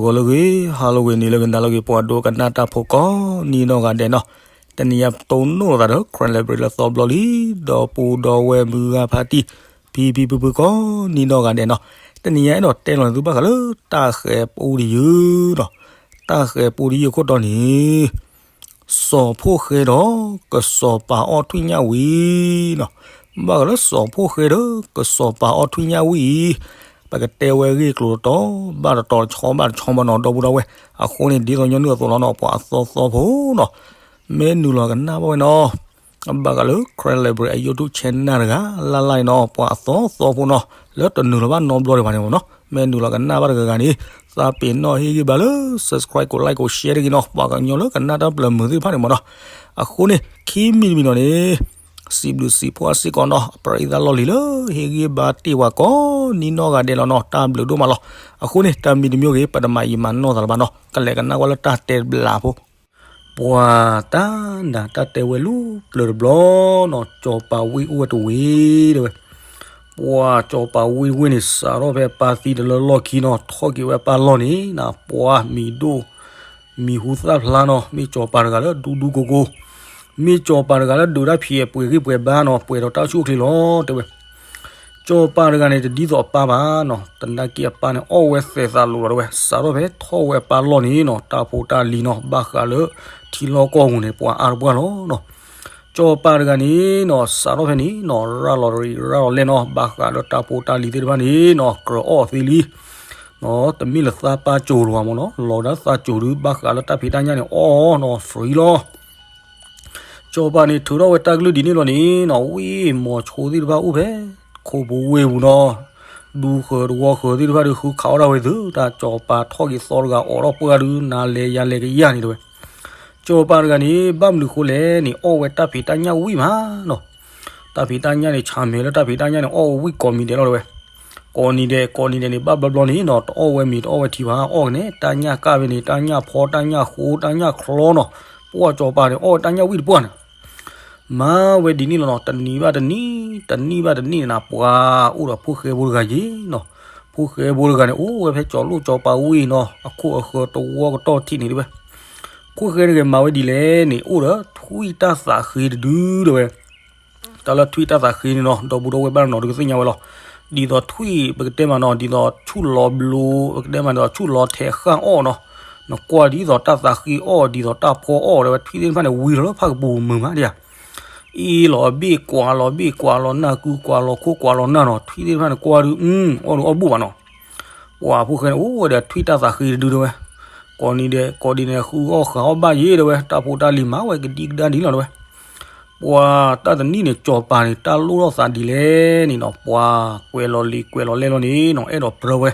ဂီၤလၢအဂ့ၤ, ဟါလၢအဂ့ၤ, နံၤလၢအဂ့ၤ, နၤလၢအဂ့ၤ, ပှၤဒိကနၣ်တၢ်ဖိကိးနံၤနီၢ်ဂၤဒဲးနီၤ, တနံၤညါပတိၢ်နီၣ်သးဒီး Karen Library လၢသီဘျီလံ, ဒီပုၢ်ဒီဝဲၢ်မုၢ်ဂၤဖါတံၢ်, ဖံဖံဖုဖုကိးနံၤနီၢ်ဂၤဒဲးနီၤ, တနံၤညါအဲၣ်ဒိးတဲလီၤန့ၢ်သုဘၣ်ဃးလၢတၢ်ဃဲၤပူတယုၢ်နီၤ, တၢ်ဃဲၤပူတယုၢ်အခိၣ်တီန့ၣ် စီၤဖိၣ်ဃဲဒီးကစီၤပၤအီၣ်ထွံၣ်ညၣ်ဝံၤနီၤ, ဘၣ်ဃးလၢစီၤဖိၣ်ဃဲဒီးကစီၤပၤအီၣ်ထွံၣ်ညၣ်ဝံၤအံၤ, ပကတဲဝဲအဂ့ၢ်အကျိၤတတီၤ ဘၣ်တတီၤတဆီဘၣ်တဆီဘၣ်နီၤ ဒီပုၢ်ဒီဝဲၢ်, အဃိန့ၣ် ဒ်သိးညီနုၢ်အသိးလီၤနီၤ ပှၤအသီသီဖိနီၤ, မ့ၢ်နုာ်လီၤကနၣ်ဘၣ်ဝဲနီၤ, ဘၣ်ဃးလၢ Karen Library အ YouTube channel တဂၤလၢ်လၢ်နီၤ ပှၤအသီသီဖိနီၤ, လၢတနုာ်လီၤဘၣ်နီတဘျီဒံးဘၣ်န့ၣ်မ့ၢ်နီၤ, မ့ၢ်နုာ်လီၤကနၣ်ဘၣ်တဂၤဂၤန့ၣ် သးပ့ၤနီၣ်ဟ့ၣ်ဂံၢ်ဘါလၢ subscribe ကိး like ကိး share တဂ့ၤနီၤ, ပှၤကညီလၢကနၣ်တၢ်ပျၢၤမုာ်သ့ၣ်တဖၣ်န့ၣ်မ့ၢ်နီၤ, အဃိန့ၣ် ခံမံၤတမံၤနီၤန့ၣ် စံးဘျုးစံးဖှိၣ်စ့ၢ်ကီးနီၤ အပရံသးလီၢ်လံၤလၢ ဟ့ၣ်ဂံၢ်ဘါတ့ၢ်ဝဲကိးနံၤနီၢ်ဂၤဒဲးလီၤနီၤ တၢ်ဘျုးဒိၣ်မးလီၤ, အဃိန့ၣ် တၢ်မံၤတမံၤဂ့ၤ ပတမၤယံာ်မၤနီၢ်သးလၢၤဘၣ်နီၤ ကလဲၤကနၣ်ကွၢ်လၢတၢ်တဲတဘျီဖိ ပှၤတၢ်နးတၢ်တဲဝဲလူၤပျၢၤတဘျီနီၤ စီၤပၤဝ့ၢ်အိၣ်ဝဲတဝ့ၢ်တဲဝဲ, ပှၤစီၤပၤဝ့ၢ်တဝ့ၢ်န့ၣ် စးထီၣ်ဖဲအပၢ်သံတလၢလီၢ်ခံနီၤ ထီၣ်က့ၤဝဲအပၢ်လီၢ်န့ၣ်နီၤ ပှၤမံၤဒိၣ် မံၤဟူသၣ်ဖျါနီၤ မ့ၢ်စီၤပၤတဂၤလၢဒူဒူကိကိၤ, မ့ၢ်စီၤပၤတဂၤလၢဒုးတၢ်ဖံးပှဲၤဂံၢ်ပှဲၤဘါနီၤ ပှဲၤဒီးတၢ်အိၣ်ဆူၣ်အိၣ်ချ့လီၤတဲဝဲ စီၤပၤတဂၤန့ၣ် တဒ်သိးအပၢ်ဘၣ်နီၤ သနာ်က့အပၢ်န့ၣ် အီၣ်ဝဲသဲးသးလိၤလီၤတဲဝဲ စးထီၣ်ဖဲထီၣ်ဝဲအပၢ်လီၢ်န့ၣ်နီၤ တၢ်ဖိတၢ်လံၤနီၤ ဘၣ်ဃးလၢထံလီၢ်ကီၢ်ပူၤန့ၣ် ပှၤအါတပှၢ်လီၤနီၤ. စီၤပၤတဂၤန့ၣ်နီၤ စးထီၣ်ဖဲန့ၣ်နီၤ ရၤလီၤရံၣ်ရၤလီၤလဲၢ်နီၤ ဘၣ်ဃးလၢတၢ်ဖိတၢ်လံၤသ့ၣ်တဖၣ်န့ၣ်နီၤ ကြၢးအီၣ်သ့လံ တမ့ၢ်လၢသးပၢ်စိၤလီၤမ့ၢ်နီၤ လီၤဒၣ်သးစိၤဒုး ဘၣ်ဃးလၢတၢ်ဖံးတၢ်ညၣ်န့ၣ် အီၣ်နီၤ free လီၤ စီၤပၤန့ၣ် ထုးထီၣ်ဝဲတၢ်ကလုၢ်ဒ်န့ၣ်လီၤန့ၣ်နီၤ ဝ့ၢ်မီၤဆိသ့ၣ်တဖၣ်အိၣ်ဖဲ ခိၣ်ပူၤဝ့ၢ်ပူၤနီၤ ဒူဃၢၤတဝီဃၢၤသ့ၣ်တဖၣ်ဒီး ဃုခးအီၣ်ဒၣ်ဝဲသု တၢ်စီၤပၤထီၣ်က့ၤသီတဂၤ အိးထီၣ်ပှၢ်ဒုး နၤလဲၤယၤလဲၤကယၢ်န့ၣ်တဲဝဲ စီၤပၤတဂၤန့ၣ် ဘၣ်မနုၤဃိလဲၣ်န့ၣ် အီၣ်ဝဲတၢ်ဖံးတၢ်ညၣ်ဝံၣ်မးနီၤ တၢ်ဖံးတၢ်ညၣ်န့ၣ် ဆၣ်မဲာ်လၢတၢ်ဖံးတၢ်ညၣ်န့ၣ် အီၣ်ဝံၣ်ကိးမံၤဒဲးလီၤတဲဝဲ ကိးနံၤဒဲး ကိးနံၤဒဲးန့ၣ် ဘၣ်ဘျီဘျီန့ၣ်နီၤ တအီၣ်ဝဲမ့ၤ တအီၣ်ဝဲထံဘၣ် အီၣ်ကန့ၣ် တၢ်ညၣ်ကၣ်ဖဲန့ၣ် တၢ်ညၣ်ဖီ တၢ်ညၣ်ဃိ တၢ်ညၣ်ချီနီၤ ပှၢ်စီၤပၤန့ၣ် အီၣ်ဝဲတၢ်ညၣ်ဝံၣ်တပှၢ်န့ၣ် မၤဝဲဒ်န့ၣ်လီၤနီၤ တနံၤဘၣ်တနံၤ တနံၣ်ဘၣ်တနံၣ်န့ၣ်နီၤ ပှၤအိၣ်ဒီးဖိၣ်ဃဲဖိတဂၤယ့ၤနီၤ ဖိၣ်ဃဲဖိတဂၤန့ၣ် အိၣ်ဝဲဖဲကၠီၤလိၣ်စီၤပၤဝ့ၢ်နီၤ အခိၣ်အဃၢၤတဝီကတီၢ်ထံးန့ၣ်တဲဝဲ ဖိၣ်ဃဲတဂၤမၤဝဲဒ်လဲၣ်န့ၣ် အိၣ်ဒီးထွံၣ်တၢ်သးဃ့တဒုတဲဝဲ တၢ်လၢထွံၣ်တၢ်သးဃ့န့ၣ်နီၤ ဒီပုၢ်ဒီဝဲၢ်ဘၣ်နီၤ ဒုးကသ့ၣ်ညါဝဲလီၤ ဒ်သိးထွံၣ်ပကတဲမးနီၤ ဒ်သိးဆူၣ်လီၤဘျိ ပကတဲမးဒ်သိးဆူၣ်လီၤထဲးဃၣ်အီၣ်နီၤ နကွၢ်ဒ်သိးတၢ်သးဃ့အီၣ် ဒ်သိးတၢ်ဖီအီၣ်တဲဝဲ ထွံၣ်သ့ၣ်တဖၣ်န့ၣ် ဝံၤလီၤလၢဖးကပူၤမုာ်မးဒ်ဧါ အ့ၣ်လီၤဘ့ၣ်ကွၢ်လီၤဘ့ၣ်ကွၢ်လီၤနၢ်ကုကွၢ်လီၤခိၣ်ကွၢ်လီၤနၢ်နီၤ ထွံၣ်သ့ၣ်တဖၣ်န့ၣ်ကွၢ်ဒုး အီၣ်ဒုးအီၣ်ဘူၣ်ဘၣ်နီၤ ပှၤဖိၣ်ဃဲန့ၣ် အိၣ်ဝဲဒီးထွံၣ်တၢ်သးဃ့တဒုတဲဝဲ ကိးနံၤဒဲး ကိးဒံးန့ၣ် ဃုအီၣ်ဃုအီၣ်ဘၣ်ယ့ၤတဲဝဲ တၢ်ဖိတၢ်လံၤမၤဝဲကဒံကဒါဒ်လီၤတဲဝဲ ပှၤတၢ်တနံၣ်န့ၣ် စီၤပၤန့ၣ် တၢ်လိၣ်ထီၣ်သးဒ်လဲၣ်န့ၣ်နီၤ ပှၤကွဲးလီၤလံာ်ကွဲးလီၤလဲၢ်လီၤန့ၣ်နီၤ အဲၣ်ဒိးပြၢဝဲ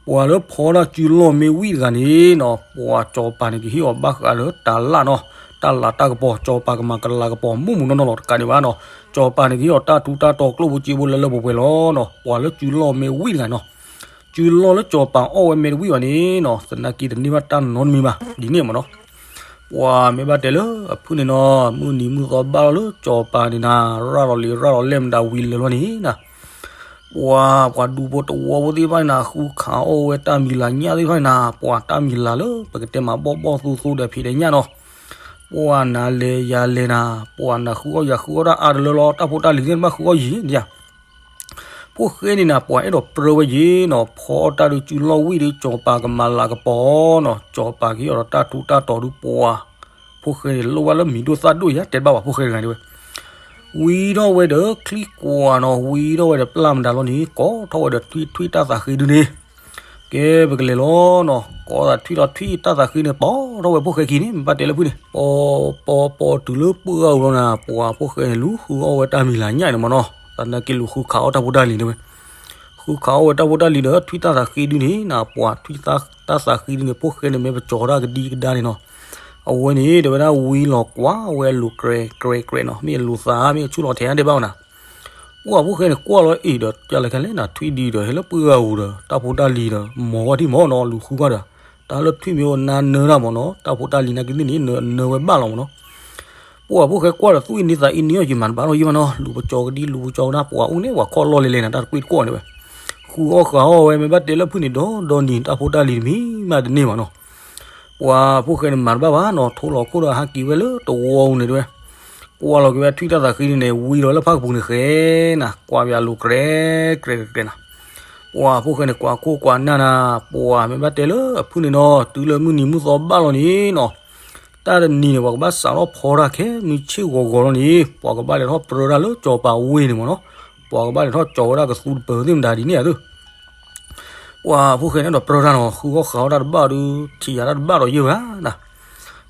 ပှၤလၢဖီတၢ်စုလီၢ်မ့ၢ်ဝံၣ်တဂၤန့ၣ်နီၤ ပှၤစီၤပၤန့ၣ် ကဟ့ၣ်အီၤဘၣ်ဃးလၢတၢ်လၣ်နီၤ တၢ်လၤတၢ်ကပီၤ စီၤပၤကမၤကလၤကပီၤ မုၢ်မုၢ်နီၢ်နီၢ်လီၤတကးဒံးဘၣ်နီၤ စီၤပၤန့ၣ် ကဟ့ၣ်အီၤတၢ်ထူတၢ်တီၤ ကျိၣ်ဖိစ့ဖိလၢလၢပှဲၤပှဲၤလီၤနီၤ ပှၤလၢစုလီၢ်မ့ၢ်ဝံၣ်တဂၤနီၤ စုလီၢ်လၢစီၤပၤအီၣ်ဝဲမ့ၢ်တဝံၣ်ဘၣ်န့ၣ်နီၤ သနာ်က့တန့ၢ်ဘၣ်တၢ်နီတမံၤဘၣ် ဒ်န့ၣ်မ့ၢ်နီၤ ပှၤမ့ၢ်ဘၣ်တဲလၢအဖုၣ်န့ၣ်နီၤ မုၢ်နံၤမုၢ်သီဘၣ်လီၤလၢစီၤပၤန့ၣ်နၤ ရၤလီၤလံာ်ရၤလီၤလဲၢ်မတၤဝံၤလၢာ်လီၤန့ၣ်နၤ ပှၤ ပှၤဒူဖိတဝီဖိသ့ၣ်တဖၣ်န့ၣ်နၤ ဃုခးအီၣ်ဝဲတၢ်မံၤလၤညၣ်သ့ၣ်တဖၣ်န့ၣ်နၤ ပှၤတၢ်မံၤလၤလၢ ပကတဲမးဘီၣ်ဘီၣ်သိသိဒီးဖံးဒီးညၣ်နီၤ ပှၤနၤလဲၤယၤလဲၤနၤ ပှၤနၤဃုအီၣ်ယၤဃုအီၣ်တၢ်အါတလၢလီၤ တၢ်ဖိတၢ်လံၤသ့ၣ်တဖၣ်ဃုအီၣ်ယံၤဒ်ယၤ ဖိၣ်ဃဲန့ၣ်နၤ ပှၤအဲၣ်ဒိးပြၢဝဲယ့ၤနီၤ ဖီအီၣ်တၢ်ဒုးစုလီၢ်ဝံၣ်ဒုး စီၤပၤကမၤလၤကပီၤနီၤ စီၤပၤကဟ့ၣ်အီၤဒီးတၢ်ထူတၢ်တီၤဒုးပှၤ ဖိၣ်ဃဲန့ၣ် လိၣ်ဘၣ်လၢမံၤဒိၣ်သၣ်ဒိၣ်ယၤ တဲတဘၣ်ပှၤဖိၣ်ဃဲတဂၤန့ၣ်ဝဲ ဝံထီၣ်ဝဲဒီးချံကွၢ်နီၤ ဝံထီၣ်ဝဲဒီးပျၢ်မတၤလီၤန့ၣ် ကိးထီၣ်ဝဲဒီးထွံၣ်ထွံၣ်တၢ်သးဃ့ဒုးန့ၣ် ကဲပကလဲၤလီၤနီၤ ကိးသးထွံၣ်လီၤထွံၣ်တၢ်သးဃ့န့ၣ် ပိာ်ထီၣ်ဝဲဖိၣ်ဃဲခံန့ၣ် မ့ၢ်ဘၣ်တဲလၢဖုၣ်န့ၣ် ပိာ်ပိာ်ပိာ်တုၤလၢပှၢ်အူလီၤနၤ ပှၤဖိၣ်ဃဲန့ၣ် လူၤဃုအီၣ်ဝဲတၢ်မံၤလၤညၣ်န့ၣ်မ့ၢ်နီၤ သနာ်က့လူၤဃုခးအီၣ်တၢ်ဖိတၢ်လံၤန့ၣ်ဝဲ ဃုခးအီၣ်ဝဲတၢ်ဖိတၢ်လံၤဒီးထွံၣ်တၢ်သးဃ့ဒုးန့ၣ်နၤ ပှၤထွံၣ်တၢ်သးဃ့ဒုးန့ၣ် ဖိၣ်ဃဲန့ၣ် မ့ၢ်ပကၠီၤတၢ်ကဒံကဒါန့ၣ်နီၤ အဝဲန့ၣ် တဲဝဲဒၣ်ဝံလီၤကွၢ်ဝဲအလိၤကြဲးကြဲးနီၤ မ့ၢ်အလိၤသး မ့ၢ်အဆူၣ်လီၤထဲတဲဘၣ်ဝဲနၤ ပှၤဖိၣ်ဃဲန့ၣ် ကွၢ်လီၤအံၤဒီး ကလဲၤခဲလဲၣ်နၤ ထွံၣ်ဒုးဒီး ဟဲလၢပှၢ်ဂၤအူဒီး တၢ်ဖိတၢ်လံၤဒီး မီၤဝဲထံၣ်မီၤနီၤ လူၤဃုကွၢ်ဒီး တၢ်လၢထွံၣ်မ့ၢ်အိၣ်နါနၢတၢ်မ့ၢ်နီၤ တၢ်ဖိတၢ်လံၤနာ်က့သ့ၣ်န့ၣ် နၢဝဲဘၣ်လီၤမ့ၢ်နီၤ ပှၤဖိၣ်ဃဲကွၢ်ဒီးသူၣ်အ့န့သးအ့န့အီၤ ယမၤတဘၣ်ထီၣ်ယံၢ်မးနီၤ လူၤပကၠီၤကဒံ လူၤပကၠီၤကဒါ ပှၤအိၣ်န့ၣ် ပှၤခီၣ်လီၢ်လဲၤလဲၤနၤ တၢ်တကွ့ၢ်တကွီၢ်န့ၣ်ဝဲ ဃု ဃုအီၣ်ဃုအီၣ်ဝဲ မ့ၢ်ဘၣ်တဲလၢဖုၣ်န့ၣ် ဒီးဒီနံၤ တၢ်ဖိတၢ်လံၤတမံၤမးတန့ၢ်ဘၣ်နီၤ. ပှၤဖိၣ်ဃဲန့ၣ်မၤတဘၣ်ဘၣ်နီၤ, ထိလီၤခိၣ်ဒီးဟးက့ၤဝဲလၢတဝီပူၤန့ၣ်တဲဝဲ, ကွၢ်လီၤက့ၤဝဲထွံၣ်တၢ်သးဃ့ဒုန့ၣ် ဝံလီၤလၢဖၣ်ကပူၤန့ၣ်ဃဲနၤ, ကွၢ်ပၠးလိၤကြဲကြဲကြဲနၤ. ပှၤဖိၣ်ဃဲန့ၣ် ကွၢ်ခိၣ်ကွၢ်နၢ်နၤ, ပှၤမ့ၢ်ဘၣ်တဲလၢအဖုၣ်န့ၣ်နီၤ တုၤလၢမုၢ်နံၤမုၢ်သီဘၣ်လီၤန့ၣ်နီၤ, တၢ်တနံၤန့ၣ် ပှၤကဘၣ်စးထီၣ်ဖီတၢ်ခဲမုၢ်ဆ့ၣ်ဂီၤဂီၤလီၤန့ၣ် ပှၤကဘၣ်လဲၤထီၣ်ပြၢတၢ်လၢစီၤပၤဝ့ၢ်န့ၣ်မ့ၢ်နီၤ, ပှၤကဘၣ်လဲၤထီၣ်ကၠီၤဝဲဒၣ်ကသူတပၢၤသ့ၣ်မတၤဒ်န့ၣ်ဧါသ့ၣ်. ပှၤဖိၣ်ဃဲန့ၣ်ဒီးပြၢတၢ်နီၤ, ဃုအီၣ်ဃုအီၣ်တၢ်တဘၣ်ဒီး ထံၣ်ယၤတၢ်တဘၣ်ဒီးယဲၢ်ဘၣ်နၤ.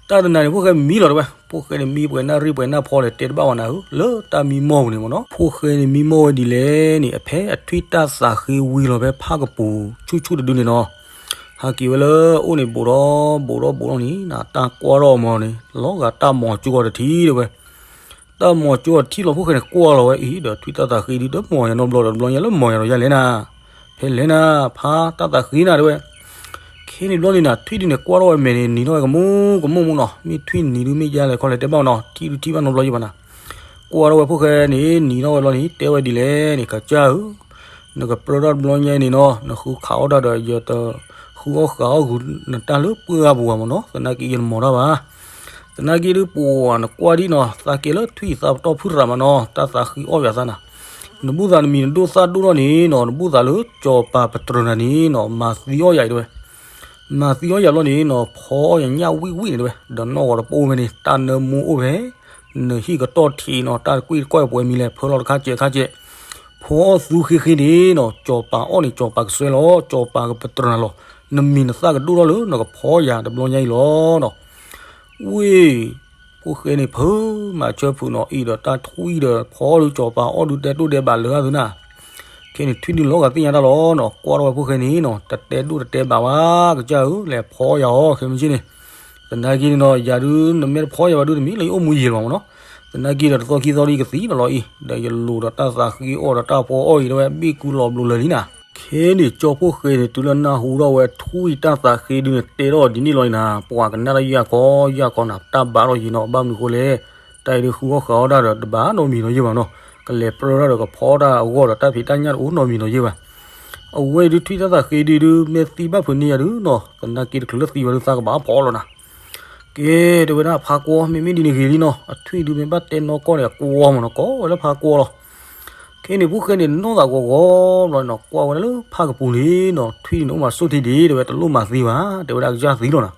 တၢ်တနၤန့ၣ် ဖိၣ်ဃဲမံလီၤတဲဝဲ, ဖိၣ်ဃဲန့ၣ်မံပှဲၤနၣ်ရံၣ်ပှဲၤနၣ်ဖီလဲၣ် တဲတဘၣ်ဝဲနၤဧၢ, လၢတၢ်မံမီၢ်ပူၤန့ၣ်မ့ၢ်နီၤ. ဖိၣ်ဃဲန့ၣ်မံမီၢ်ဝဲဒ်လဲၣ်န့ၣ် အဖဲအထွံၣ်တၢ်သးဃ့ဝံလီၤဖဲဖၣ်ကပူၤဆူၣ်ဆူၣ်တဒုန့ၣ်နီၤ, ဟးက့ၤဝဲလၢအအိၣ်န့ၣ် ဘူးဒီးဘူးဒီးဘူးလီၤန့ၣ် တၢ်ကွၢ်ထီၣ်အမီၤန့ၣ် လီၤဂာ်တၢ်မီၤကၠိအီၤတထံၣ်တဲဝဲ. တၢ်မီၤကၠိအီၤတထံၣ်လီၤ ဖိၣ်ဃဲန့ၣ်ကွၢ်လီၤဝဲအံၤ ဒီးထွံၣ်တၢ်သးဃ့ဒု တမီၤယၤနီတဘျီဒီး တဘျီညါလၢမီၤယၤဒီးယၤလဲၣ်နၤ, ဖဲလဲၣ်နၤ ဖါတၢ်သးဃ့နၤတဲဝဲ. ခဲန့ၣ်ဘျီန့ၣ်နၤ ထွံၣ်ဒုန့ၣ် ကွၢ်ထီၣ်ဝဲမဲာ်န့ၣ် နံၤထီၣ်ဝဲကမူကမူမူနီၤ, မ့ၢ်ထွံၣ်နံၤဒုမ့ၢ်ယါလဲၣ်ခီလဲၣ်တဲဘၣ်နီၤ, ထံၣ်ဒုထံၣ်ဘၣ်နီတဘျီယဲၢ်ဘၣ်နၤ. ကွၢ်ထီၣ်ဝဲဖိၣ်ဃဲန့ၣ် နံၤထီၣ်ဝဲဘျီန့ၣ် တဲဝဲဒ်လဲၣ်န့ၣ် ကစၢ်ဧၢ, နကပြၢထီၣ်တဘျီညါအံၤန့ၣ်နီၤ နဃုခးအီၣ်တၢ်ဒီး ယတဃုအီၣ်ဃုအီၣ်ဂုၤနတၢ်လၢပှၢ်ပူၤဘၣ်မ့ၢ်နီၤ, သနာ်က့ယတမီၤတၢ်ဘၣ်. သနာ်က့ဒု ပှၤနကွၢ်ဒ်နီၤ သးကဲလၢထွံၣ်သးပတီၢ်ဖုၣ်ရၤမးနီၤ, တၢ်သးဃ့အီၣ်ယၤသးနၤ, နဘူၣ်သးနမံၤနဒိၣ်သၣ်ဒိၣ်ထီၣ်န့ၣ်နီၤ နဘူၣ်သးလၢစီၤပၤပတြၢၤနၤန့ၣ်နီၤ မၤသံအီၣ်ယၤအံၤတဲဝဲ. မၤသံအီၣ်ယၤဘျီန့ၣ်နီၤ ဖီအီၣ်ယၤညၣ်ဝံၣ်ဝံၣ်န့ၣ်တဲဝဲ, ဒီးနီၢ်ဂီၤတပိၢ်ဖဲန့ၣ် တၢ်နၢမူအိၣ်ဖဲ နဟံၣ်ကတီၢ်ထံးနီၤ တၢ်တကွံၣ်တကွၢ်ပှဲၤမံၤလဲၣ် ဖၢလီၤတခါစဲးခါစဲး, ဖီအီၣ်သူဃ့ဃ့န့ၣ်နီၤ စီၤပၤအီၣ်န့ၣ် စီၤပၤကစွဲလီၤ, စီၤပၤကပတြၢၤနၤလီၤ, နမံၤနသၣ်ကဒိၣ်ထီၣ်လၢနကဖီယၤတဘျီညါအံၤလီၤနီၤ. ဝ့ၢ် ဖိၣ်ဃဲန့ၣ် ဖုမၤဆၢဖုးနီၤအံၤဒီးတၢ်ထွံၣ်ဒီးဖီဒုးစီၤပၤအီၣ်ဒုးတဲတိၢ်ဒဲးဘးလၢအသုနၤ, ခဲန့ၣ်ထွံၣ်ဒုးလီၤဂာ်သ့ၣ်ညါတၢ်လီၤနီၤ, ကွၢ်ထီၣ်ဝဲဖိၣ်ဃဲန့ၣ်နီၤ တတဲဒိၣ်တတဲဘးဘၣ် ကစၢ်ဧၢ လဲၤဖီယၤအီၤခဲမုၢ်ဆ့ၣ်န့ၣ်, သနာ်က့န့ၣ်နီၤ ယၤဒုး နမ့ၢ်တဖီယၤဘၣ်ဒုး တမ့ၢ်လၢယအိၣ်မူယံာ်လီၤမ့ၢ်နီၤ, သနာ်က့ဒီးတသီခံသီဒုးယကသံလီၤလီၤအံၤ ဒီးယလိၤဒီးတၢ်သးဃ့အီၣ်ဒီးတၢ်ဖီအီၣ်အံၤတဲဝဲ ဘ့ၣ်ကူလီၤဘျိးလၢာ်လံနၤ. ခဲန့ၣ်ကၠီဖိၣ်ဃဲန့ၣ် တုၤလၢနၢ်ဟူထီၣ်ဝဲထွံၣ်တၢ်သးဃ့ဒုးန့ၣ် တဲထီၣ်ဒ်န့ၣ်လီၤအံၤနၤ, ပှၤကနၣ်တၢ်ယၢ်ခီယၢ်ခီနၤ တၢ်ဘၣ်ထီၣ်ယံၤနီၤ, ဘၣ်မနုၤဃိလဲၣ်, တၢ်အံၤဒုးဃုအီၣ်ဃုအီၣ်တၢ်ဒီးတဘၣ်နီတမံၤနီၤယဲၢ်ဘၣ်နီၤ, ကလဲၤပြၢထီၣ်ဒီးကဖီတၢ်အဂီၢ်ဒီးတၢ်ဖံးတၢ်ညၣ်တအိၣ်နီတမံၤနီၤယဲၢ်ဘၣ်. အဝဲအံၤဒုးထွံၣ်တၢ်သးဃ့ဒုးဒုး မ့ၢ်သံဘၣ်ဖုးန့ၢ်ယၤဒုးနီၤ သနာ်က့တချုးလၢသံဘၣ်ဒုးသးကဘၣ်ဖီလီၤနၤ. ကဲ တဲဝဲဒၣ်ဖးကွီ မ့မ့ၢ်ဒ်န့ၣ်ဂ့ၤလံနီၤ, အထွံၣ်ဒုးမ့ၢ်ဘၣ်တဲနီၢ်ကီၢ်န့ၣ် အကွီမ့ၢ်နီၤ ကိးဝဲလၢဖးကွီလီၤ. ခဲန့ၣ်ဖိၣ်ဃဲန့ၣ် နီၢ်သးဂီၤဂီၤဘျီနီၤ ကွၢ်ဝဲဒၣ်လၢဖၣ်ကပူၤန့ၣ်နီၤ ထွံၣ်ဒုးန့ၣ်အိၣ်မးဆိၣ်ထံဒံး တဲဝဲတလိၣ်မၤသံဘၣ် တဲဝဲဒၣ်ကစၢ်သံလီၤနၤ.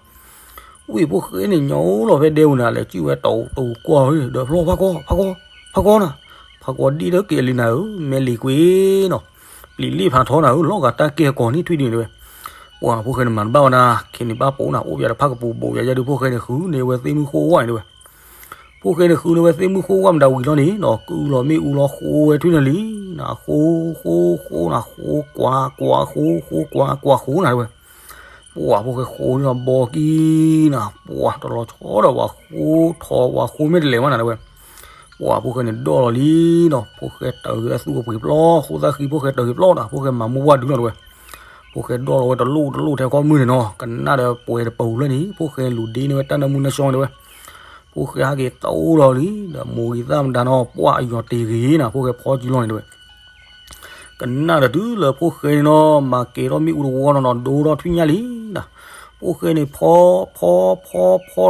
ဝံၢ်ဖိၣ်ဃဲန့ၣ် ညီအိၣ်လီၤဖဲဒဲပူၤနၤ လဲၤစုၣ်ဝဲတၢ်တဝူၤကွၢ်ဒီးဖျီဖးကွီ ဖးကွီ ဖးကွီနၤ, ဖးကွီဒံၣ်လၢကဲလံနၤဧၢ မဲလံာ်ကွ့နီၤ, ပျံၤလ့ၣ်ဖးထီနၤဧၢ လီၤဂာ်တၢ်ကဲအကီၤန့ၣ်ထွံၣ်ဒုးန့ၣ်တဲဝဲ. ပှၤဖိၣ်ဃဲန့ၣ်မၤတဘၣ်ဝဲနၤ ခဲန့ၣ်ဘၣ်ပိာ်နၤ အိၣ်ပယၤဒီးဖၣ်ကပူၤ ပိာ်ပယၤယဲၢ်ဒုးဖိၣ်ဃဲန့ၣ် ဃုန့ၢ်ဝဲသ့ၣ်မုၢ်ဃိဝၣ်န့ၣ်တဲဝဲ. ဖိၣ်ဃဲန့ၣ်ဃုန့ၢ်ဝဲသ့ၣ်မုၢ်ဃိဝၣ်မတၤဝံၤလီၤန့ၣ်နီၤ ကုၢ်လီၤမ့ၣ်အူလီၤဃိဝဲထွံၣ်နၤလံနၤ ဃိ ဃိ ဃိနၤ ဃိကွၢ် ကွၢ် ဃိ ဃိကွၢ် ကွၢ်ဃိနၤတဲဝဲ. ပှၤဖိၣ်ဃဲဃိန့ၣ်ဒီးဘီကံ နၤ ပှၤတလီၤဆီဒီးပှၤဃိထီၣ်ပှၤဃိမ့ၢ်တလဲၤဝဲနၤတဲဝဲ. ပှၤဖိၣ်ဃဲန့ၣ်ဒီၣ်လီၤလံနီၤ ဖိၣ်ဃဲတၢၢ်ဂ့ၤအသူၣ်အပှ့ၤပျီ ဃိသၣ်ဃံဖိၣ်ဃဲတၢၢ်ဂ့ၤပျီနၤ ဖိၣ်ဃဲမၤမူဝၣ်ဒုးလီၤတဲဝဲ. ဖိၣ်ဃဲဒီၣ်လီၤဝဲတလိၣ်တလိၣ်ထဲခီမုၢ်န့ၣ်နီၤ ကနၣ်ဒီးပှဲၤတပူၤဖျၢၣ်န့ၣ် ဖိၣ်ဃဲလူၤဒ့န့ၢ်ဝဲတၢ်နၢမူနၢဆှီတဲဝဲ. ဖိၣ်ဃဲဟးက့ၤတအိၣ်လီၤလံ ဒီးမိၢ်ဂံၢ်သၣ်မတၤနီၤ ပှၤအယီၤတ့ၢ်ဂ့ၤနၤ ဖိၣ်ဃဲဖီစုလီၤန့ၣ်တဲဝဲ. ကနၣ်ဒီးတုၤလၢဖိၣ်ဃဲန့ၣ်နီၤ မၤကဲၤထီၣ်မ့ၣ်အူတဝီနီၤနီၤ ဒိထီၣ်ထွံၣ်ညၣ်လံနၤ. ဖိၣ်ဃဲန့ၣ်ဖီ ဖီ ဖီ ဖီ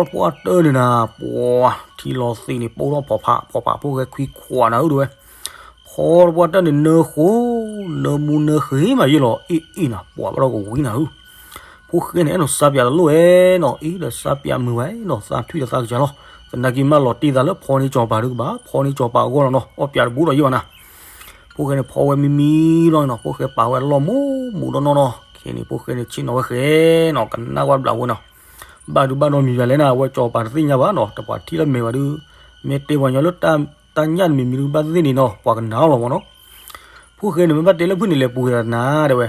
တပှၢ်တၢၢ်န့ၣ်နၤ ပှၤထံလီၤသ့ၣ်န့ၣ် ပိၢ်ထီၣ်ဖီဖး ဖီဖးဖိၣ်ဃဲခွံခွးနၤဧၢတဲဝဲ. ဖီတပှၢ်တၢၢ်န့ၣ် နၢဃိ နၢမူနၢဃ့မးယဲၢ်လီၤ အ့ၣ်အ့ၣ်နၤ ပှၤဘၣ်ဒီးကဝံၤနၤဧၢ. ဖိၣ်ဃဲန့ၣ် အဲၣ်ဒိးစါပၠးတလိၣ်ဝဲနီၤ အ့ၣ်ဒီးစါပၠးမုာ်ဝဲနီၤ သးထွံၣ်ဒီးသးကစၢ်လီၤ. သနာ်က့မ့ၢ်လီၤတံၢ်သးလၢဖီန့ၢ်စီၤပၤဒုးကဘၣ် ဖီန့ၢ်စီၤပၤအဂီၢ်လီၤနီၤ အီၣ်ပၠးတဘူးဒီးယဲၢ်ဘၣ်နၤ. ဖိၣ်ဃဲန့ၣ်ဖီဝဲမံမံလီၤနီၤ ဖိၣ်ဃဲပာ်ဝဲလီၢ်မူမူနီၢ်နီၢ်နီၤ ခဲန့ၣ် ဖိၣ်ဃဲန့ၣ်ဆ့ၣ်နီၤဝဲဃဲနီၤ ကနၣ်ဝဲဘျးဝဲနီၤ ဘၣ်ဒုးဘၣ်ဒီးမံၤယၤလဲၣ်နၤ အဝဲစီၤပၤတသ့ၣ်ညါဘၣ်နီၤ တပှၤထံၣ်လၢမဲာ်ဘၣ်ဒုး မ့ၢ်တဲပှၤညီလၢ တၢ်ညၣ်တမံၤမံၤဒုးဘၣ်သ့ၣ်န့ၣ်နီၤ ပှၤကနၣ်အီၤလီၤမ့ၢ်နီၤ. ဖိၣ်ဃဲန့ၣ် မ့ၢ်ဘၣ်တဲလၢဖုၣ်န့ၣ်လဲၤပူၤက့ၤနၤတဲဝဲ.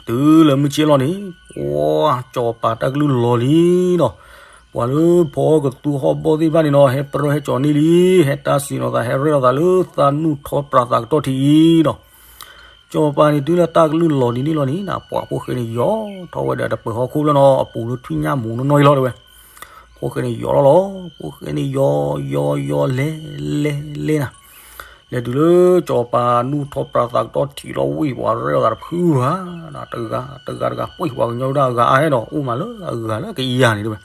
တုၤလၢမုၢ်ဆ့ၣ်လီၤန့ၣ် ပှၤစီၤပၤတၢ်ကလုၢ်လီၤလံနီၤ. ပှၤလၢဖီကသူဟီၣ်ဘီၣ်သ့ၣ်တဖၣ်န့ၣ်နီၤ ဟဲပြၢဟဲကၠီၤန့ၢ်လံ ဟဲတၢ်စံးနီၤသး ဟဲရဲၣ်လီၤသးလၢသးနူၢ်ထီပြးသးကတီၢ်ထံးအံၤနီၤ. စီၤပၤန့ၣ် တုၤလၢတၢ်ကလုၢ်လီၤဒ်န့ၣ်လီၤန့ၣ် ပှၤဖိၣ်ဃဲန့ၣ် ယီၤထီၣ်ဝဲဒီးတပၢၤဟီၣ်ခိၣ်လၢနီၤ အပူၤလၢထွံၣ်ညၣ်မူနီၢ်နီၢ်အံၤလီၤတဲဝဲ. ဖိၣ်ဃဲန့ၣ်ယီၤလီၤလီၤ ဖိၣ်ဃဲန့ၣ်ယီၤ ယီၤ ယီၤ လဲၤ လဲၤ လဲၤနၤ. လဲၤတုၤလၢစီၤပၤနူၢ်ထီၣ်ပြးသးကတီၢ်ထံးလီၤဝံၤ ပှၤရဲၣ်အသးတဖုဧါ, တဂၤတဂၤတဂၤ ပှ့ၤပှၤကညီဒၣ်အဂၤအါဟဲဒီး အိၣ်မးလၢအဂၤလၢကယၤန့ၣ်တဲဝဲ.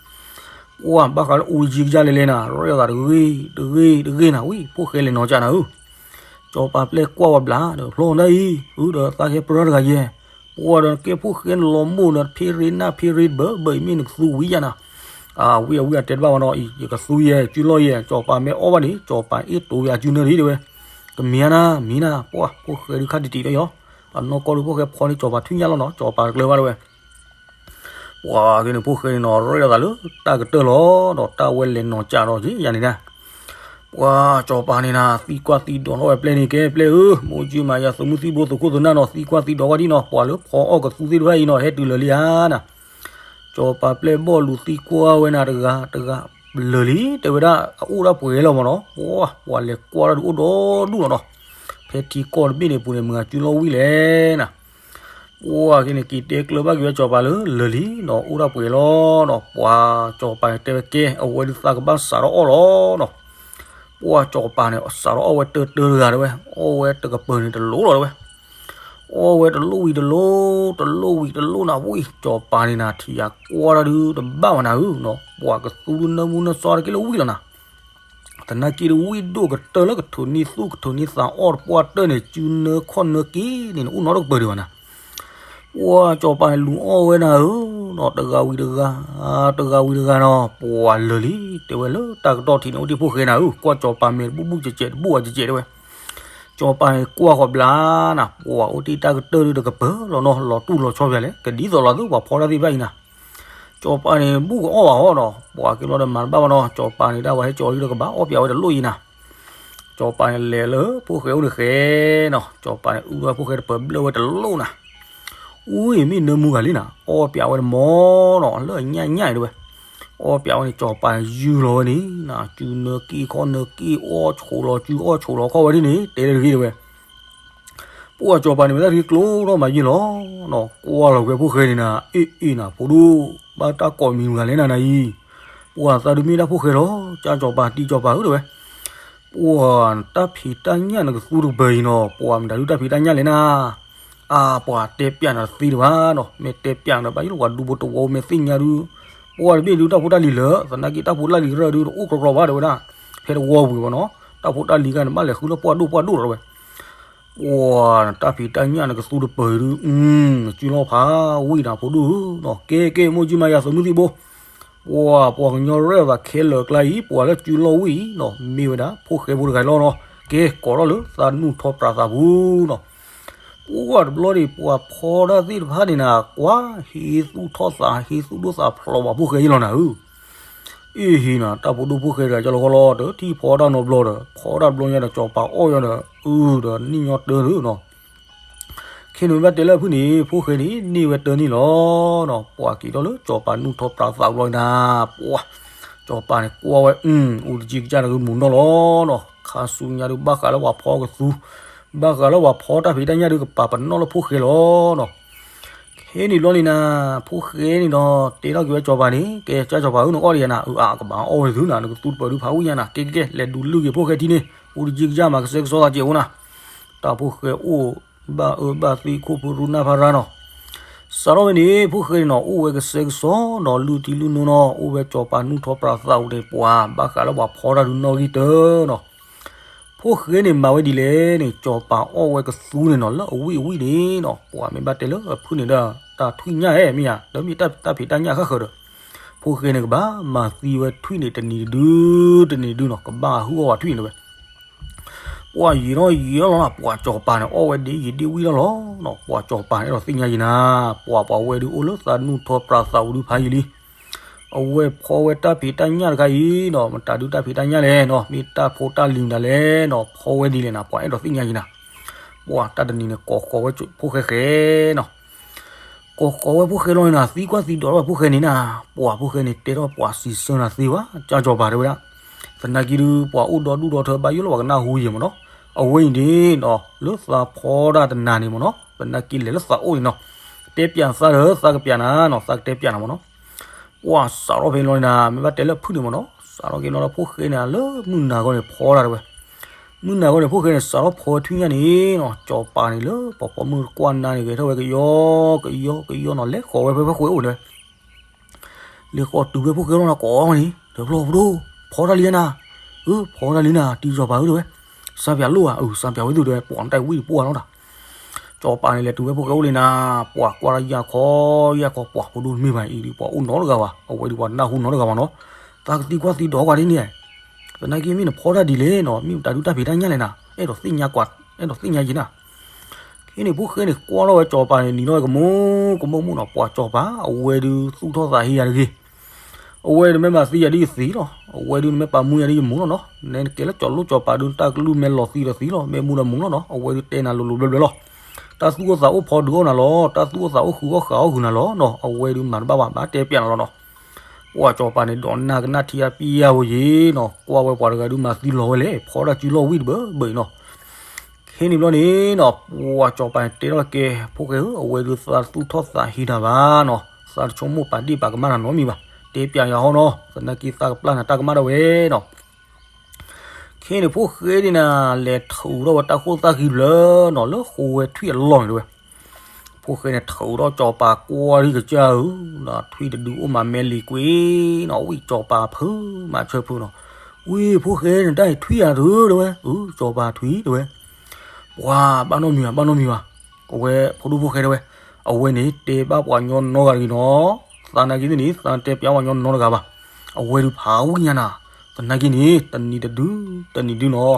ပှၤဘၣ်ဃးလၢအူတကံကစၢ်လဲၤလဲၤနၤ ရဲၣ်အသးတဂ့ၤတဂ့ၤတဂ့ၤနၤဝံၤ ဖိၣ်ဃဲလဲၤနီၤကၢ်နၤဧၢ. စီၤပၤပျဲၢ်ကွၢ်ဝဲဘျးဒီး ဖျီနၤအံၤ အုဒီးသးကဲပြၢတဂၤယဲၢ်, ပှၤဒီးကဲဖိၣ်ဃဲနလီၤမိၢ်ဒီး ဖ့ရ့နၢ်ဖ့ရ့တဘၢဘၢအံၤမ့ၢ်နကသူဝံယၤနၤ. အဝံအဝံအတဲတဘၣ်ဘၣ်နီၤအံၤ ယကသူယဲၢ် စုလီၢ်ယဲၢ် စီၤပၤမ့ၢ်အီၣ်ဘၣ်န့ၣ် စီၤပၤအ့ၣ်တိၤဝဲအစုနၢဒံးတဲဝဲ. ကမ့ၢ်ဧါနၤ မ့ၢ်နၤ ပှၤဖိၣ်ဃဲဒုးခါတံၢ်တံၢ်ဒီးယီၤ, အနီၢ်ကီၢ်ဒုးဖိၣ်ဃဲဖီန့ၣ် စီၤပၤထွံၣ်ညၣ်လီၤနီၤ စီၤပၤတကျၢၤဘၣ်တဲဝဲ. ပှၤက့န့ၣ် ဖိၣ်ဃဲန့ၣ်နီၤ ရဲၣ်အသးလၢတၢ်ကတၢၢ်လီၤဒီး တၢ်ဝဲလဲၤနီၤကၢ်ဒီးက့ယၤန့ၣ်ဒၣ်. ပှၤစီၤပၤန့ၣ်နၤ သံကွၢ်သံဒိးထီၣ်ဝဲပျဲၢ်န့ၣ် ကဲပျဲၢ်ဧၢ, မိၢ်ကၠံမၤယၤ သုးမုၢ်သံၣ်ဘိ သုးခိၣ်သုးနၢ်နီၤ သံကွၢ်သံဒိးဝဲဒ်နီၤ ပှၤလၢဖီအီၣ်ကသူသ့ၣ်တဖၣ်အံၤနီၤ ဟဲတုၤလၢာ်လံဧါနၤ. စီၤပၤပျဲၢ်ဘီၣ်လူၤသံကွၢ်ဝဲနၤတဂၤတဂၤ လၢာ်လံ တဲဝဲဒၣ် အအိၣ်ဒၣ်ပှဲၤလီၤမးနီၤ ပှၤ ပှၤလဲၤကွၢ်ဒၣ်ဒုးအိၣ်ဒီဒူၣ်လီၤနီၤ. ဖဲထံကီၢ်တဘ့ၣ်န့ၣ်အပူၤန့ၣ် မုၢ်ဂၤစုလီၢ်ဝံၣ်လဲၣ်နၤ. ပှၤက့န့ၣ် က့ၤတဲကျၢၤဘၣ်က့ၤဝဲစီၤပၤလၢလၢာ်လံနီၤ အိၣ်ဒၣ်ပှဲၤလီၤနီၤ ပှၤစီၤပၤန့ၣ်တဲဝဲကဲ အဝဲဒုးသးကဘၣ်စးထီၣ်အီၣ်လီၤနီၤ. ပှၤစီၤပၤန့ၣ် စးထီၣ်အီၣ်ဝဲတၢတၢတဂၤတဲဝဲ အီၣ်ဝဲတကပၤန့ၣ်တလိၣ်လီၤတဲဝဲ. အီၣ်ဝဲတလိၣ်ဝံၤတလိၣ် တလိၣ်ဝံၤတလိၣ်နၤဝံၤ စီၤပၤန့ၣ်နၤ ထံၣ်ယၤကွၢ်တၢ်ဒုးတဘၣ်ဝဲနၤဧၢနီၤ ပှၤကသူဒုးနၢမူနၢဆှီတက့ၢ်လၢဝံၣ်လီၤနၤ. သနာ်က့ဒုးဝံၣ်ဒိၣ်ကတၢၢ်လၢကထိးနံၣ်သူၣ်ကထိးနံၣ်သးအီၣ်တပှၢ်တၢၢ်န့ၣ် စုနၢခီၣ်နၢက့န့ၣ် နအိၣ်နီတကပၤဒံးဘၣ်နၤ. ပှၤစီၤပၤန့ၣ်လူၤအီၣ်ဝဲနၤဧၢနီၤ တဂၤဝံၤတဂၤ တဂၤဝံၤတဂၤနီၤ ပှၤလၢာ်လံ တဲဝဲလၢတၢ်ကတီၢ်ထံးန့ၣ် အိၣ်တ့ၢ်ဖိၣ်ဃဲနၤဧၢ ကွၢ်စီၤပၤမဲာ်တဘူၣ်ဘူၣ်ကဲးကဲးတဘူၣ်ဝဲကဲးကဲးတဲဝဲ. စီၤပၤန့ၣ်ကွၢ်ဃီၤဘျါနၤ ပှၤအိၣ်တ့ၢ်တၢ်ကတၢၢ်ဒုးတကပၤလီၤနီၤ လီၤတူၢ်လီၤဆီပျဲလဲၣ် ကဒ်သိးလီၤသုပှၤဖီတၢ်သ့ၣ်တဖၣ်အံၤနၤ. စီၤပၤန့ၣ်ဘူၣ်ကအီၣ်ဘၣ်အီၤနီၤ ပှၤက့ၤဘျီဒီးမၤတဘၣ်ဘၣ်နီၤ စီၤပၤန့ၣ်ဒၣ်ဝဲဟဲကၠီၤလံဒီးကဘၣ်အီၣ်ပၠးဝဲတလိၣ်အံၤနၤ. စီၤပၤန့ၣ်လဲၤလၢဖိၣ်ဃဲအိၣ်န့ၣ်ဃဲနီၤ စီၤပၤန့ၣ်အုၣ်ဝဲဖိၣ်ဃဲတပၤဘျၢၣ်ဝဲတလိၣ်နၤ. အူအံၤမ့ၢ်နၢမူဂၤလံနၤ အီၣ်ပၠးဝဲတမီၤနီၤ လၢအညၣ်ညၣ်အံၤတဲဝဲ. အီၣ်ပၠးဝဲန့ၣ် စီၤပၤယုၢ်လီၤဝဲန့ၣ် စုနၢက့ၢ်ခီၣ်နၢက့ၢ် အီၣ်ဆိးလီၤစုအီၣ်ဆိးလီၤခီၣ်ဝဲဒ်န့ၣ် တဲလၢတဂ့ၤတဲဝဲ. ပှၤစီၤပၤန့ၣ် မ့ၢ်တၢ်တဂ့ၤကျိထီၣ်မးယုၢ်လီၤ. ကွၢ်လီၤကွံာ်ဖိၣ်ဃဲန့ၣ်နၤ အ့ၣ်အ့ၣ်နၤဖိဒိၣ် ဘၣ်တၢ်ကိးမံၤမတၤလဲၣ်နၤနၤအံၤ. ပှၤသးဒုးမ့ၢ်ဒၣ်ဖိၣ်ဃဲလီၤ ကၢ်စီၤပၤတံၢ်စီၤပၤဧၢတဲဝဲ. ပှၤတၢ်ဖံးတၢ်ညၣ်နကသူတပၤအံၤနီၤ ပှၤမတၤဒုးတၢ်ဖံးတၢ်ညၣ်လဲၣ်နၤ. အါ ပှၤတဲပၠးနၤတသ့တဘၣ်နီၤ မ့ၢ်တဲပၠးနၤဘၣ်ယုၢ်လီၤပှၤဒူဖိတဝီမ့ၢ်သ့ၣ်ညါဒုး ပှၤတဘ့ၣ်ဒုးတၢ်ဖိတၢ်လံၤလၢာ် သနာ်က့တၢ်ဖိတၢ်လံၤကရၢၢ်ဒုးတအိၣ်ကြီကြီဘၣ်တဲဝဲဒၣ်. ဖဲတဝီပူၤဘၣ်နီၤ တၢ်ဖိတၢ်လံၤဂၤန့ၣ် ဘၣ်လဲၤဃုလၢပှၢ်ဒိၣ်ပှၢ်ဒိၣ်လီၤတဲဝဲ. ပှၤတၢ်ဖံးတၢ်ညၣ်နကသူတပၤအံၤဒုး စုလီၢ်ဖးဝံၣ်နၤဖိဒိၣ်ဧၢနီၤ ကဲကဲ မိၢ်ကၠံမၤယၤ သုးမုၢ်သံၣ်ဘိ ပှၤပှၤကညီရဲၣ်သးခဲလၢာ်အကျါအံၤ ပှၤလၢစုလီၢ်ဝံၣ်အံၤနီၤ မ့ၢ်ဝဲဒၣ်ဖိၣ်ဃဲဖိတဂၤလီၤနီၤ ကဲ ကိးထီၣ်လၢသးနူၢ်ထီၣ်ပြးသးပူၤနီၤ. ပှၤတဘျီန့ၣ် ပှၤဖီတၢ်သ့ၣ်တဖၣ်န့ၣ်နၤ ကွၢ်ဟ့သူၣ်ထီၣ်သး ဟ့သူၣ်ဒိၣ်သးဖျိးပှၤဖိၣ်ဃဲအံၤလီၤနၤဧၢ. အ့ၣ်ဟ့ၣ်နၤ တၢ်ဖိဒိၣ်ဖိၣ်ဃဲတဂၤကၠီလီၤဃီလီၤ တထံၣ်ဖီတၢ်နီတဘျီဒီး ဖီတၢ်တဘျီညါဒီး စီၤပၤအီၣ်ယီၤဒီး အုဒီးနံၣ်ညီတၢၢ်နီၤ. ခဲန့ၣ်မ့ၢ်ဘၣ်တဲလၢအဖုၣ်န့ၣ် ဖိၣ်ဃဲန့ၣ် န့ၢ်ဝဲတၢၢ်န့ၣ်လီၤနီၤ. ပှၤက့ၤထီၣ်လၢစီၤပၤနူၢ်ထီၣ်ပြးသးဘျီန့ၣ်နၤ ပှၤ စီၤပၤန့ၣ်ကွၢ်ဝဲ အူတကံကစၢ်တဂ့ၤမုာ်နီၢ်လီၤနီၤ ခါဆူညါဒုးဘၣ်ဃးလၢပှၤဖီကသူ ဘၣ်ဃးလၢပှၤဖီတၢ်ဖံးတၢ်ညၣ်ဒုးကပာ်ပနီၣ်လၢဖိၣ်ဃဲလီၤနီၤ. ခဲန့ၣ်ဘျီန့ၣ်နၤ ဖိၣ်ဃဲန့ၣ်ဒီး တဲထီၣ်က့ၤဝဲစီၤပၤန့ၣ် ကဲ ကၢ်စီၤပၤဧၢ နအီၣ်ဒံးယၤနၤ အၢ အကဘၣ်အီၣ်ဝဲသုနၤ နကသူတပၤဒုးဖးဝံၣ်ညါနၤ ကဲကဲကဲ လဲၤဒုးလုၢ်က့ၤဖိၣ်ဃဲထံန့ၣ် အူတကံကစၢ်မၤကဆှဲကဆှီသးက့ၤအိၣ်နၤ. တၢ်ဖိၣ်ဃဲအိၣ်ဘၣ်အၢဘၣ်သီခိၣ်ဖုရူနၢ်ဖးရါနီၤ. စးထီၣ်ဝဲန့ၣ် ဖိၣ်ဃဲန့ၣ်နီၤ အိၣ်ဝဲကဆှဲကဆှီနီၤ လုၢ်ထံလုၢ်နိနီၤ အိၣ်ဝဲစီၤပၤနူၢ်ထီၣ်ပြးသးပူၤန့ၣ် ပှၤဘၣ်ဃးလၢပှၤဖီတၢ်ဒုးနီၣ်ဂံၢ်တၢၢ်နီၤ. ဖိၣ်ဃဲန့ၣ်မၤဝဲဒ်လဲၣ်န့ၣ် စီၤပၤအီၣ်ဝဲကသူန့ၣ်နီၤ လၢအဝံၣ်အဝံၣ်န့ၣ်နီၤ ပှၤမ့ၢ်ဘၣ်တဲလၢအဖုၣ်န့ၣ်ဒီး တၢ်ထွံၣ်ညၣ်ဧဲမ့ၢ်ယၤ ဒီးမ့ၢ်တၢ်ဖံးတၢ်ညၣ်ဃၣ်ဃၢၤဒီး ဖိၣ်ဃဲန့ၣ်ကဘၣ်မၤသံဝဲထွံၣ်န့ၣ်တနံၤတဒု တနံၤတဒုနီၤ ကဘၣ်ဟုၣ်အီၣ်ဝဲထွံၣ်န့ၣ်ဝဲ. ပှၤယံာ်ထီၣ်ယံာ်ထီၣ်လီၤ ပှၤစီၤပၤန့ၣ် အီၣ်ဝဲဒ်ယံာ်ဒ်ဝံၣ်ထီၣ်လီၤနီၤ ပှၤစီၤပၤန့ၣ်အဲၣ်ဒိးသ့ၣ်ညါယံာ်နၤ ပှၤပှၤဝဲဒုးအိၣ်လၢသးနူၢ်ထီၣ်ပြးသးပူၤဒုးဖးယံာ်လံ အဝဲဖီဝဲတၢ်ဖံးတၢ်ညၣ်တခါအံၤနီၤ မတၤဒုးတၢ်ဖံးတၢ်ညၣ်လဲၣ်နီၤ မ့ၢ်တၢ်ဖိတၢ်လံၤမတၤလဲၣ်နီၤ ဖီဝဲဒ်လဲၣ်နၤ ပှၤအဲၣ်ဒိးသ့ၣ်ညါယံာ်နၤ. ပှၤတၢ်တနံၤန့ၣ် ကိးဃီၤဝဲဖိၣ်ဃဲဃဲနီၤ ကိးဃီၤဝဲဖိၣ်ဃဲလီၤန့ၣ်နၤ သံကွၢ်သံဒိးထီၣ်ဝဲဖိၣ်ဃဲန့ၣ်နၤ ပှၤဖိၣ်ဃဲန့ၣ် တဲထီၣ်ပှၤစံးဆၢနၤသ့ဝဲ ကၢ်စီၤပၤတဲဝဲဒၣ်. သနာ်က့ဒုး ပှၤအိၣ်ဒီဒူၣ်ဒီထၢဘၣ်ယိၣ်လၢပှၤကနၣ်ဟူယံာ်မ့ၢ်နီၤ အဝဲအံၤန့ၣ်နီၤ လၢသးဖီဒၣ်တနၤန့ၣ်မ့ၢ်နီၤ သနာ်က့လဲၤလၢသးအိၣ်န့ၣ်နီၤ တဲပျးသးဒီးသးကပျးနၤနီၤ သးကတဲပျးနၤမ့ၢ်နီၤ. ပှၤစးထီၣ်ဖဲန့ၣ်လီၤန့ၣ်နၤ မ့ၢ်ဘၣ်တဲလၢအဖုၣ်န့ၣ်မ့ၢ်နီၤ စးထီၣ်က့ၤလီၤဒီးဖိၣ်ဃဲန့ၣ် လၢမုၢ်နၤဂီၢ်န့ၣ် ဖီဒၣ်တဲဝဲ. မုၢ်နၤဂီၢ်န့ၣ် ဖိၣ်ဃဲန့ၣ် စးထီၣ်ဖီဝဲထွံၣ်ညၣ်န့ၣ်နီၤ, ကၠီၤပၤန့ၣ်လၢပှၤပိာ်မုၣ်တကွၢ်နါန့ၣ် ဂဲၤထီၣ်ဝဲကယီကယီကယီနီၤ, လဲၤဃီၤဝဲဖဲဖိၣ်ဃဲအိၣ်န့ၣ်ဝဲ လဲၤဃီၤတုၤဖဲဖိၣ်ဃဲအိၣ်နီၤ, ကိးအီၤန့ၣ် တဖျီဖိဒိၣ်, ဖီတၢ်လံနၤ, အၢ ဖီတၢ်လံနၤ, တံၤကၠီၤပၤဧၢ တဲဝဲ, စၢ်ပၠးလိၣ်ဧါ, အၢ စၢ်ပၠးဝဲသုတဲဝဲ, ပှၤနတၢ်ဝံၣ်တပှၢ်နီၤတၢ် ကၠီၤပၤန့ၣ် လဲၤတုၤဖဲဖိၣ်ဃဲအိၣ်လံနၤ, ပှၤကွၢ်တၢ်ယၢ်ခီယၢ်ခီ, ပှၤဖိဒိၣ်တမ့ၢ်ဘၣ်အံၤဒုး ပှၤအိၣ်နီတဂၤဘၣ်, အဝဲဒုးပှၤနၢ်ဟူနီတဂၤဘၣ်နီၤ, သးကသံကွၢ်သံဒိးကွၢ်ဒ်န့ၣ်, သနာ်က့မ့ၢ်နဖီတၢ်ဒ်လဲၣ်နီၤ, မ့ၢ်မတၤဒုးတၢ်ဖံးတၢ်ညၣ်လဲၣ်နၤ, အဲၣ်ဒိးသ့ၣ်ညါကွၢ်, အဲၣ်ဒိးသ့ၣ်ညါယံၤနၤ ခဲန့ၣ် ဖိၣ်ဃဲန့ၣ် ကွၢ်ထီၣ်ဝဲကၠီၤပၤန့ၣ် နံၤထီၣ်ဝဲကမူကမူၣ်မူၣ်နီၤ, ပှၤကၠီၤပၤ အဝဲဒုးသူၣ်ထီၣ်သးဟ့ယၤတဂ့ၤ, အဝဲဒုးမ့ၢ်မၤသံယၤဒ်ယသံလီၤ, အဝဲဒုးနမ့ၢ်ပာ်မူယၤဒ်ယမူလီၤနီၤ, နကဲလၢကၠီၤလိၣ်ကၠီၤပၤဒုး တၢ်ကလုၢ်မ့ၢ်လီၤသံဒီးသံလီၤ, မ့ၢ်မူဒီးမူလီၤနီၤ, အဝဲဒုးတဲနၤလိၤလိၤဘျၢဘျၢလီၤ, တၢ်သူၣ်အိၣ်သးအိၣ်ဖီဒုးအီၣ်နၤလီၤ, တၢ်သူၣ်အိၣ်သးအိၣ်ဃုာ်အီၣ်ဃာ်အီၣ်ဃုာ်နၤလီၤနီၤ, အဝဲဒုးမၤတဘၣ်ဘၣ် ဘၣ်တဲပၠးနၤလီၤနီၤ ပှၤကၠီၤပၤန့ၣ် ဒိးနၢ်ကနၣ်ထံအါပံအါဝဲယံၤနီၤ, ကွၢ်ဝဲပှၤတဂၤဒုးမၤသံလီၤဝဲလဲၣ်, ဖီဒၣ်စုလီၢ်ဝံၣ်တဘၢဘၢအံၤနီၤ, ခဲန့ၣ်ဘျီန့ၣ်နီၤ, ပှၤကၠီၤပၤန့ၣ်တဲထီၣ်ကဲ, ဖိၣ်ဃဲဧၢ, အဝဲဒုးသးသူၣ်ထီၣ်သးဟ့တၢ်ဘၣ်နီၤ, သးတဆိကမိၣ်ပာ်ဒ့ၣ်ပာ်ကမၣ်တၢ်နီတမံၤဘၣ်, တဲပၠးယၤဟီနီၤ, သနာ်က့သးကပျၢ်နၤတၢ်ကမၣ်ဒၣ်ဝဲနီၤ ခဲန့ၣ် ဖိၣ်ဃဲဒ်န့ၣ် လဲၤထုးထီၣ်ဝဲတၢ်ခိၣ်သၣ်ဃံတဖျၢၣ်နီၤ လၢဃိဝဲထွံၣ်အလီၢ်န့ၣ်တဲဝဲ, ဖိၣ်ဃဲန့ၣ်ထုးထီၣ်ကၠီၤပၤကွၢ်လံကစၢ်ဧၢ, ထွံၣ်တဒုအိၣ်မးမဲလံာ်ကွံာ်နီၤ, ဝံၣ်ကၠီၤပၤဖုးမၤဆၢဖုးနီၤ, ဝံၣ်ဖိၣ်ဃဲန့ၣ် တၢ်အံၤထွံၣ်ဧါတၢ်တဲဝဲ, အၢ ကၠီၤပၤထွံၣ်တဲဝဲ ပှၤဘၣ်နီတမံၤဘၣ် ဘၣ်နီတမံၤဘၣ်, အဝဲဖိဒိၣ်ဖိၣ်ဃဲတဲဝဲ, အဝဲန့ၣ်တဲဘၣ်ပှၤညီနီတဂၤတဂ့ၤနီၤ, သးနာ်က့သ့ၣ်န့ၣ် သးတဲပၠးပှၤညီနီတဂၤဘၣ်, အဝဲဒုးဖးဝံၣ်ညါနၤ, သနာ်က့န့ၣ် တနံၤတဒု တနံၤဒုနီၤ,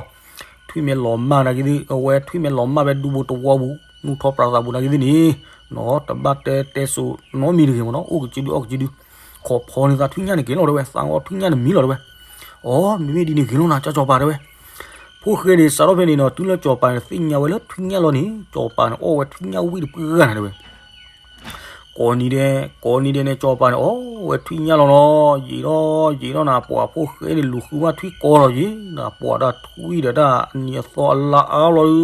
ထွံၣ်မ့ၢ်လီၤမၢ်နာ်က့သ့ၣ် အဝဲထွံၣ်မ့ၢ်လီၤမၢ်ဖဲဒူဘိတဝီပူၤ နူၢ်ထီၣ်ပြးသးပူၤနာ်က့သ့ၣ်န့ၣ်, နီၤ တဘၣ်တဲတဲစိၤနီတမံၤတဂ့ၤမ့ၢ်နီၤ, အိၣ်ကစုဒု အီၣ်ကစုဒု, ခိးဖီန့ၢ်သးထွံၣ်ညၣ်န့ၣ်က့ၤလီၤတဲဝဲ, သးအီထွံၣ်ညၣ်တမံၤလီၤတဲဝဲ, အိ မ့မ့ၢ်ဒ်န့ၣ်ဂ့ၤလီၤနၤ ကၠီၤပၤတဲဝဲ ဖိၣ်ဃဲန့ၣ် စးထီၣ်ဖဲန့ၣ်နီၤ တုၤလၢကၠီၤပၤန့ၣ် သ့ၣ်ညါဝဲလၢထွံၣ်ညၣ်လီၤန့ၣ် ကၠီၤပၤန့ၣ် အီၣ်ဝဲထွံၣ်ညၣ်ဝံၣ်တပှၢ်နၤတဲဝဲ, ကိးနံၤဒဲး ကိးနံၤဒဲးန့ၣ် ကၠီၤပၤန့ၣ် အီၣ်ဝဲထွံၣ်ညၣ်လီၤနီၤ, ယံာ်ထီၣ်ယံာ်ထီၣ်နၤ ပှၤဖိၣ်ဃဲန့ၣ် လူၤဃုဘၣ်ထွံၣ်ကီလီၤယံၤ, ပှၤတၢ်ထွံၣ်ဒီးတၢ်အနံၤအသီအလါအါလီၤဒီး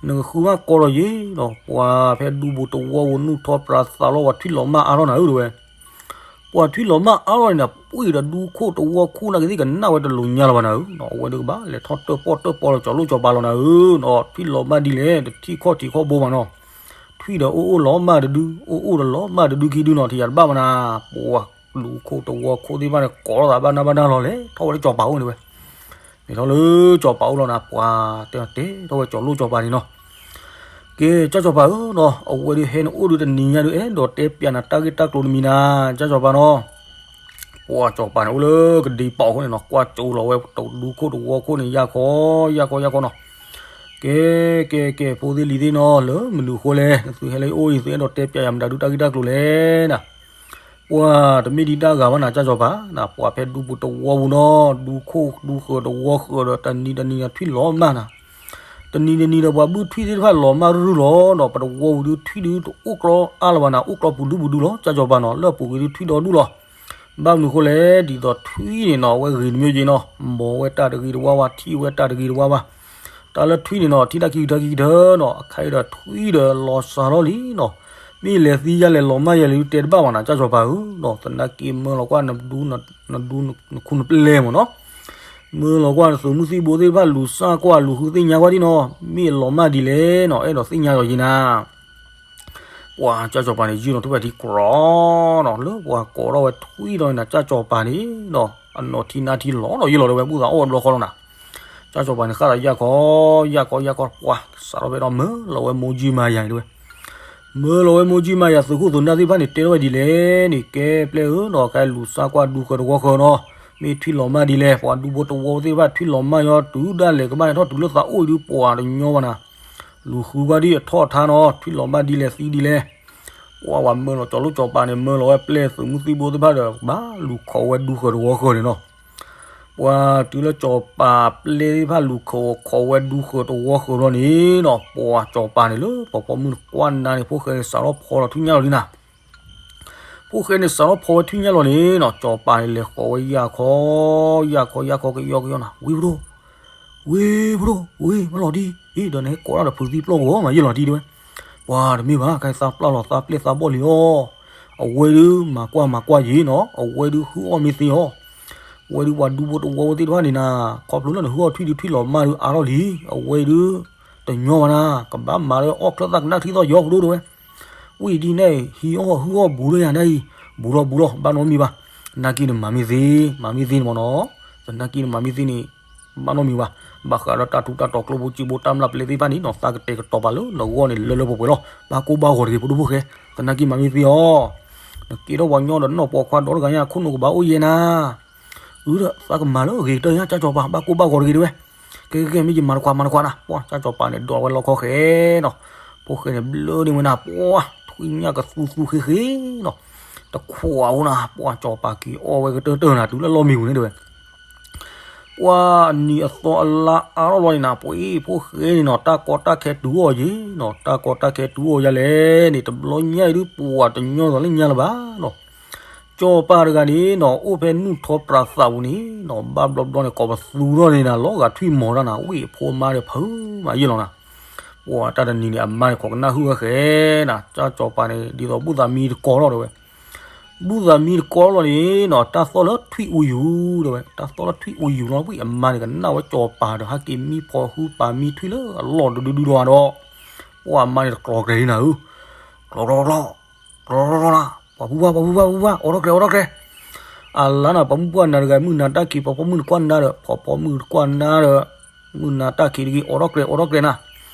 နကဃုဘၣ်ကီလီၤယံၤနီၤ, ပှၤဖဲဒူဘိတဝီပူၤ နူၢ်ထီၣ်ပြးသးလီၤ ပှၤထွံၣ်လီၤမၢ်အါထီၣ်နၤဧၢတဲဝဲ ပှၤထွံၣ်လီၤမၢ်အါထီၣ်န့ၣ် ပှံၢ်ဒီးဒူခိၣ်တဝီခိၣ်နာ်က့သ့ၣ် ကနၣ်ဝဲတလိၤညါလၢၤဘၣ်နၤဧၢ, အဝဲဒုးကဘၣ်လဲၤထီၣ်တၢၣ်ပီၣ်တၢၣ်ပီၣ်လီၤ ကၠီၤလိၣ်ကၠီၤပၤလီၤနၤဧၢ, ထွံၣ်လီၤမၢ်ဒ်လဲၣ် တထံၣ်ခီၣ်ထံးခီၣ်ဘိဘၣ်နီၤ, ထွံၣ်ဒီးအိၣ်အိၣ်လီၤမၢ်တဒု အိၣ်အိၣ်ဒီးလီၤမၢ်တဒုခံဒုနီၤ ထံၣ်ယၤတဘၣ်ဘၣ်နၤ, ပှၤဒူခိၣ်တဝီခိၣ်သ့ၣ်တဖၣ်န့ၣ် ကိးထီၣ်သးဘၣ်နၢ်ဘၣ်နၢ်လီၤ လဲၤထီၣ်ဝဲလၢကၠီၤပၤအိၣ်န့ၣ်ဝဲ လဲၤထီၣ်လၢကၠီၤပၤအိၣ်လီၤနၤ, ပှၤတဲတဲထီၣ်ဝဲကၠီၤလိၣ်ကၠီၤပၤန့ၣ်နီၤ ကဲ ကၠီၤပၤဧၢနီၤ, အဝဲဒုးဟဲနအိၣ်ဒုးတနံၤညါဒုး အဲၣ်ဒိးတဲပၠးနၤတၢ်ဂ့ၢ်တၢ်ကျိၤတမံၤနၤ ကၠီၤပၤနီၤ, ပှၤကၠီၤပၤန့ၣ် အိၣ်လၢကဒံပာ်အဃိန့ၣ်နီၤ ကွၢ်ကၠိလီၤဝဲဒူခိၣ်တဝီခိၣ်န့ၣ် ယၢ်ခီ ယၢ်ခီ ယၢ်ခီနီၤ, ကဲ ကဲ ကဲ ဖိသ့ၣ်လံၤသ့ၣ်နီၤ လၢမနုၤအဃိလဲၣ် နသုဟဲလၢယအိၣ်အံၤ သုအဲၣ်ဒိးတဲပၠးယၤမတၤဒုးတၢ်ဂ့ၢ်တၢ်ကျိၤလဲၣ်နၤ ပှၤတမ့ၢ်ဒံးတၢ်ဂၤဘၣ်နၤ ကၠၢ်ကၠီၤပၤ, ပှၤဖဲဒူပူၤတဝီပူၤနီၤ ဒူခိၣ်ဒူဃၢၤတဝီဃၢၤဒီး တနံၤတနံၤဒီးထွံၣ်လီၤမၢ်နၤ, တနံၤတနံၤဒီးပှၤဘုၣ်ထွံၣ်သ့ၣ်တဖၣ်လီၤမၢ်ရုၢ်ရုၢ်လီၤနီၤ, ပတဝီပူၤဒုးထွံၣ်ဒုးတအိၣ်ကျီအါလၢၤဘၣ်နၤ အိၣ်ကျီပူၤဒူပူၤဒူလီၤ ကၠၢ်ကၠီၤပၤနီၤ, လၢအပူၤကွံာ်ဒုးထွံၣ်ဒီဒူၣ်လီၤ, ဘၣ်မနုၤအဃိလဲၣ် ဒ်သိးထွံၣ်န့ၣ်နီၤ အဝဲဂ့ၤတမံၤက့နီၤ, မ်ဝဲတၢ်တဂ့ၤတဝါဝါ ထံၣ်ဝဲတၢ်တဂ့ၤတဝါဝါ တၢ်လၢထွံၣ်န့ၣ်နီၤ ထံၣ်တၢ်ခံကထၢခံကထၢနီၤ အခါအံၤဒီးထွံၣ်ဒီးလီၤစှၤထီၣ်လံနီၤ, မ့ၢ်လဲၤသံယါလဲၤလီၤမၢ်ယါလံဒုးတဲတဘၣ်ဘၣ်နၤ ကၠၢ်ကၠီၤပၤဧၢနီၤ, သနာ်က့မၢလီၤကွၢ်နဒူ နဒူနခူနပျဲၢ်မ့ၢ်နီၤ, မၢလီၤကွၢ်နသုးမုၢ်သံၣ်ဘိသ့ၣ်တဖၣ်လူၤစၢ်ကွၢ်လူၤဃုသ့ၣ်ညါကွၢ်ဒံနီၤ, မ့ၢ်လီၤမၢ်ဒ်လဲၣ်နီၤ အဲၣ်ဒိးသ့ၣ်ညါလီၤယံၤနၤ ပှၤကၠၢ်ကၠီၤပၤန့ၣ် ယုၢ်နီၤထူၣ်ဖျဲးထံကြီနီၤ, လၢပှၤကိးထီၣ်ဝဲထွံၣ်ဒီးနၤ ကၠၢ်ကၠီၤပၤန့ၣ်နီၤ အနီၢ်ထံနါထံလီၤဒီးယုၢ်လီၤဒီးဝဲဘူၣ်သးအီၣ်ဝဲဘျီဃီလီၤနၤ, ကၠၢ်ကၠီၤပၤန့ၣ် ဃၣ်သးယၢ်ခီ ယၢ်ခီ ယၢ်ခီ ပှၤစးထီၣ်ဖဲဒီးမၢလီၤဝဲမိၢ်ကၠံမၤယၤန့ၣ်တဲဝဲ မၢလီၤဝဲမိၢ်ကၠံမၤယၤ သုးခိၣ်သုးနၢ်သ့ၣ်တဖၣ်န့ၣ် တဲထီၣ်ဝဲဒ်လဲၣ်န့ၣ် ကဲပျဲၢ်ဧၢနီၤ ခဲလူၤစၢ်ကွၢ်ဒူဃၢၤတဝီဃၢၤနီၤ, မ့ၢ်ထွံၣ်လီၤမၢ်ဒ်လဲၣ် ပှၤဒူဖိတဝီသ့ၣ်တဖၣ်ထွံၣ်လီၤမၢ်ညီ တုၤဒၣ်လဲာ်ကဘၣ်ဟဲထီၣ်တုၤလၢသးအိၣ်အံၤဒုးပှၤတညီဘၣ်နၤ, လူၤဃုကွၢ်ဒ်အထီၣ်အထါနီၤ ထွံၣ်လီၤမၢ်ဒ်လဲၣ်သံဒ်လဲၣ်, ပှၤဝဲမၢလီၤ ကၠီၤလိၣ်ကၠီၤပၤန့ၣ် မၢလီၤဝဲပျဲၢ်သုးမုၢ်သံၣ်ဘိသ့ၣ်တဖၣ်ဒီး ဘၣ်လူၤခိးဝဲဒူဃၢၤတဝီဃၢၤန့ၣ်နီၤ ပှၤတုၤလၢကၠီၤပၤပျဲၢ်သ့ၣ်တဖၣ်လူၤခိးခိးဝဲဒူဃၢၤတဝီဃၢၤဘျီန့ၣ်နီၤ ပှၤကၠီၤပၤန့ၣ်လၢပှၤပိာ်မုၣ်တကွၢ်နါန့ၣ် ဖိၣ်ဃဲန့ၣ် စးထီၣ်ဖီလီၤထွံၣ်ညၣ်လီၤလံနၤ, ဖိၣ်ဃဲန့ၣ်စးထီၣ်ဖီဝဲထွံၣ်ညၣ်လီၤန့ၣ်နီၤ ကၠီၤပၤန့ၣ်လဲၤဃီၤဝဲယၢ်ခီ ယၢ်ခီ ယၢ်ခီ ကယီကယီနၤ ဝံၤပဒိၣ် ဝံၤပဒိၣ် ဝံၤမၢလီၤဒံ အ့ ဒီးနဟဲကိးတၢ်ဒီးဖုးသံပျီၢ်ဂီၤမး ယဲၢ်လီၤတံၢ်တဲဝဲ, ပှၤတမ့ၢ်ဘၣ် ခဲအံၤသးပျၢ်လီၤသးပျဲၢ်သးဘီၣ်လံအီၤ, အဝဲဒုးမၤကွၢ်မၤကွၢ်ယံၤနီၤ အဝဲဒုးဟုအီၣ်မ့ၢ်သ့အီၤ, ဝဲဒုးပှၤဒူဖိတဝီဖိသ့ၣ်တဖၣ်န့ၣ်နၤ, ခီဖျိလၢနဟုအီၣ်ထွံၣ်ဒုးထွံၣ်လီၤမၢ်ဒုးအါထီၣ်လံ, အဝဲဒုး တညီဘၣ်နၤ, ကဘၣ်မၤလၢအီၣ်ချၢၣ်သၣ်ကနၣ်ထံသီၣ်ယီၤပဒိၣ်တဲဝဲ, ဝံၤဒ်န့ၣ် ဟံးအီၣ်ဟုအီၣ်ဘူးလၢယၤဒၣ်အံၤ, ဘူးလီၤဘူးလီၤ ဘၣ်နီတမံၤဘၣ်, သနာ်က့နမၤမ့ၢ်သ့, မၤမ့ၢ်သ့န့ၣ်မ့ၢ်နီၤ, သနာ်က့နမၤမ့ၢ်သ့န့ၣ် ဘၣ်နီတမံၤဘၣ်, ဘၣ်ဃးဒီးတၢ်ထူးတၢ်တီၤကျိၣ်ဖိစ့ဖိတၢ်မျၢ်ပျဲသ့ၣ်တဖၣ်န့ၣ်နီၤ, သးကတဲာ်ကတီၤပာ်လၢနဂီၢ်န့ၣ်လၢလၢပှဲၤပှဲၤလီၤ, ဘၣ်ကိၢ်ဘၣ်ဂီၤတဂ့ၤ ဖိဒိၣ်ဖိၣ်ဃဲ, သနာ်က့မၤမ့ၢ်သ့အီၤ နကဲထီၣ်ပှၤညီဒီးနီၢ်ပိာ်ခွါဒီတဂၤညါ ခိၣ်နူာ်ကဘၣ်အိၣ်ယဲၢ်နၤ, အုဒီးသးကမၤလၢအဂ့ၤကတၢၢ်ညါ ကၠၢ်စီၤပၤ ဘၣ်ကိၢ်ဘၣ်ဂီၤတဂ့ၤတဲဝဲ, ကဲကဲကဲ မ့ၢ်ယမၤတခွးမၤတခွးနၤ, ပှၢ်ကၠၢ်စီၤပၤန့ၣ် ဒိးဝဲလီခီဃဲနီၤ, ဖိၣ်ဃဲန့ၣ်ဘျၢန့ၢ်ဝဲနၤ, ပှၢ်ထွံၣ်ညၣ်ကသူသူဃ့ဃ့နီၤ, တခွးအိၣ်နၤ, ပှၢ်စီၤပၤက့ၤအီၣ်ဝဲကတၢၢ်တၢၢ်နၤ တုၤလၢလီၢ်မံၤပူၤန့ၣ်တဲဝဲ ပှၢ်နံၤအသီအလါအါထီၣ်လီၤန့ၣ်နၤ, ပှၤအ့ၣ်ဖိၣ်ဃဲန့ၣ်နီၤ တၢ်ကီတၢ်ခဲတုၤအိၣ်ယဲၢ်နီၤ, တၢ်ကီတၢ်ခဲတုၤအိၣ်ယဲၢ်လဲၣ်န့ၣ် တဘျီညါအံၤဒုး ပှၢ်တညီသိးလၢညါလၢၤဘၣ်နီၤ, စီၤပၤတဂၤန့ၣ်နီၤ အိၣ်ဖဲနူၢ်ထီပြးသးပူၤန့ၣ်နီၤ, ဘၣ်ဘျီဘျီန့ၣ် ကိးပသူထီၣ်န့ၣ်နၤ လီၤဂာ်ထွံၣ်မီၤတၢ်နၤ, ဝ့ၢ်အဖိအမါဒီးဖုးမးယဲၢ်လီၤနၤ, ပှၢ်တၢ်တနံၤန့ၣ် အမါန့ၣ် ခိးကနၣ်ဟုၣ်ဝဲဃဲနၤ, ကၠၢ်စီၤပၤန့ၣ် ဒ်သိးဘူၣ်သးမံတကီလီၤတဲဝဲ ဘူၣ်သးမံတကီလီၤန့ၣ်နီၤ, တၢ်သီၣ်လၢထွံၣ်အူယူၤတဲဝဲ, တၢ်သီၣ်လၢထွံၣ်အူယူၤလီၤ, ဝံၤအမါန့ၣ် ကနၣ်ဝဲစီၤပၤဒီး ဟဲက့ၤမံဖီဟုပာ်မံထွံၣ်လၢအလီၢ်ဒုဒုဒုဒီးဒီး, ပှၢ်အမါန့ၣ် တကျီၤကျဲၤလံနၤဧၢ, ကျီၤကျီၤကျီၤ, ကျီၤကျီၤကျီၤနၤ, ပှၤဖုပှၢ် ပှၤဖုပှၢ် ဖုပှၢ် အိးထီၣ်ကျဲၤ အိးထီၣ်ကျဲၤ, အလါနၤ ပှၤမုၣ်ပှၢ်နၤတဂၤ မုၢ်နၤတၢ်ခံး ပှၤဖီမုၣ်တကွၢ်နၤဒီး ဖီဖီမုၣ်တကွၢ်နၤဒီး မုၢ်နၤတၢ်ခံးတဂ့ၤ အိးထီၣ်ကျဲၤ အိးထီၣ်ကျဲၤနၤ,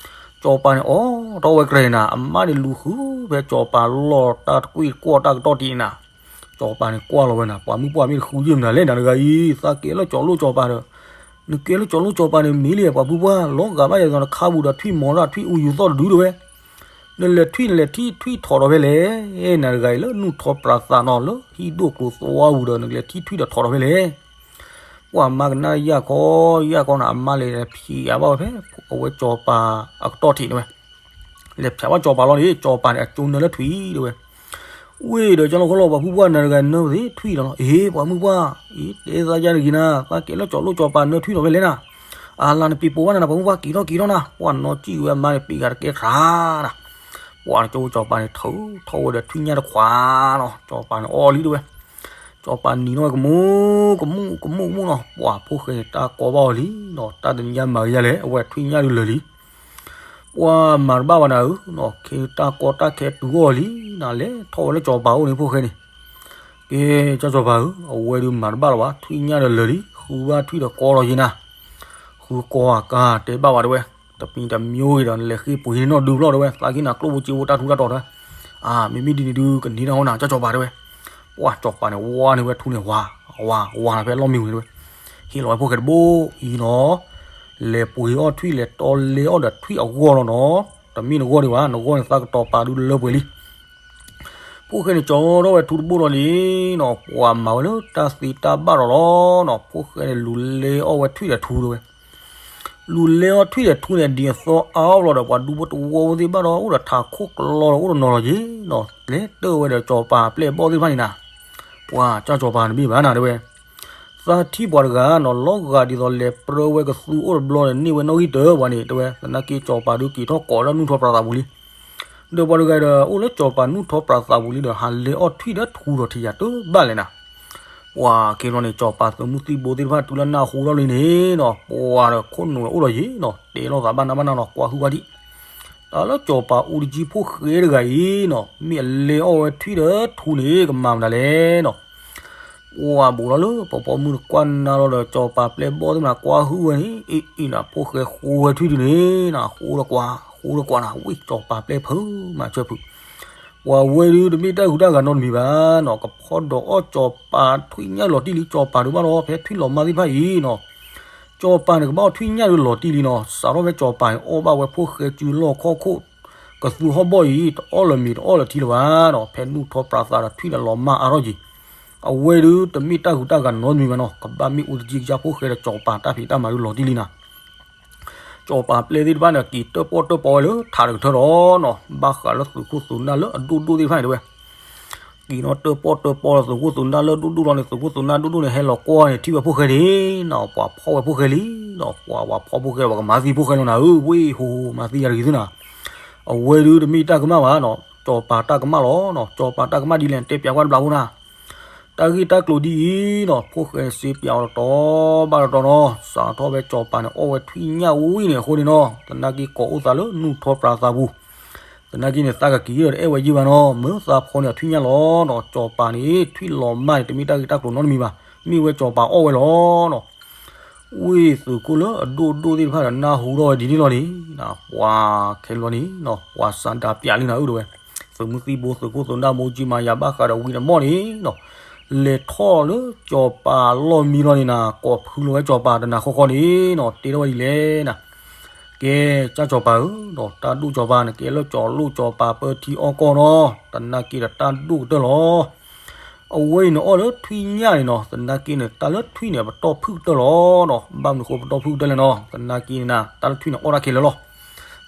စီၤပၤန့ၣ် အိးထီၣ်ဝဲကျဲၤနၤ, အမါန့ၣ်လူၤဃုဖဲစီၤပၤ လီၢ်တၢ်တကွံၢ်တကွီၢ်တၢ်ကတီၢ်တံၢ်နၤ, စီၤပၤန့ၣ်ကွၢ်လီၤဝဲနၤ, ပှၤမုၣ်ပှၢ်မ့ၢ်တဃုယ့ၢ်မနုၤလဲၣ် နၤတဂၤအံၤ သးကဲလၢကၠီၤလိၣ်စီၤပၤဒီး, နကဲလၢကၠီၤလိၣ်စီၤပၤန့ၣ် မ့ၢ်လံ ပှၤဖုပှၢ် လီၤဂာ်ဘၣ်ယၤဒီးနခါပူၤဒီးထွံၣ်မီၤတၢ် ထွံၣ်အူယူၤသီၣ်တဒုတဲဝဲ နလဲၤထွံၣ် နလဲၤထံၣ်ထွံၣ်ထီၣ်ဒီးဖဲလဲၣ်, နၤတဂၤအံၤလၢနူၢ်ထီပြးသးနီၤ လၢဟံၣ်ဒိၣ်ကျိၤသွါပူၤဒီး နကလဲၤထံၣ်ထွံၣ်ဒီးထီၣ်ဒီးဖဲလဲၣ်, ပှၤမါကနၣ်ယၢ်ခီ ယၢ်ခီနၤ အမါလဲၤဖျးဘၣ်ဝဲဖဲ အဝဲစီၤပၤအကတီၢ်ထံးန့ၣ်ဝဲ, လဲၤဖျးဘၣ်စီၤပၤလီၤန့ၣ် စီၤပၤန့ၣ် အကၠိနၢလၢထွံၣ်တဲဝဲ ဝ့ၢ်ဒီးကၠီလီၤခီလီၤ ပှၤဖုပှၢ်နၤတဂၤနၢဝဲသ့ၣ်ထွံၣ်ဒီးလီၤ, အ့ ပှၤမုၣ်ပှၢ်အံၤ တဲသးယါတဂ့ၤနၤ သးကဲလၢကၠီၤလိၣ်စီၤပၤနၢထွံၣ်ဒီးဖဲလဲၣ်နၤ, အလါနပံၤပိာ်ဘၣ်နၤ ပှၤမုၣ်ပှၢ် က့ၤထီၣ်က့ၤထီၣ်နၤ, ပှၤနီၢ်ကံၣ်ဝဲအမါန့ၣ် ပံးဂၤတကဲထါနၤ, ပှၤကၠိစီၤပၤန့ၣ် ထုးထီၣ်ဝဲဒီးထွံၣ်ညၣ်တခွးနီၤ စီၤပၤန့ၣ်အီၣ်လံတဲဝဲ, စီၤပၤနံၤနီၣ်ဝဲကမူၣ် ကမူၣ် ကမူၣ်ကမူၣ်နီၤ ပှၤဖိၣ်ဃဲန့ၣ် တၢ်ကီဘၣ်အီၤလံနီၤ တၢ်တနံၤညါမၤကယၤလဲၣ် အဝဲထွံၣ်ညၣ်ဒုးလၢာ်လံ ပှၤမၤတဘၣ်ဘၣ်နၤဧၢ, ခ့တၢ်ကီတၢ်ခဲတုၤအီၤလံနၤ လဲၤထီၣ်ဝဲလၢစီၤပၤအိၣ်န့ၣ်ဖိၣ်ဃဲန့ၣ်, ကဲ ကၠီစီၤပၤဧၢ, အဝဲဒုးမၤတဘၣ်လၢၤဘၣ်, ထွံၣ်ညၣ်ဒီးလၢာ်လံ, ဃုဘၣ်ထွံၣ်ဒီးကီလီၤယံၤနၤ, ဃုကီအကါတဲဘၣ်ဝဲတဲဝဲ, တမံၤတမံၤဂ့ၤဒီး နလဲၤဃ့ပှ့ၤန့ၢ်နီၢ်ဒုးဖျီၣ်တဲဝဲ, သးက့ၤနၤကျိၣ်ဖိစ့ဖိတၢ်ထူးတၢ်တီၤတဲဝဲ, အၢ မ့မ့ၢ်ဒ်န့ၣ်ဒုး ကန့ၢ်တၢ်ဟီနၤ ကၠီစီၤပၤတဲဝဲ, ပှၤစီၤပၤန့ၣ် ဝါန့ၢ်ဝဲထူန့ၣ် ဝါ ဝါ ဝါနၤဖဲလီၢ်မံဝံၤန့ၣ်တဲဝဲ, ဟ့ၣ်လီၤဝဲဖိၣ်ဃဲတဘိအံၤနီၤ လဲၤပှ့ၤအီၣ်ထွံၣ် လဲၤတီလဲအီၣ်ဒီးထွံၣ်အဂီၢ်လီၤနီၤ, တမ့ၢ်နဂီၢ်ဒံးဘၣ်, နဂီၢ်န့ၣ်သးကတီၤပာ်ဒုးလၢပှဲၤလံ. ဖိၣ်ဃဲန့ၣ် ကၠီထီၣ်ဝဲထူတဘိလီၤန့ၣ်နီၤ, ပှၤမၤဝဲလၢတၢ်သ့တၢ်ဘၣ်လီၤလီၤနီၤ, ဖိၣ်ဃဲန့ၣ် လူၤလဲအီၣ်ဝဲထွံၣ်ဒီးထူတဲဝဲ, လူၤလဲအီၣ်ထွံၣ်ဒီးထူန့ၣ် ဒ်အသီအါအါဘျီဒီး ပှၤဒူဖိတဝီဖိသ့ၣ်တဖၣ်ဒီး အိၣ်ဒီးထးခိၣ်ကျီဒီး အိၣ်ဒီးနီၤလီၤက့ၤနီၤ, လဲၤတၢၢ်ဝဲဒီးစီၤပၤပျဲၢ်ဘီၣ်သ့ၣ်တဖၣ်န့ၣ်နၤ, ပှၤကၠီစီၤပၤတမ့ၢ်ဘၣ်နၤတဲဝဲ သးထံၣ်ပှၤတဂၤနီၤ လီၤဂာ်ဒ်သိးလဲၤပြၢဝဲကသူအိၣ်တဘျီဒီး န့ၢ်ဝဲနီၣ်ဂံၢ်တၢၢ်ပှၤန့ၣ် တဲဝဲ, သနာ်က့စီၤပၤဒုးက့ၤထီၣ်ကိးလၢနူၢ်ထီပြးသးပူၤလံ. ဒီးပှၤတဂၤဒီးအိၣ်လၢစီၤပၤနူၢ်ထီပြးသးပူၤလံဒီး ဟးလဲအီၣ်ထွံၣ်ဒီးထူဒီးထံၣ်ယၤတဘၣ်လဲၣ်နၤ. ပှၤက့ၤလီၤန့ၣ် စီၤပၤသုးမုၢ်သံၣ်ဘိသ့ၣ်တဖၣ်တုၤလၢနၢ်ဟူထီၣ်လံန့ၣ်နီၤ, ပှၤဒီးခိၣ်နူာ်အိၣ်လီၤယံၤနီၤ, တဲလိာ်သးဘၣ်နးဘၣ်နးနီၤ, ကွၢ်ဟုၣ်ဝဲဒံး တၢ်လၢစီၤပၤအူတကံဖိၣ်ဃဲတဂၤအံၤနီၤ, မ့ၢ်အလဲအီၣ်ဝဲထွံၣ်ဒီးထူန့ၣ် ကမၤမနုၤလဲၣ်နီၤ. ပှၤဘူးလီၤလၢပှၤပိာ်မုၣ်တကွၢ်နါလီၤဒီး စီၤပၤပျဲၢ်ဘီၣ်သ့ၣ်မနၤ ကွၢ်ဟုၣ်ဝဲန့ၣ် အ့ၣ်အ့ၣ်နၤ ဖိၣ်ဃဲဃိဝဲထွံၣ်ဒုန့ၣ်နၤ, ဃိဒီးကွၢ် ဃိဒီးကွၢ်နၤ, ဝံၣ်စီၤပၤပျဲၢ်ဖုးမၤဆၢဖုး ပှၤဝဲဒုတမ့ၢ်တၢ်ဂုၤတၢ်ဂၤနီတမံၤဘၣ်နီၤ, ကဖီၣ်ဒီးအီၣ်စီၤပၤထွံၣ်ညၣ်လီၤတံၢ်လံ, စီၤပၤဒုးဘၣ်ဒီးဖဲထွံၣ်လီၤမၢ်သ့ၣ်တဖၣ်အံၤနီၤ, စီၤပၤန့ၣ်ကဘၣ်အီၣ်ထွံၣ်ညၣ်ဒုးလီၤတံၢ်လံနီၤ, စးထီၣ်ဖဲစီၤပၤန့ၣ် အီၣ်ဘၣ်ဝဲဖိၣ်ဃဲစုလီၢ်ခီၣ်ခိၣ် ကသူဟီၣ်ဘီၣ်အံၤ တအီၣ်လၢၤမ့ၤတအီၣ်လၢၤထံလၢၤဘၣ်နီၤ, ဖဲနူၢ်ထီပြးသးဒီးထွံၣ်ဒီးလီၤမၢ်အါထီၣ်က့ၤ, အဝဲဒုတမ့ၢ်တၢ်ဂုၤတၢ်ဂၤနီတမံၤဘၣ်နီၤ, ကဘၣ်မ့ၢ်အူတကံကစၢ်ဖိၣ်ဃဲဒီးစီၤပၤတၢ်ဖံးတၢ်မၤဒုးလီၤတံၢ်လံနၤ. စီၤပၤပျဲၢ်သ့ၣ်တဖၣ်န့ၣ် က့ၤတၢၣ်ပီၣ်တၢၣ်ပီဝဲလၢထးတကထၢဒီးနီၤ, ဘၣ်ဃးလၢသုးခိၣ်သုးနၢ်လၢအဒိၣ်ဒိၣ်သ့ၣ်တဖၣ်န့ၣ်တဲဝဲ, က့ၤနီၣ်တၢၣ်ပီၣ်တၢၣ်ပီလၢသုးခိၣ်သုးနၢ်လၢအဒိၣ်ဒိၣ်လီၤန့ၣ်, သုးခိၣ်သုးနၢ်ဒိၣ်ဒိၣ်န့ၣ် ဟဲလီၤကွၢ်န့ၣ် ထံၣ်ဝဲဖိၣ်ဃဲန့ၣ်နီၤ, ပှၤဖီၣ်ဝဲဖိၣ်ဃဲလံနီၤ, ပှၤ ပှၤဖီၣ်ဖိၣ်ဃဲ ပှၤကမၤသံဖိၣ်ဃဲလီၤနၤဧၢ, ဝ့ၢ်ဟိဟိမၤသံယၤတဂ့ၤသုနၤ. အဝဲဒုတမ့ၢ်တၢ်ကမၣ်ဘၣ်နီၤ, စီၤပၤတၢ်ကမၣ်လီၤနီၤ, စီၤပၤတၢ်ကမၣ်ဒ်လဲၣ် တဲပျးကွၢ်တဘျီဖိနၤ. တၢ်ဂ့ၢ်တၢ်ကျိၤဒ်အံၤနီၤ ဖိၣ်ဃဲန့ၣ်စ့ပၠးအီၤတတီၤဘၣ်တတီၤနီၤ, စးထီၣ်ဖဲစီၤပၤန့ၣ်အီၣ်ဝဲထွံၣ်ညၣ်ဝံၤန့ၣ်အဃိန့ၣ်နီၤ သနာ်က့ကိးအိၣ်သးလၢနူၢ်ထီပြးသးပူၤ, သနာ်က့န့ၣ် သးကက့ၤဒီးတအဲၣ်ဝဲယုၢ်ဘၣ်နီၤ, မ့ၢ်သးဖီန့ၢ်အထွံၣ်ညၣ်လီၤနီၤ, စီၤပၤန့ၣ် ထွံၣ်လီၤမၢ်န့ၣ် တမ့ၢ်တၢ်ဂ့ၢ်တၢ်ကျိၤနီတမံၤဘၣ်, မ့ၢ်ဝဲစီၤပၤအီၣ်ဝဲလီၤနီၤ. ဝ့ၢ်သုးခိၣ်လၢအဒိၣ်ဒိၣ်သ့ၣ်တဖၣ်ဒီးနၢ်ဟူထီၣ်ဝဲဒ်န့ၣ်လီၤန့ၣ်, ပှၤခဲလီၤန့ၣ်နီၤ ပှၤစးဒၤပၠးလံနၤဧၢတဲဝဲ, သုးမုၢ်သံၣ်ဘိ သုးခိၣ်သုးနၢ်မိၢ်ကၠံမၤယၤဘၣ်ဃးဒီးဝံၤတမီၢ်န့ၣ်နီၤ, လဲၤထီၣ်လၢစီၤပၤလီၢ်မံလီၤန့ၣ်နၤ, ကိးဖုလီၤဝဲစီၤပၤတနၤဃီဃီန့ၣ်နီၤ, တဲထီၣ်ဝဲဒ်လဲၣ်နၤ, ကဲ ကၢ်စီၤပၤဧၢ, ဒီးတၢ်ဒိၣ်စီၤပၤန့ၣ်ကဲလၢစီၤလိၣ်စီၤပၤပၢထံအီၣ်ကီၢ်နီၤ, သနာ်က့ဒီးတၢ်ဒိၣ်ကတၢၢ်လီၤ. အဝဲအံၤန့ၣ်အီၣ်လၢထွံၣ်ညၣ်န့ၣ်နီၤ, သနာ်က့န့ၣ် တၢ်လၢထွံၣ်န့ၣ် ပတီၢ်ဖုၣ်ကတၢၢ်လီၤနီၤ, ဘၣ်မနုၤဃိပတီၢ်ဖုၣ်ကတၢၢ်လဲၣ်နီၤ, သနာ်က့န့ၣ်နၤ တၢ်လၢထွံၣ်န့ၣ်အီၣ်တၢ်ခဲလၢာ်လီၤ.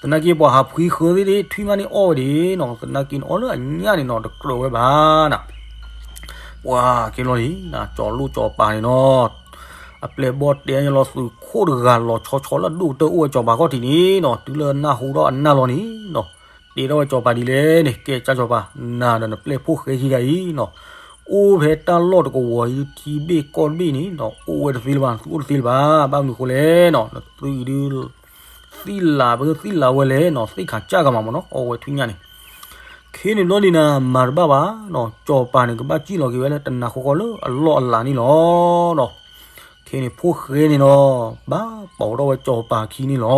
သနာ်က့ပှၤဟးဖှံဃၢသ့ၣ်ဒၣ် ထွံၣ်မးန့ၣ်အီၣ်ဝဲဒၣ်နီၤ, သနာ်က့န့ၣ်အီၣ်လၢအညၣ်န့ၣ်နီၤ တကြၢးဝဲဘၣ်နၤ, ပှၤခဲလီၤန့ၣ်နၤ စီၤလိၣ်စီၤပၤန့ၣ်နီၤ, အပျဲၢ်ဘီၣ်တဲညါလီၤသုးခိၣ်တဂၤလီၤဆီဆီလၢအဒိၣ်ကတၢၢ်အိၣ်ဝဲစီၤပၤခီၣ်ထံးန့ၣ်နီၤ, တုၤလၢနၢ်ဟူထီၣ်အနၢ်လီၤန့ၣ်နီၤ, တဲထီၣ်ဝဲစီၤပၤဒ်လဲၣ်န့ၣ်, ကဲ ကၢ်စီၤပၤ, နၤဒီးနပျဲၢ်ဖိၣ်ဃဲခံဂၤအံၤနီၤ, အိၣ်ဖဲတၢ်လီၢ်တကဝီၤအံၤ ထံဘ့ၣ်ကီၢ်တဘ့ၣ်န့ၣ်နီၤ, အိၣ်ဝဲတသ့လၢၤဘၣ်, သုအိၣ်တသ့လၢၤဘၣ်, ဘၣ်မနုၤဃိလဲၣ်နီၤ, နသုအံၤဒုး သံလးပသံလးဝဲလဲၣ်နီၤ, သ့ၣ်ခးကၢ်ကမးမ့ၢ်နီၤ, အီၣ်ဝဲထွံၣ်ညၣ်န့ၣ် ခဲန့ၣ်ဘျီန့ၣ်နၤ မၤတဘၣ်ဘၣ်နီၤ, စီၤပၤန့ၣ် ကဘၣ်စံၣ်လီၤက့ၤဝဲလၢတနၤဃီဃီလၢအလီၢ်အလၤန့ၣ်လီၤနီၤ. ခဲန့ၣ်ဖိၣ်ဃဲန့ၣ်နီၤ ဘၣ်ပိာ်ထီၣ်ဝဲစီၤပၤခံန့ၣ်လီၤန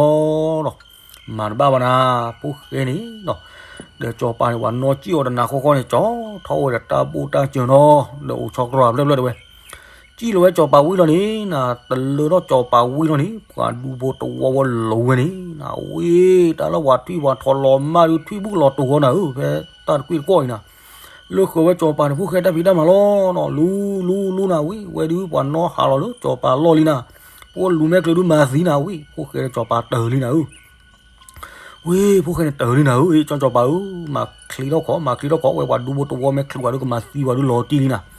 ီၤ. မၤတဘၣ်ဘၣ်နၤ, ဖိၣ်ဃဲန့ၣ်နီၤ, ဒီးစီၤပၤန့ၣ် ပှၤနီၣ်စံၣ်အီၤတနၤဃီဃီန့ၣ် ကၠီထီၣ်ဝဲဒီးတၢ်ဘိၣ်တၢ်စၢၤနီၤ, ဒီးအိၣ်ဆီကြၢးဖျၢၣ်ဖျၢၣ်တဲဝဲ စံၣ်လီၤဝဲစီၤပၤဝံၤလီၤန့ၣ်နၤ, တလၢထီၣ်စီၤပၤဝံၤလီၤန့ၣ် ပှၤဒူဖိတဝီဝဲလီၤဝဲန့ၣ်နၤ, ဝ့ၢ်တၢ်လၢပှၤထွံၣ်ပှၤထီၣ်လီၤမၢ်ဒုး ထွံၣ်ဘူၣ်လီၤတိၤဃီနၤဧၢ, ဖဲတၢ်တကွံၣ်တကွီၢ်အံၤနၤ, လၢဃုာ်ဝဲစီၤပၤန့ၣ်ဖိၣ်ဃဲတၢ်ဖံးတၢ်မၤလီၤနီၤ, လူလူလူနၤဝံၤ ဝဲဒုးပှၤနီၣ်ဟးလီၤလၢစီၤပၤလီၢ်လံနၤ, ပှၤလူၤမဲာ်ချၢဒုးမၤသံနၤဝံၤ ဖိၣ်ဃဲဒီးစီၤပၤတၢၢ်လံနၤဧၢ ဝ့ၢ် ဖိၣ်ဃဲန့ၣ်တၢၢ်လံနၤဧၢ, အ့ၣ် ကၠီစီၤပၤဧၢ, မၤချ့ထီၣ်ခီ မၤချ့ထီၣ်ခီ, ဝဲပှၤဒူဖိတဝီမဲာ်ချၢပှၤဒုးကမၤသံပှၤဒုးလီၤတံၢ်လံနၤ,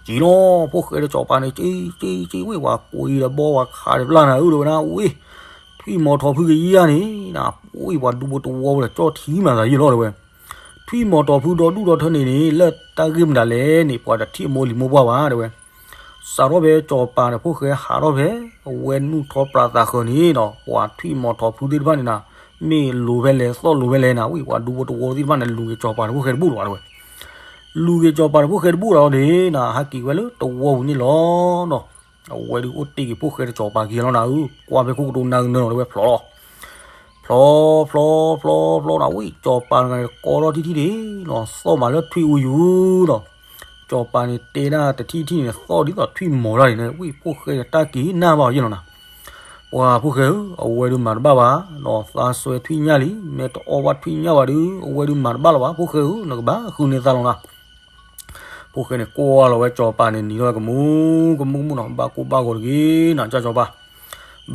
က့ၤလီၤ ဖိၣ်ဃဲဒီးစီၤပၤန့ၣ် က့ၤက့ၤက့ၤ ဝ့ၢ်ပှၤကွံာ်ဒီးဘီပှၤခးဒီးပျၢ်နၤဧၢ တဲဝဲဒၣ် ဝ့ၢ် ထွံၣ်မီၤထီၣ်ဖုကယံၤဧါန့ၣ်နၤ, ဝ့ၢ်ပှၤဒူဖိတဝီဝဲဒီးကၠီထံမၤသးယံာ်လီၤတဲဝဲ, ထွံၣ်မီၤထီၣ်ဖုဒီဒူၣ်ဒီထၢန့ၣ်န့ၣ် လၢတၢ်ဂ့ၢ်မတၤလဲၣ်န့ၣ် ပှၤတထံၣ်အမိၢ်လံၤမိၢ်ပှၢ်ဘၣ်တဲဝဲ စးထီၣ်ဖဲစီၤပၤဒီးဖိၣ်ဃဲဟးထီၣ်ဖဲ အဝဲနူၢ်ထီပြးသးဃၢၤန့ၣ်ဒီး ပှၤထွံၣ်မီၤထီၣ်ဖုသ့ၣ်တဖၣ်န့ၣ်နၤ, မ့ၢ်လိၤဖဲလဲၣ်သီၣ်လိၤဖဲလဲၣ်နၤ, ဝံၤ ပှၤဒူဖိတဝီသ့ၣ်တဖၣ်န့ၣ် လူၤက့ၤစီၤပၤဒီးဖိၣ်ဃဲတဘူၣ်လၢၤဘၣ်တဲဝဲ, လူၤက့ၤစီၤပၤဒီးဖိၣ်ဃဲတဘူၣ်လၢၤဘၣ်န့ၣ်နၤ, ဟဲက့ၤဝဲလၢတဝီပူၤန့ၣ်လီၤနီၤ, အဝဲဒုးအိၣ်တ့ၢ်က့ၤဖိၣ်ဃဲဒီးစီၤပၤက့ၤလီၤနၤဧၢ, ကွၢ်ဖဲခိၣ်ကတိၤနၤကနၢလီၤတဲဝဲ ဖျိးလီၤ ဖျိးဖျိးဖျိးဖျိးနၤ, ဝံၤ စီၤပၤတဂၤန့ၣ် ကိးထီၣ်ထံထံန့ၣ်နီၤ, သီၣ်မးလၢထွံၣ်အူယူၤနီၤ, စီၤပၤန့ၣ်တဲဒၣ်တထံၣ်ထံၣ်န့ၣ် သီၣ်ဒ်သိးထွံၣ်မီၤတၢ်န့ၣ်, ဝံၤ ဖိၣ်ဃဲန့ၣ် တၢ်က့ၤနၢ်ဘၣ်အီၤယဲၢ်လီၤနၤ, ပှၤဖိၣ်ဃဲဧၢ, အဝဲဒုးမၤတဘၣ်ဘၣ်နီၤ, သးစွဲထွံၣ်ညၣ်လံ, မ့ၢ်တအီၣ်ဘၣ်ထွံၣ်ညၣ်ဘၣ်ဒုး အဝဲဒုးမၤတဘၣ်လၢၤဘၣ်, ဖိၣ်ဃဲဧၢ, နကဘၣ်ဃုန့ၢ်သးလီၤနၤ ဖိၣ်ဃဲန့ၣ် ကွၢ်လီၤဝဲစီၤပၤန့ၣ် နံၤထီၣ်ဝဲကမူကမူကမူနီၤ, ဘၣ်ကိၢ်ဘၣ်ဂီၤတဂ့ၤနၤ, ကၢ်စီၤပၤ,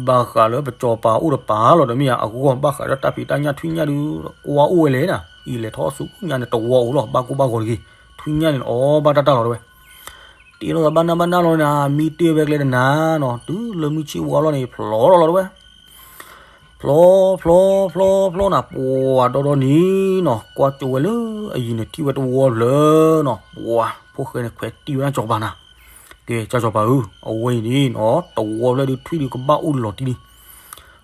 ဘၣ်ဃးလၢပစီၤပၤအိၣ်တပၤလီၤဒီးမ့ၢ်ဧါ, အဂီၢ်ဘၣ်ဃးဒီးတၢ်ဖံးတၢ်ညၣ်ထွံၣ်ညၣ်ဒုး ကွၢ်အိၣ်ဝဲလဲၣ်နၤ, အံၤလဲၤထီၣ်ဆူညါန့ၣ် တဝီအိၣ်လီၤ, ဘၣ်ကိၢ်ဘၣ်ဂီၤတဂ့ၤ, ထွံၣ်ညၣ်န့ၣ် အီၣ်ဘၣ်တၢ်တၢ်လီၤတဲဝဲ တ့လီၤသးဘၣ်နၢ်ဘၣ်နၢ်လီၤနၤ, မံတ့ၢ်ဝဲကျဲတနၤနီၤ, တုၤလၢမုၢ်ဆ့ၣ်ဝါလီၤန့ၣ် ဖျိးလီၤလီၤတဲဝဲ ဖျိးဖျိးဖျိးဖျိးနၤ, ပှၤဒီဒီနံၤနီၤ, ကွၢ်ကၠိဝဲလၢအယံၤန့ၣ် ထံၣ်ဝဲတဝီဖျၢၣ်နီၤ, ပှၤဖိၣ်ဃဲန့ၣ် ခွဲးတံၢ်ဝဲဒၣ်စီၤပၤနၤ, ကဲ ကၢ်စီၤပၤဧၢ, အဝဲအံၤန့ၣ်နီၤ တဝီဖျၢၣ်ဒုးထွံၣ်ဒုးကဘၣ်အိၣ်လီၤတံၢ်လံ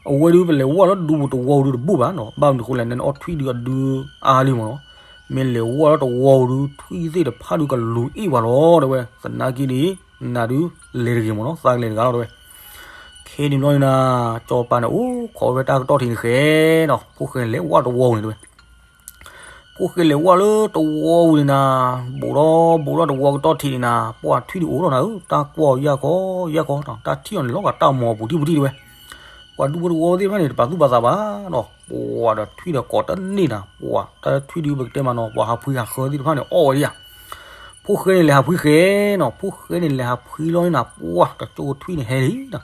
အဝဲဒုးပလဲၤဝဲလၢဒူပူၤတဝီဒုးတဘူၣ်ဘၣ်နီၤ, ဘၣ်မနုၤဃိလဲၣ် နအီၣ်ထွံၣ်ဒုးအဒုးအါလံမ့ၢ်နီၤ, မ့ၢ်လဲၤဝဲလၢတဝီဒုး ထွံၣ်သ့ၣ်တဖၣ်ဒုးကလူၤအ့ၣ်ပှၤလီၤ တဲဝဲ, သနာ်က့န့ၣ် နၤဒုးလဲၤတဂ့ၤမ့ၢ်နီၤ, သးကလဲၤတဂၤလီၤတဲဝဲ, ခဲန့ၣ်ဘျီန့ၣ်နၤ, စီၤပၤန့ၣ် အိၣ်ခိးဝဲတၢ်ကတီၢ်ထံးန့ၣ်ဃဲနီၤ, ဖိၣ်ဃဲလဲၤဝဲတဝီန့ၣ်တဲဝဲ ဖိၣ်ဃဲလဲၤဝဲလၢတဝီပူၤန့ၣ်နၤ, ဘူးထီၣ်ဘူးထီၣ်တဝီကတီၢ်ထံးန့ၣ်နၤ, ပှၤထွံၣ်ဒုးအိၣ်ထီၣ်နၤဧၢ, တၢ်ကွၢ်အီၤယၢ်ခီယၢ်ခီ, တၢ်ထံၣ်အီၤန့ၣ်လီၤဂာ်တၢ်မီၤပူၤထံၣ်ပူၤထံၣ်တဲဝဲ, ပှၤဒူဖိတဝီသ့ၣ်တဖၣ်န့ၣ် တပာ်သူၣ်ပာ်သးဘၣ်နီၤ, ပှၤဒီးထွံၣ်ဒီးကိးတန့ၢ်နၤ, ပှၤတၢ်ထွံၣ်ဒုးပကတဲမးနီၤ, ပှၤဟးဖှံဟးဃၢသ့ၣ်တဖၣ်န့ၣ် အီၣ်ဝဲဒၣ်ယၤ ဖိၣ်ဃဲန့ၣ်လဲၤဟးဖှံဃဲနီၤ, ဖိၣ်ဃဲန့ၣ်လဲၤဟးဖှံလီၤန့ၣ်နၤ, ပှၤတကၠိၣ်ထွံၣ်န့ၣ်ဟဲလံနၤ,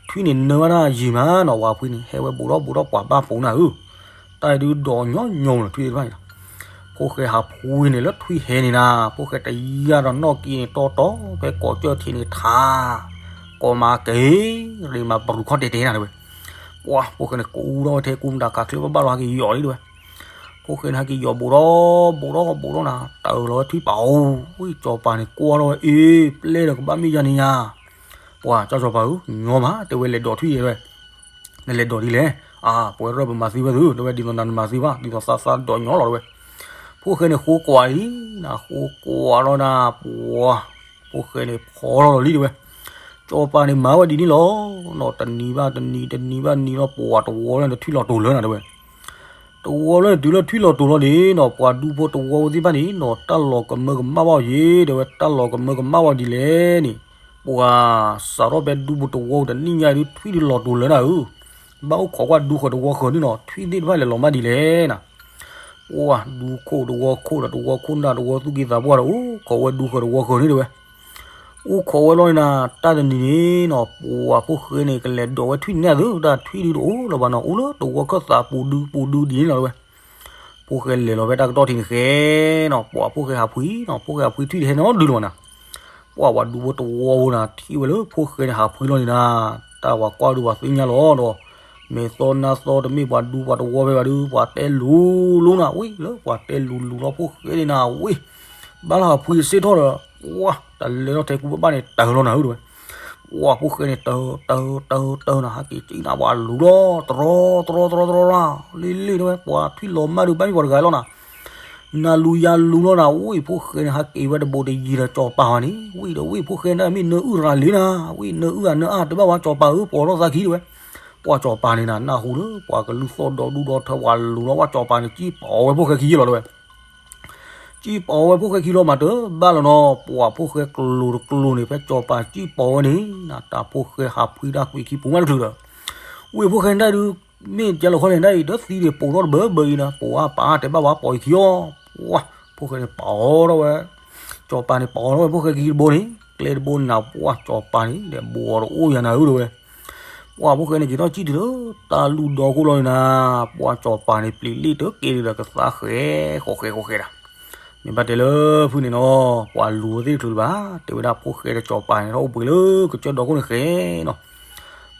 ထွံၣ်န့ၣ်နၢဘၣ်နၤယံာ်မးနီၤ, ပှၤဖှံန့ၣ် ဟဲဝဲဘူးထီၣ်ဘူးထီၣ်ပှၤဘၣ်ပူၤနၤဧၢ, တၢ်ဒုးဒီးညီညီလီၤထွံၣ်သ့ၣ်တဖၣ်န့ၣ်နၤ, ဖိၣ်ဃဲဟးဖှံန့ၣ်လၢထွံၣ်ဟဲန့ၣ်နၤ, ဖိၣ်ဃဲတယၢ်ဒီးနီၣ်က့ၤန့ၣ်တီတီ ဖဲကိးကၠၢၢ်ထံးန့ၣ်ထး, ကိးမၤက့ၤ, ရ့မၤပရူၤခီၣ်တဲာ်တဲာ်နၤတဲဝဲ ပှၤဖိၣ်ဃဲန့ၣ် ကူထီၣ်ဝဲထဲကူမတၤခးချ့ဘၣ်ဘၣ်လီၤဟဲက့ၤယီၤလံတဲဝဲ, ဖိၣ်ဃဲန့ၣ်ဟဲက့ၤယီၤဘူးထီၣ်ဘူးထီၣ်ဘူးထီၣ်နၤ တၢ်အၢၣ်လီၤဝဲထွံၣ်ပာ်အူ, ဝံၣ်စီၤပၤန့ၣ်ကွၢ်ထီၣ်ဝဲအ့ၣ် ပျဲၢ်ဒီးကဘၣ်မ့ၢ်ယၤန့ၣ်ညါ, ပှၤကၠီစီၤပၤဧၢ ညီမး တဲဝဲလဲၤဒိးထွံၣ်ယဲတဲဝဲ, နလဲၤဒိးဒ်လဲၣ်, အါ ပဝဲရၢၢ်ပမၤသံဝဲသု တဲဝဲဒ်သိးနၤနမၤသံဘၣ် ဒ်သိးသးသးဒိးညီလီၤတဲဝဲ, ဖိၣ်ဃဲန့ၣ်ဃိကွၢ်လံ, နဃိကွၢ်ထီၣ်နၤ ပှၤ, ဖိၣ်ဃဲန့ၣ်ဖီထီၣ်လီၤလံတဲဝဲ, စီၤပၤန့ၣ်မၤဝဲဒ်န့ၣ်လီၤ, နီၤတနံၤဘၣ်တနံၤ တနံၤဘၣ်နံၤလီၤ ပှၤတဝီလၢန့ၣ်တထွံၣ်လီၤတိၤလၢနၤတဲဝဲ တဝီလၢန့ၣ်တုၤလၢထွံၣ်လီၤတိၤလီၤန့ၣ်နီၤ ပှၤဒူဖိတဝီဖိသ့ၣ်တဖၣ်န့ၣ်နီၤ တၢ်လီၤကမၢကမၣ်ဘၣ်အီၤယဲ တဲဝဲ တၢ်လီၤကမၢကမၣ်ဘၣ်အီၤဒ်လဲၣ်န့ၣ်, ပှၤစးထီၣ်ဖဲဒူဖိတဝီဖိတနံၣ်ညါဒုး ထွံၣ်ဒုးလီၤတိၤလၢနၤဧၢ, ဘၣ်အိၣ်ခိးကွၢ်ဒူဃၢၤတဝီဃၢၤန့ၣ်နီၤ ထွံၣ်သ့ၣ်တဖၣ်လဲၤလီၤမၢ်ဒ်လဲၣ်နၤ, ပှၤဒူခိၣ်တဝီခိၣ်ဒီးတဝီခိၣ်နၢ်တဝီသူၣ်က့သးပှၢ်ဒီး အိၣ်ခိးဝဲဒူဃၢၤတဝီဃၢၤန့ၣ်တဲဝဲ အိၣ်ခိးဝဲလီၤန့ၣ်နၤ တၢ်တနံၤန့ၣ်နီၤ ပှၤဖိၣ်ဃဲန့ၣ် ကလဲၤဒိးဝဲထွံၣ်န့ၣ်အသိး တၢ်ထွံၣ်ဒုးတအိၣ်လၢၤဘၣ်နီၤ အိၣ်လၢတဝီခၢၣ်သးပူၤဒုပူၤဒုဒ်န့ၣ်လီၤတဲဝဲ, ဖိၣ်ဃဲလဲၤလီၤဖဲတၢ်ကတီၢ်ထံးန့ၣ်ဃဲနီၤ ပှၤဖိၣ်ဃဲဟးဖှံနီၤ ဖိၣ်ဃဲဟးဖှံထွံၣ်တဟဲနီတဒုလၢၤဘၣ်နၤ, ပှၤပှၤဒူဖိတဝီဖိနၤ ထံၣ်ဝဲလၢဖိၣ်ဃဲန့ၣ်ဟးဖှံလီၤန့ၣ်နၤ, တၢ်ပှၤကွၢ်ဒုးပှၤသ့ၣ်ညါလီၤဒီး, မဲာ်သီနါသီတမ့ၢ်ပှၤဒူပှၤတဝီဖဲဘၣ်ဒုး ပှၤတဲလူၤလူၤနၤ ဝံၣ်လၢပှၤတဲလူၤလူၤလီၤဖိၣ်ဃဲန့ၣ်နၤ ဝံၣ် ဘၣ်လၢဟးဖှံစ့ၢ်ထီၣ်ဒီး, ပှၤတၢ်လဲၤထီၣ်ထဲကူဘၣ်ဘၣ်န့ၣ် တၢၢ်လီၤနၤဧၢတဲဝဲ, ပှၤဖိၣ်ဃဲန့ၣ် တၢၢ်တၢၢ်တၢၢ်တၢၢ်နၤ ဟဲက့ၤကံနၤ ပှၤလူၤလီၤ တရီတရီတရီတရီလီၤ, လ့လ့တဲဝဲ ပှၤထွံၣ်လီၤမၢ်ဒုး ဘၣ်မ့ၢ်ပှၤတဂၤလီၤနၤ နၤလူၤယၤလူၤလီၤနၤ ဝံၣ်ဖိၣ်ဃဲန့ၣ် ဟးက့ၤဝဲတဘိးတယံၤဒီးစီၤပၤဝဲန့ၣ် ဝံၣ်ဒီးဝံၣ်ဖိၣ်ဃဲန့ၣ် မ့ၢ်နၢအုၣ်ရၤလံနၤ ဝံၣ်နၢအုၣ်အနၢအါတဲဘၣ်ဝဲ စီၤပၤဧၢ ပိာ်ထီၣ်သးခံတဲဝဲ, ပှၤစီၤပၤန့ၣ်နၤ နၢ်ဟူလၢ ပှၤကလုၢ်သီၣ်ဒီဒူၣ်ဒီထၢ ပှၤလူၤလီၤ ပှၤစီၤပၤန့ၣ် ကံၣ်ပိာ်ဝဲဖိၣ်ဃဲခံယဲၢ်လီၤတဲဝဲ ကံၣ်ပိာ်ဝဲဖိၣ်ဃဲခံလီၤမးတဘၣ်လီၤနီၤ ပှၤဖိၣ်ဃဲကျိၤတကျိၤန့ၣ် ဖဲစီၤပၤကံၣ်ပိာ်ဝဲန့ၣ် နတၢ်ဖိၣ်ဃဲဟးဖှံတၢ်ကွံာ်ခံပူၤမးတချုးဒီး, ဝံၣ်ဖိၣ်ဃဲဒၣ်ဒုး မ့ၢ်ကဲလီၤခီလဲၣ်ဒၣ်အံၤ တသံဒံးပိာ်ထီၣ်တဘၢဘၢအံၤနၤ ပိာ်အါပာ်အါတဲဘၣ်ဝဲပိာ်အံၤခံအီၤ, ပှၤဖိၣ်ဃဲန့ၣ်ပိာ်ထီၣ်ဝဲ စီၤပၤန့ၣ်ပိာ်ထီၣ်ဝဲဖိၣ်ဃဲခံတဘိန့ၣ် ကျဲတဘိနၤ ပှၤစီၤပၤန့ၣ် ဒီးဘူးအီၤတအိၣ်ယၤနၤဧၢတဲဝဲ ပှၤဖိၣ်ဃဲန့ၣ် က့ၤထီၣ်ကံၣ်တုၤလၢတၢ်လူၢ်ဒီခိၣ်လီၤန့ၣ်နၤ, ပှၤစီၤပၤန့ၣ် ပျံၤလ့ၣ်တက့ၢ်ဒီးကသါဃဲၤဃီဃဲၤဃီဃဲၤဒၣ်, မ့ၢ်ဘၣ်တဲလၢဖုန့ၣ်နီၤ, ပှၤလူၤဝဲသ့ၣ်တချုးလၢၤဘၣ်, တဲဝဲဒၣ်ဖိၣ်ဃဲဒီးစီၤပၤန့ၣ် ထီၣ်အိၣ်ပှ့ၤလၢကစၢၢ်ဒီခိၣ်န့ၣ်ဃဲနီၤ,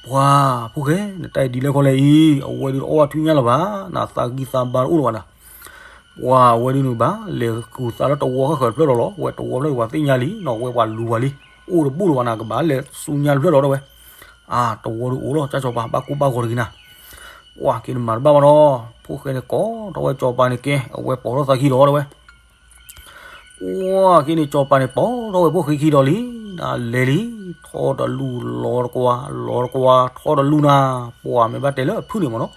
ပှၤဖိၣ်ဃဲ နတၢ်အံၤဒ်လဲၣ်ခီလဲၣ်အံၤ, အဝဲဒုးတအီၣ်ဘၣ်ထွံၣ်ညၣ်လၢၤဘၣ်, နသးဂံၢ်သးဘါတအိၣ်လၢၤဘၣ်နၤ ပှၤဝဲဒုးန့ၣ်ဘၣ် လဲၤကူၤသးလၢတဝီဃၣ်ဃၢၤတဖျၢၣ်လီၤလီၤ, ဝဲတဝီဖျၢၣ်ပှၤသ့ၣ်ညါလံနီၤ, ဝဲပှၤလူၤဝဲလံ, အိၣ်တဘူၣ်လၢၤဘၣ်နၤ ကဘၣ်လဲၤဆူညါတဖျၢၣ်လီၤတဲဝဲ, အါ တဝီဒုးအိၣ်လီၤ ကၢ်စီၤပၤ ဘၣ်ကိၢ်ဘၣ်ဂီၤတဂ့ၤနၤ, ပှၤက့ၤနမၤတဘၣ်ဘၣ်နီၤ, ဖိၣ်ဃဲန့ၣ်ကိးထီၣ်ဝဲစီၤပၤန့ၣ်ကဲ အဝဲပိာ်ထီၣ်သးခံလီၤတဲဝဲ ပှၤက့ၤန့ၣ် စီၤပၤန့ၣ်ပိာ်ထီၣ်ဝဲဖိၣ်ဃဲခံဒီးလံ, နလဲၤလံ, ထီၣ်တလူၢ်လီၤတကွၢ် လီၤတကွၢ် ထီၣ်တလူၢ်နၤ, ပှၤမ့ၢ်ဘၣ်တဲလၢအဖုၣ်န့ၣ်မ့ၢ်နီၤ,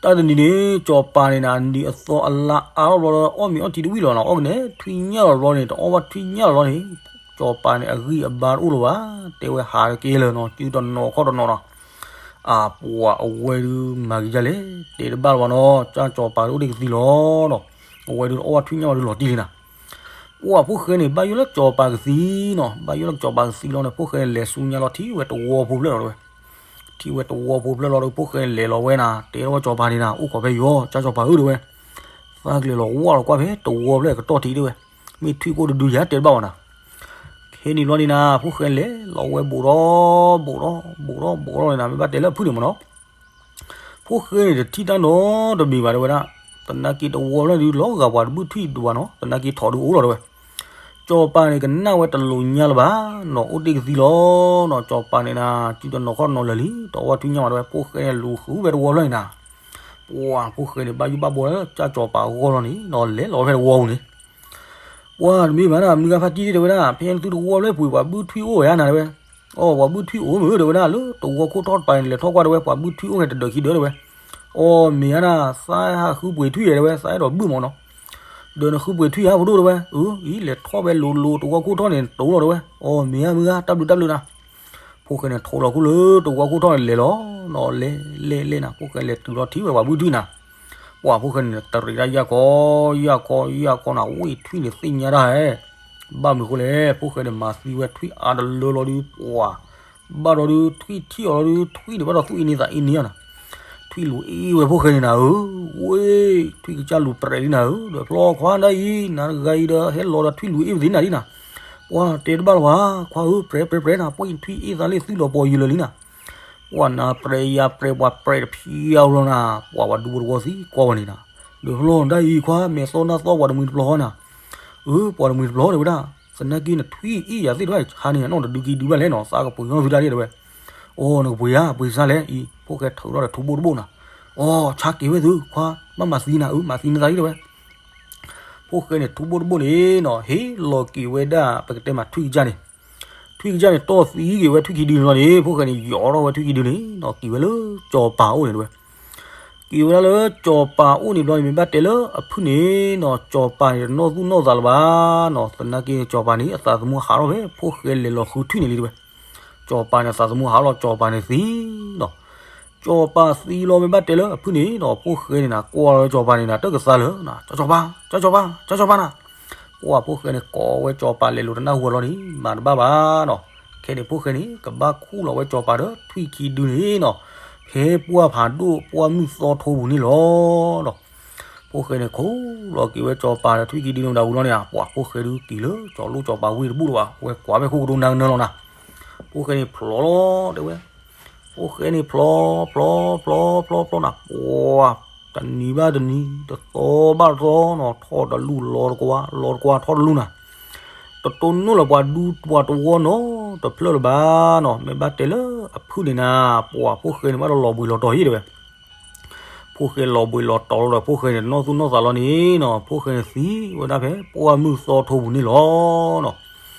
တၢ်တနံၤန့ၣ် စီၤပၤန့ၣ်နၤ နံၤအသီအလါအါထီၣ်ဘျီဒီး အီၣ်မ့ၤအီထံတဝံၣ်လီၤနီၤ, အီၣ်ကန့ၣ် ထွံၣ်ညၣ်လီၤဘျီန့ၣ် တအီၣ်ဘၣ်ထွံၣ်ညၣ်လီၤဘျီန့ၣ်, စီၤပၤန့ၣ် အဂံၢ်အဘါတအိၣ်လၢၤဘၣ်, တဲဝဲဟးတက့ၢ်လၢၤနီၤ, စုတနီၤခီၣ်တနီၤနီၤ အပှၤအဝဲဒုးမၤက့ၤဒ်လဲၣ်, တဲတဘၣ်လၢၤဘၣ်နီၤ, ကၢ်စီၤပၤဒုးအိၣ်တ့ၢ်ကသံလီၤနီၤ, အဝဲဒုးတအီၣ်ဘၣ်ထွံၣ်ညၣ်ဘၣ်ဒုးလီၤတံၢ်လံနၤ, ပှၤဖိၣ်ဃဲန့ၣ် ဘၣ်ယိၣ်လၢစီၤပၤကသံနီၤ, ဘၣ်ယိၣ်လၢစီၤပၤကသံလီၤန့ၣ် ဖိၣ်ဃဲလဲၤဆူညါလီၤထံၣ်ဝဲတဝီဖိဖျၢၣ်လီၤတဲဝဲ, ထံၣ်ဝဲတဝီဖိဖျၢၣ်လီၤဒီး ဖိၣ်ဃဲလဲၤလီၤဝဲနၤ, တဲထီၣ်ဝဲစီၤပၤန့ၣ်နၤ, အိၣ်ခိးဖဲယီၤ ကၢ်စီၤပၤဧၢတဲဝဲ, သးကလဲၤလီၤဝၢ်လီၤကွၢ်ဖဲတဝီဖျၢၣ်ကတီၢ်ထံးတဲဝဲ, မ့ၢ်ထွံၣ်ကိၣ်တဒုယၤတဲတဘၣ်ဘၣ်နၤ ခဲန့ၣ်ဘျီန့ၣ်နၤ ဖိၣ်ဃဲလဲၤလီၤဝဲဘူးဒီး ဘူးဒီး ဘူးဒီး ဘူးဒီးန့ၣ်နၤ မ့ၢ်ဘၣ်တဲလၢအဖုၣ်န့ၣ်မ့ၢ်နီၤ, ဖိၣ်ဃဲန့ၣ်တထံၣ်တၢ်နီတမံၤဘၣ်တဲဝဲဒၣ်, သနာ်က့တဝီဖျၢၣ်ဒုးလီၤဂာ်ပှၤတဘုၣ်ထွံၣ်ဒံးဘၣ်နီၤ, သနာ်က့ထိးဒုးအိၣ်လီၤတဲဝဲ, စီၤပၤန့ၣ်ကနၣ်ဝဲတလိာ်ညါလၢၤဘၣ်နီၤ, အိၣ်တ့ၢ်ကသံလီၤနီၤ, စီၤပၤန့ၣ်နၤ စုတနီၤခီၣ်တနီၤလၢာ်လံ, တအီၣ်ဘၣ်ထွံၣ်ညၣ်ဘၣ်တဲဝဲ, ဖိၣ်ဃဲန့ၣ်လူၤဃုဖဲတဝီဖျၢၣ်န့ၣ်နၤ, ပှၤဖိၣ်ဃဲန့ၣ် ဘၣ်ယိၣ်ဘၣ်ဘှီလၢကၢ်စီၤပၤအဂီၢ်လီၤန့ၣ်နီၤ, လဲၤလီၤဝဲဖဲတဝီပူၤန့ၣ် ပှၤတမ့ၢ်ဘၣ်နၤ မုၢ်ဂၤဖါတံၢ်တဲဝဲဒၣ် ဖဲသုတဝီဖျၢၣ်ပူၤ ပှၤဘုၣ်ထွံၣ်အိၣ်ဝဲဧါနၤတဲဝဲ, အိ ပှၤဘုၣ်ထွံၣ်အိၣ်မ့ၢ်တဲဝဲဒၣ် လၢတဝီခိၣ်ထီၣ်တပၤန့ၣ် လဲၤထီၣ်ကွၢ်တဲဝဲ ပှၤဘုၣ်ထွံၣ်အိၣ်န့ၣ်တဒၢးခံဒၢးတဲဝဲ, အိ မ့ၢ်ဧါနၤ သးဟးဃုပှ့ၤထွံၣ်ယဲတဲဝဲ သးအဲၣ်ဒိးဘုၣ်မ့ၢ်နီၤ, ဒီးနဃုပှ့ၤထွံၣ်ဧါဖိဒိၣ်တဲဝဲ, အၢ အံၤ လဲၤထီၣ်ဖဲလိၤလိၤတဝီခိၣ်ထီၣ်န့ၣ် တိၤလီၤတဲဝဲ, အိ မ့ၢ်ဧါ မုၢ်ဂၤ တၢ်ဘျုးတၢ်ဘျုးနၤ ဖိၣ်ဃဲန့ၣ် ထိးလီၤခိၣ်လၢတဝီခိၣ်ထီၣ်န့ၣ်လဲၤလီၤနီၤ, လဲၤလဲၤလဲၤနၤ ဖိၣ်ဃဲလဲၤတုၤလီၤထံၣ်ဝဲပှၤဘုၣ်ထွံၣ်နၤ, ပှၤဖိၣ်ဃဲန့ၣ် တရံးတၢ်ယၢ်ခီ ယၢ်ခီ ယၢ်ခီနၤ, ဝံၣ်ထွံၣ်န့ၣ်သ့ၣ်ညါတၢ်ဟဲ, ဘၣ်မနုၤဃိလဲၣ် ဖိၣ်ဃဲန့ၣ် မၤသံဝဲထွံၣ်အါတလၢလီၤဒုး ပှၤ, ဘၣ်ဒီးဒုး ထွံၣ်ထံၣ်အီၤလီၤဒုး ထွံၣ်န့ၣ်ဘၣ်ဒီးသူၣ်အ့န့သးအ့န့အီၤနၤ, ထွံၣ်လူၤအ့ၣ်ဝဲဖိၣ်ဃဲန့ၣ်နၤဧၢ, ဝ့ၢ် ထွံၣ်ကစၢ်လူၤပြဲးလံနၤဧၢ, ဒီးဖျီခွါဒၣ်အံၤ နၤတဂၤအံၤဒီး ဟဲလီၤဒီးထွံၣ်လူၤအ့ၣ်ပသ့နၤလံနၤ, ပှၤတဲတဘၣ်လၢၤဘၣ် ခွါဧၢ ပြဲးပြဲးပြဲးနၤ ပှၤထွံၣ်အ့ၣ်သးလၢသုလီၤပှီၤယံၤလၢာ်လံနၤ, ပှၤနၤပြဲးယၤပြဲး ပှၤပြဲးတဖျီလီၤနၤ, ပှၤပှၤဒူဖိတဝီသံကွၢ်ဝဲန့ၣ်နၤ, ဒုးဖျီဒၣ်အံၤခွါ မဲာ်သီနၢ်သီပှၤတမှံၤတပျီၤဟီနၤ, အၢ ပှၤတမှံၤတပျီၤတဲဝဲဒၣ်, သနာ်က့နထွံၣ်အ့ၣ်ယၤသ့ၣ်တဖၣ် ဟါန့ၣ်နီၢ်တဒုကံဒုဘၣ်လဲၣ်နီၤ သးကပှ့ၤနီၢ်သုဒၣ်လံတဲဝဲ, အိ နကပှ့ၤဧါ ပှ့ၤစၢ်လဲၣ်အံၤ ဖိၣ်ဃဲထုးထီၣ်ဒီးထူဘိၣ်တဘိၣ်နီၤ, အိ ဆါက့ၤဝဲသုခွါ ဘၣ်မၤသံနၤ အၢ မၤသံနသးလံတဲဝဲ ဖိၣ်ဃဲန့ၣ် ထူဘိၣ်တဘိၣ်န့ၣ်နီၤ ဟ့ၣ်လီၤက့ၤဝဲဒၣ် ပကတဲမးထွံၣ်ကစၢ်န့ၣ်, ထွံၣ်ကစၢ်န့ၣ် တီၢ်သံက့ၤဝဲထွံၣ်ခံဒုန့ၣ်လီၤန့ၣ် ဖိၣ်ဃဲန့ၣ် ယီၤထီၣ်ဝဲထွံၣ်ခံဒုန့ၣ်နီၤ က့ၤဝဲလၢစီၤပၤအိၣ်န့ၣ်တဲဝဲ, က့ၤဝဲဒၣ်လၢစီၤပၤအိၣ်န့ၣ်ဘျီန့ၣ် မ့ၢ်ဘၣ်တဲလၢအဖုၣ်န့ၣ်နီၤ စီၤပၤန့ၣ် တနီၣ်သူၣ်နီၣ်သးလၢၤဘၣ်နီၤ သနာ်က့န့ၣ် စီၤပၤန့ၣ် အသးသမူဟးထီၣ်ဖဲ ဖိၣ်ဃဲလဲၤလီၤဃုထွံၣ်န့ၣ်လံတဲဝဲ, စီၤပၤန့ၣ် အသးသမူဟးထီၣ် စီၤပၤန့ၣ်သံနီၤ စီၤပၤသံလီၤ မ့ၢ်ဘၣ်တဲလၢအဖုၣ်န့ၣ်နီၤ ဖိၣ်ဃဲန့ၣ်နၤ ကွၢ်လီၤဝဲစီၤပၤန့ၣ်နၤ တၢ်ကသါလၢာ်နီၤ စီၤပၤ စီၤပၤ စီၤပၤနၤ, ပှၤဖိၣ်ဃဲန့ၣ် ကိးဝဲစီၤပၤလဲၤလိာ်တနၢ်ဟူအလီၢ်န့ၣ် မၤတဘၣ်ဘၣ်နီၤ, ခဲန့ၣ်ဖိၣ်ဃဲန့ၣ် ကဘၣ်ခူၣ်လီၤဝဲစီၤပၤဒီးထွံၣ်ခံဒုန့ၣ်နီၤ, ဖဲပှၢ်ဖးဒိၣ်ပှၢ်မုၢ်သီထိပူၤန့ၣ်လီၤနီၤ ဖိၣ်ဃဲန့ၣ် ခူၣ်လီၤက့ၤဝဲစီၤပၤဒီးထွံၣ်ခံဒုန့ၣ်ဒၣ်ဝံၤလီၤန့ၣ် ပှၤဖိၣ်ဃဲဒုးက့ၤလၢစီၤလိၣ်စီၤပၤဝ့ၢ်တဘူၣ်လၢၤဘၣ် အဝဲကွၢ်ဖဲခိၣ်ကဒိနၢကနၢလီၤနၤ, ဖိၣ်ဃဲန့ၣ်ဖျိးလီၤတဲဝဲ, ဖိၣ်ဃဲန့ၣ်ဖျိး ဖျိး ဖျိး ဖျိး ဖျိးနၤ ပှၤ တနံၤဘၣ်တနံၤ တသီဘၣ်တသီနီၤ ထီၣ်တလူၢ်လီၤတကွၢ် လီၤတကွၢ်ထီၣ်တလူၢ်နၤ, တတိၢ်နီၣ်လၢၤပှၤဒူပှၤတဝီနီတဖျၢၣ်လၢၤဘၣ်နီၤ မ့ၢ်ဘၣ်တဲလၢအဖုၣ်န့ၣ်နၤ ပှၤဖိၣ်ဃဲန့ၣ်ဘၣ်ဒီးလီၤဘှံးလီၤတီၤယ့ၣ်တဲဝဲ ဖိၣ်ဃဲလီၤဘှံးလီၤတီၤလီၤဒီးဖိၣ်ဃဲန့ၣ် တနီၣ်သူၣ်နီၣ်သးလီၤန့ၣ်နီၤ ဖိၣ်ဃဲန့ၣ်သံဝဲဒၣ်ဖဲပှၢ်မုၢ်သီထိပူၤန့ၣ်လီၤနီၤ,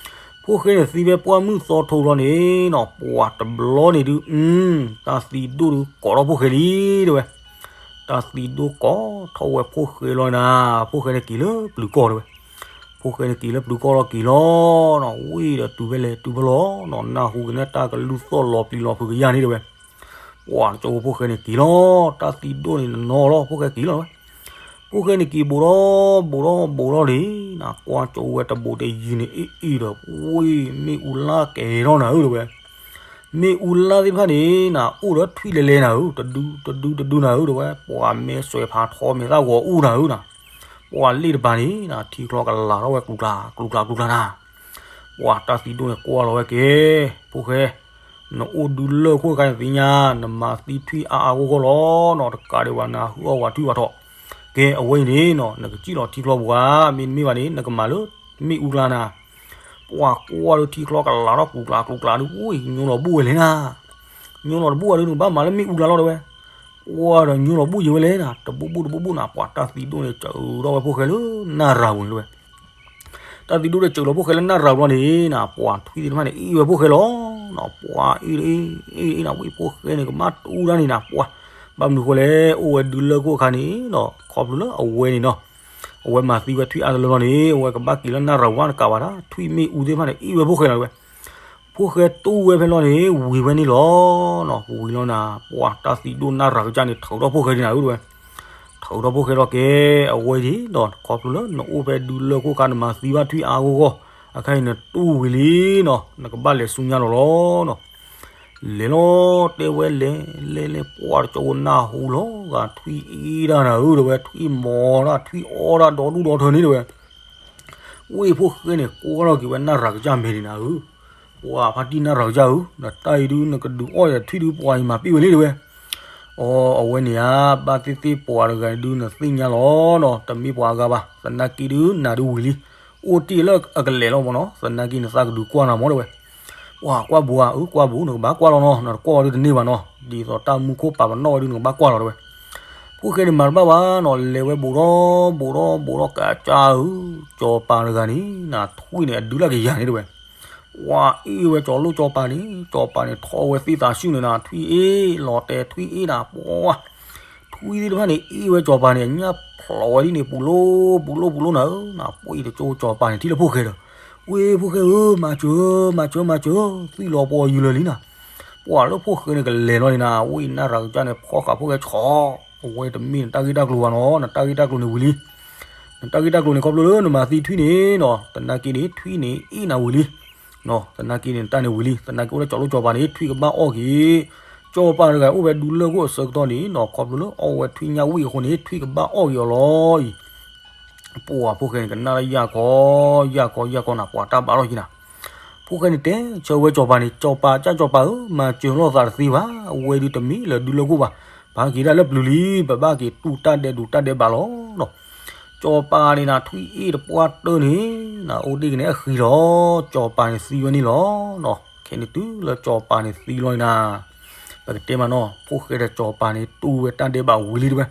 ဖိၣ်ဃဲန့ၣ်သံဖဲပှၢ်မုၢ်သီထိလီၤန့ၣ်နီၤ ပှၤတဘျီန့ၣ်ဒုး တၢ်သံဒိၣ်ဒုးကိးထီၣ်ဖိၣ်ဃဲလံတဲဝဲ, တၢ်သံဒိၣ်ကိးထီၣ်ဝဲဖိၣ်ဃဲလီၤနၤ ဖိၣ်ဃဲန့ၣ်က့ၤလၢပျုၤကီၢ်တဲဝဲ, ဖိၣ်ဃဲန့ၣ်က့ၤလၢပျုၤကီၢ်လီၤက့ၤလီၤနီၤ ဝ့ၢ်ဒီးတုၤဖဲလဲၣ်တုၤဖဲလဲၣ်နီၤ နၢ်ဟူက့ၤန့ၣ်တၢ်ကလုၢ်သီၣ်လီၤပျံၤလီၤဖုးကယၢ်န့ၣ်တဲဝဲ ပှၤတကၠိဖိၣ်ဃဲန့ၣ်က့ၤလီၤ တၢ်သံဒိၣ်န့ၣ်နနီၤလီၤ ဖိၣ်ဃဲက့ၤလီၤဝဲ, ဖိၣ်ဃဲန့ၣ်က့ၤဘူးထီၣ်ဘူးထီၣ်ဘူးထီၣ်လံနၤ ကွၢ်ကၠိဝဲတဘူးတယံၤန့ၣ်အ့ၣ်အ့ၣ်ဒီး ဝ့ၢ်မ့ၣ်အူလါကဲၤထီၣ်နၤဧၢတဲဝဲ, မ့ၣ်အူလါသ့ၣ်တဖၣ်န့ၣ်နၤ အိၣ်ဒီးထွံၣ်လဲၤလဲၤနၤဧၢ တဒုတဒုတဒုနၤဧၢတဲဝဲ ပှၤမဲာ်စွဲးဖးထီမဲာ်သၣ်ဂီၤအူနၤဧၢနၤ, ပှၤလ့ၣ်တပၤန့ၣ်နၤ ထံချီကလၤထီၣ်ဝဲကျူၤကျါကျူၤကျါကျူၤကျါနၤ ပှၤတၢ်သံဒိၣ်န့ၣ်ကွၢ်လီၤဝဲက့ၤ, ဖိၣ်ဃဲ, နအိၣ်ဒုးလၢၢ်ခိၣ်တခါန့ၣ်သ့ၣ်ညါ, နမၤသံထွံၣ်အါအါဂီၢ်ဂီၢ်လီၤနီၤ, တကးဒံးဘၣ်နၤဟုၣ်အီၣ်ဝဲထွံၣ်ဝဲထီၣ်, ကဲအဝဲအံၤန့ၣ်နီၤ နကစံၣ်လီၤထံချီပူၤဧါ, မ့တမ့ၢ်ဘၣ်န့ၣ် နကမၤလၢမ့ၣ်အူကျါနၤ, ပှၤကွၢ်ဒီးထံချီကလၤထီၣ်ကျူၤကျါကျူၤကျါဒုး အိၣ်ညိလီၤဘူၣ်ဝဲလဲၣ်နၤ, ညိလီၤတဘူၣ်ဝဲဒုး နကဘၣ်မၤလၢမ့ၣ်အူကျါလီၤတဲဝဲ, ကွၢ်ဒီးညိလီၤဘူၣ်ယံၤဝဲလဲၣ်နၤ, တဘူၣ်ဘူၣ်တဘူၣ်ဘူၣ်နၤ, ပှၤတၢ်သံဒိၣ်န့ၣ် စၢၤထီၣ်ဝဲဖိၣ်ဃဲလၢနၢ်ရၤပူၤန့ၣ်တဲဝဲ တၢ်သံဒိၣ်ဒီးစၢၤလီၤဖိၣ်ဃဲလၢနၢ်ရၤပူၤလီၤန့ၣ်နၤ, ပှၤထွံၣ်သ့ၣ်တဖၣ်န့ၣ် အ့ၣ်ဝဲဖိၣ်ဃဲလီၤ, ပှၤအ့ၣ်အ့ၣ်အ့ၣ်နၤ ဝံဖိၣ်ဃဲန့ၣ် ကဘၣ်တူၢ်တၢ်န့ၣ်နၤ, ပှၤ ဘၣ်မနုၤဃိလဲၣ် အိၣ်ဝဲဒုးလၢၢ်ခိၣ်အခါန့ၣ်ဒီး ခီဖျိလၢအဝဲန့ၣ်နီၤ, အဝဲမၤသံဝဲထွံၣ်အါတလၢလီၤန့ၣ် အဝဲကဘၣ်က့ၤလၢနၢ်ရၤပူၤ နကးဘၣ်တၢ် ထွံၣ်မ့ၣ်အူသ့ၣ်တဖၣ်န့ၣ် အ့ၣ်ဝဲဖိၣ်ဃဲလီၤဝဲ ဖိၣ်ဃဲတူၢ်ဝဲဖဲလီၤန့ၣ် ဝံၤဝဲန့ၣ်လီၤ. ဝံၤလီၤနၤ ပှၤတၢ်သံဒိၣ်နၢ်ရၤကစၢ်န့ၣ် ထုးထီၣ်ဖိၣ်ဃဲဒ်နၤဧၢဝဲ, ထုးထီၣ်ဖိၣ်ဃဲလီၤက့ၤ အဝဲဒၣ်ဒီး ခီဖျိလၢနအိၣ်ဖဲဒုးလၢၢ်ခိၣ်အခါ နမၤသံဘၣ်ထွံၣ်အါဂီၢ်ဂီၢ် အခါအံၤနတူၢ်ဝံၤလံနီၤ နကဘၣ်လဲၤဆူညါလီၤလီၤနီၤ. လဲၤလီၤတဲဝဲလဲၤ လဲၤလဲၤ ပှၤတကၠိဖိနၢ်ဟူလီၤဂာ် ထွံၣ်အ့ၣ်ဒၣ်နၤဧၢ တဲဝဲ ထွံၣ်မီၤဒၣ် ထွံၣ်အီၣ်ဒၣ် ဒီဒူၣ်ဒီထၢန့ၣ် တဲဝဲ ဝ့ၢ်ဖိၣ်ဃဲန့ၣ် ကွၢ်ထီၣ်က့ၤဝဲနၢ်ရၤကစၢ်မဲာ်န့ၣ်နၤဧၢ, ပှၤဖါတံၢ်နၢ်ရၤကစၢ်ဧၢ, နတၢ်အံၤဒုး နကဒုးအီၣ်ဒီးထွံၣ်ဒုး ပှၤအံၤမၤပ့ၢ်ဝဲလံ တဲဝဲ. အီ အဝဲန့ၣ်ဧါ ဘၣ်သ့ၣ်သ့ၣ်ပှၤတဂၤဒုး နသ့ၣ်ညါလီၤနီၤ, တမ့ၢ်ပှၤအဂၤဘၣ်, သနာ်က့ဒုး နၤဒုးဝံၤလံ, အိၣ်တ့ၢ်လၢအကလဲၤလီၤမးနီၤ, သနာ်က့နသးကဒုးကွၢ်နၤမး တဲဝဲ. ပှၤကွၢ်ဘူးဧါ, အၢ ကွၢ်ဘူး နကဘၣ်ကွၢ်လီၤနီၤ, နတကွၢ်ဝဲဒုးတန့ၢ်ဘၣ်နီၤ, ဒ်သိးတၢ်မူခိၣ်ပာ်ပနီၣ်ဝဲဒုး နကဘၣ်ကွၢ်လီၤ တဲဝဲ. ဖိၣ်ဃဲန့ၣ်မၤတဘၣ်ဘၣ်နီၤ, လဲၤဝဲဘူးထီၣ်ဘူးထီၣ်ဘူးထီၣ် ကစၢ်ဧၢ, စီၤပၤတဂၤန့ၣ် နထွံၣ်န့ၣ် အဒုးလၢကယၤန့ၣ် တဲဝဲ. ပှၤအ့ၣ်ဝဲစီၤလိၣ်စီၤပၤန့ၣ်, စီၤပၤန့ၣ် ထီၣ်ဝဲသ့ၣ်သးဆူၣ်န့ၣ်နၤ, ထွံၣ်အ့ၣ်လီၤတဲာ် ထွံၣ်အ့ၣ်နၤ, ပှၤ ထွံၣ်သ့ၣ်တဖၣ်န့ၣ် အ့ၣ်ဝဲစီၤပၤန့ၣ် အညၣ်ဖျိးဝဲဒ်န့ၣ် ပူၤလိၤပူၤလိၤပူၤလိၤနၤဧၢ, နပှ့ၤတကၠိစီၤပၤန့ၣ် ထံၣ်လၢဖိၣ်ဃဲဒီး, ဝ့ၢ်ဖိၣ်ဃဲဧၢ, မၤစၢၤ မၤစၢၤ မၤစၢၤ, သွံၣ်လီၤပှီၢ်ယုၢ်လၢာ်လံနၤ. ပှၤလၢဖိၣ်ဃဲန့ၣ်ကလဲၤလီၤန့ၣ်နၤ, ဝ့ၢ်နၢ်ရၤကစၢ်န့ၣ် ဖီၣ်ဃာ်ဖိၣ်ဃဲဆီ, အဝဲတမ့ၢ်နတၢ်ဂ့ၢ်တၢ်ကျိၤဘၣ်နီၤ, နတၢ်ဂ့ၢ်တၢ်ကျိၤန့ၣ်ဝံၤလံ နတၢ်ဂ့ၢ်တၢ်ကျိၤန့ၣ် ခီဖျိလၢနမၤသံထွံၣ်န့ၣ်နီၤ, သနာ်က့န့ၣ် ထွံၣ်န့ၣ် အ့ၣ်နၤဝံၤလံ, သနာ်က့န့ၣ် နတၢ်န့ၣ်ဝံၤလံ, သနာ်က့အိၣ်လၢစီၤလိၣ်စီၤပၤန့ၣ် ထွံၣ်ကဘၣ်အီၣ်က့ၤ, စီၤပၤတဂၤအိၣ်ဝဲဒုးလၢၢ်ခိၣ်အဆၢကတီၢ်န့ၣ်နီၤ, ခီဖျိလၢအီၣ်ဝဲထွံၣ်ညၣ်ဝံၣ်အဃိန့ၣ် ထွံၣ်ကဘၣ်အီၣ်က့ၤအီၤလီၤအံၤ ပှၤဖိၣ်ဃဲန့ၣ် ကနၣ်လၢယၢ်ခီ, ယၢ်ခီ ယၢ်ခီနၤ, ပှၤတၢ်ဘၣ်ထီၣ်က့ၤနၤ, ဖိၣ်ဃဲန့ၣ်တဲဆၢဝဲစီၤပၤန့ၣ်, စီၤပၤ ကၢ်စီၤပၤဧၢ, မၤစၢၤလိာ်သးတသ့ဘၣ်, အဝဲဒုးတမ့ၢ်လၢဒုးလၢၢ်ခိၣ်ဘၣ်, ပဟဲက့ၤဒၣ်လၢပျုၤလံ, ပဘၣ်က့ၤတူၢ်တၢ်ဒဲးဒူးတၢ်ဒဲးဘးလီၤ နီၤ. စီၤပၤန့ၣ်နၤ ထွံၣ်အ့ၣ်တပှၢ်တၢၢ်န့ၣ် နၤ အိၣ်ဒ့ၣ်ကန့ၣ်အဃံလီၤ. စီၤပၤန့ၣ်သံဝဲန့ၣ်လီၤ. နီၤ ခဲန့ၣ်တုၤလၢစီၤပၤန့ၣ်သံလီၤန့ၣ်နၤ ပကတဲမးနီၤ ဖိၣ်ဃဲဒီးစီၤပၤန့ၣ် တူၢ်ဝဲတၢ်ဒဲးဘးဝံၤလံတဲဝဲ.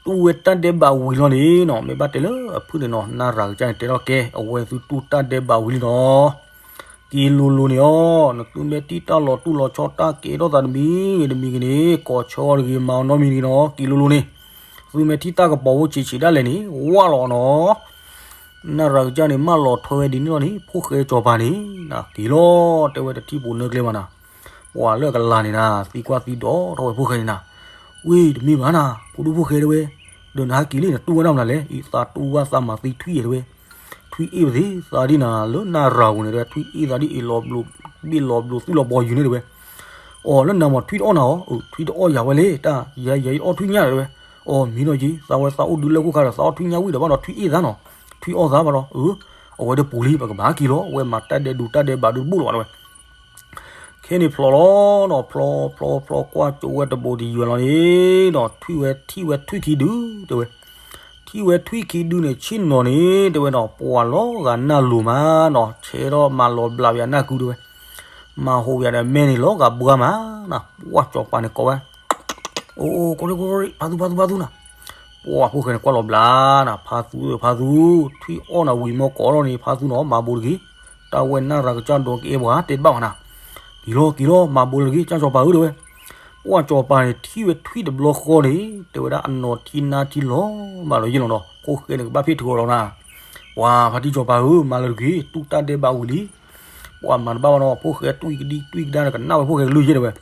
တူၢ်ဝဲတၢ်ဒဲးဘးဝံၤလီၤန့ၣ်နီၤ မ့ၢ်ဘၣ်တဲလၢအဖုၣ်န့ၣ်နီၤ နၢ်ရၤကစၢ်န့ၣ် တဲထီၣ်ကဲ အဝဲသုတူၢ်တၢ်ဒဲးဘးဝံၤလံနီၤ. က့ၤလိၤလိၤန့ၣ်အီၤ နသုမ့ၢ်ထံၣ်တၢ်လီၤတူၢ်လီၤဆီတၢ်ကဲထီၣ်သးတမံၤဂ့ၤတမံၤဂ့ၤန့ၣ် ကိးဆၢအီၤတဂ့ၤ မၤအီၤနီတမံၤတဂ့ၤနီၤ က့ၤလိၤလိၤန့ၣ်. သုမ့ၢ်ထံၣ်တၢ်ကပီၤဖိဆံးဆံးဒၣ်လဲာ်န့ၣ် ဝၢ်လီၤနီၤ. နၢ်ရၤကစၢ်န့ၣ် မၢလီၤထွဲဝဲဒ်န့ၣ်လီၤန့ၣ် ဖိၣ်ဃဲစီၤပၤန့ၣ် က့ၤလီၤ တဲဝဲတထံၣ်ပူၤနၢကျဲမးနၤ. ပှၤလၢအကလၤန့ၣ်နၤ သံကွၢ်သံဒိးထီၣ်ဝဲဖိၣ်ဃဲန့ၣ်နၤ. ဝ့ၢ်တမ့ၢ်ဘၣ်နၤ ဖိဒိၣ်ဖိၣ်ဃဲတဲဝဲ, ဒီးနဟဲက့ၤလံ နတူၢ်ဝဲဒၣ်မနုၤလဲၣ် အံၤသးတူၢ်ဝဲသးမၤသံထွံၣ်အ့ၣ်တဲဝဲ. ထွံၣ်အ့ၣ်ပသ့ သးဒ်နၤလၢနၢ်ရၤပူၤန့ၣ်တဲဝဲ ထွံၣ်အ့ၣ်သးဒ်အ့ၣ်လီၤဘျိး ဘ့ၣ်လီၤဘျိးသူၣ်လီၤဘီယူၤန့ၣ်တဲဝဲ. အိၣ်လၢနၤမ့ၢ်ထွံၣ်တအီၣ်နၤအီၤ ထွံၣ်တအီၣ်ယၤဝဲလဲၣ် တၢ်ယၤယၤအီၣ်ထွံၣ်ညၣ်တဲဝဲ. အိၣ်မ့ၢ်နီၤက့ၤ သးဝဲသးအိၣ်ဒုးလၢခိၣ်ခါဒီး သးအီၣ်ထွံၣ်ညၣ်ဝံၤဒီးဘၣ်ဒီးထွံၣ်အ့ၣ်သးနီၤ. ထွံၣ်အီၣ်သးဘၣ်ဒီး အဝဲဒီးပူၤလံ ပကဘၣ်က့ၤလီၤ အဝဲမၤတၢ်ဒဲးဒူတၢ်ဒဲးဘးဒုးတဘိၣ်လီၤဘၣ်တဲဝဲ. ခဲန့ၣ်ဖျိးလီၤနီၤ ဖျိးဖျိးဖျိးကွၢ်ကၠိဝဲတဘိးတယွၤလီၤန့ၣ်နီၤ ထွံၣ်ဝဲထံၣ်ဝဲထွံၣ်ခံဒုတဲဝဲ. ထံၣ်ဝဲထွံၣ်ခံဒုန့ၣ်ဆ့ၣ်နီၤန့ၣ် တဲဝဲနီၤ ပှၤလီၤဂာ်နၢ်လိၤမးနီၤ ဆဲးထီၣ်မၤလီၤဘျးဝဲအနၢ်ကုတဲဝဲ. မၤဟူးဝဲဒီးမဲန့ၣ်လီၤဂာ်ဘှါမးနီၤ ပှၤစီၤပၤန့ၣ်ကိးဝဲ အိၣ်အိၣ် ကိးလၢကိးလၢ ဖါသူဖါသူဖါသူနီၤ. ပှၤဖိၣ်ဃဲန့ၣ်ကွၢ်လီၤဘျးနၤ ဖါသူဖါသူ ထွံၣ်အီၣ်နၤဝံၤမ့ၢ်ကိးထီၣ်န့ၣ် ဖါသူနီၤ မၤဘိးတဂ့ၤ. တၢ်ဝဲနၢ်ရၤကစၢ်ဒိးကအဲၣ်ပှၤတဲတဘၣ်ဘၣ်နၤ. က့ၤလီၤက့ၤလီၤ မၤဘိးလၢတဂ့ၤ ကၢ်စီၤပၤဧၢတဲဝဲ. ပှၤစီၤပၤန့ၣ်ထံၣ်ဝဲထွံၣ်တဘျီဃီန့ၣ် တဲဝဲဒၣ်အနီၢ်ထံနါထံလီၤဘၣ်လီၤယ့ၣ်လီၤနီၤ ဖိၣ်ဃဲန့ၣ်ကဘၣ်ဖ့ၣ်ထုးအီၤလီၤနၤ. ပှၤဖါတံၢ်စီၤပၤဧၢ မၤလၢတဂ့ၤ တူၢ်တၢ်ဒဲးဘးဝံၤလံ. ပှၤမၤတဘၣ်ဘၣ်နီၤ ဖိၣ်ဃဲတွံၢ်ကဒံတွံၢ်ကဒါန့ၣ် ကနၣ်ဝဲဖိၣ်ဃဲကလုၢ်ယဲၢ်တဲဝဲ.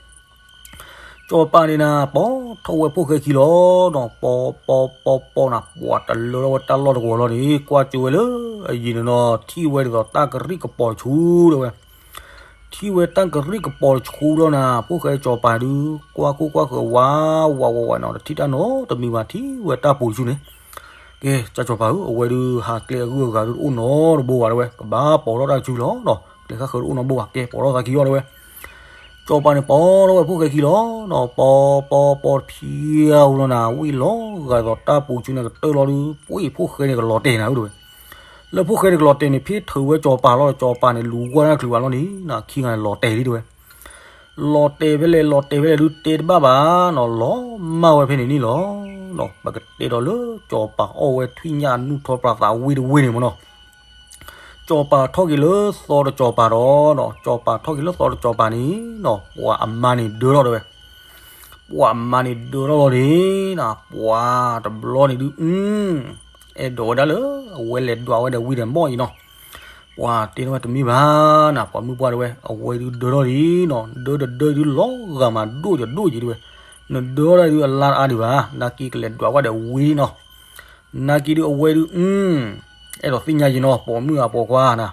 စီၤပၤန့ၣ်နၤ ပိာ်ထီၣ်ဝဲဖိၣ်ဃဲခံလီၤနီၤ ပိာ်ပိာ်ပိာ်ပိာ်နၤ ပှၤတလၢထီၣ်ဝဲတၢ်လီၢ်တကဝီၤလီၤန့ၣ် ကွၢ်ကၠိဝဲလၢအယံၤန့ၣ်နီၤ ထံၣ်ဝဲဒ်သိးတၢ်ကရံၣ်ကပီၤတဆူတဲဝဲ. ထံၣ်ဝဲတၢ်ကရံၣ်ကပီၤတဆူလီၤနၤ ဖိၣ်ဃဲစီၤပၤဒုး ကွၢ်ခိၣ်ကွၢ်ဃၢၤဝးဝးဝးဝးနီၤ တထံၣ်တၢ်နီတမံၤဘၣ် ထံၣ်ဝဲတၢ်ပူၤတဆူန့ၣ် ကဲ ကၢ်စီၤပၤဧၢ အဝဲဒုးဟးကျဲအဂုၤအဂၤဒုးတအိၣ်နီတဘိဘၣ်တဲဝဲ ကဘၣ်ပိာ်ထီၣ်တၢ်တဆူလီၤနီၤ ကျဲဃၣ်ဃၢၤတအိၣ်နီတဘိဘၣ် ကဲပိာ်ထီၣ်သးခံအီၤတဲဝဲ. စီၤပၤန့ၣ်ပိာ်ထီၣ်ဝဲဖိၣ်ဃဲခံလီၤနီၤ ပိာ်ပိာ်ပိာ်တဖံးအူလီၤနၤ ဝံၣ်လီၤဂာ်သိးတၢ်ပူၤဆူန့ၣ်ကတၢၢ်လီၤဒုး ပှ့ၤဖိၣ်ဃဲန့ၣ်ကလီၤတဲာ်နၤဧၢတဲဝဲ. လၢဖိၣ်ဃဲန့ၣ်ကလီၤတဲာ်န့ၣ် ဖ့ၣ်ထုးဝဲစီၤပၤလီၤဒီး စီၤပၤန့ၣ်လူၤဝါတၢ်ချုးဘၣ်လီၤန့ၣ် နခံဂၤန့ၣ်လီၤတဲာ်လံတဲဝဲ. လီၤတဲာ်ဖဲလဲၣ် လီၤတဲာ်ဖဲလဲၣ်ဒုးတဲတဘၣ်ဘၣ်နီၤ လီၤမၢ်ဝဲဖဲန့ၣ်န့ၣ်လီၤ. ပကတဲဒီးလၢစီၤပၤအီၣ်ဝဲထွံၣ်ညၣ်အနူၢ်ထီပြးသးဝ့ၢ်တဝ့ၢ်န့ၣ်မ့ၢ်နီၤ စီၤပၤထီၣ်က့ၤလၢသီတစီၤပၤဒီးနီၤ စီၤပၤထီၣ်က့ၤလၢသီတစီၤပၤန့ၣ်နီၤ ပှၤအမါန့ၣ်ဒၢထီၣ်တဲဝဲ. ပှၤအမါန့ၣ်ဒၢထီၣ်လီၤန့ၣ်နီၤ ပှၤတဘျီန့ၣ်ဒုး အဲၣ်ဒိးဝဲဒၣ်လၢ အဝဲလဲၤဒွးဝဲဒီးဝံၤဒီးဘီၣ်အံၤနီၤ ပှၤတဲထီၣ်ဝဲတမ့ၢ်ဘၣ်နၤ ပှၤမုၣ်ပှၢ်တဲဝဲ အဝဲဒုးဒၢထီၣ်လံနီၤ ဒၢတဒၢဒုးလီၤဂာ်မးဒိၣ်ယဒိၣ်ယံၤတဲဝဲ. နဒၢထီၣ်ဒုးအလါတအါဒံးဘၣ် နာ်က့ကလဲၤဒွးဝဲဒီးဝံၤနီၤ နာ်က့ဒုးအဝဲဒုး အဲၣ်ဒိးသ့ၣ်ညါယံၤနီၤ ပိာ်မုၣ်ဧါပိာ်ခွါနၤ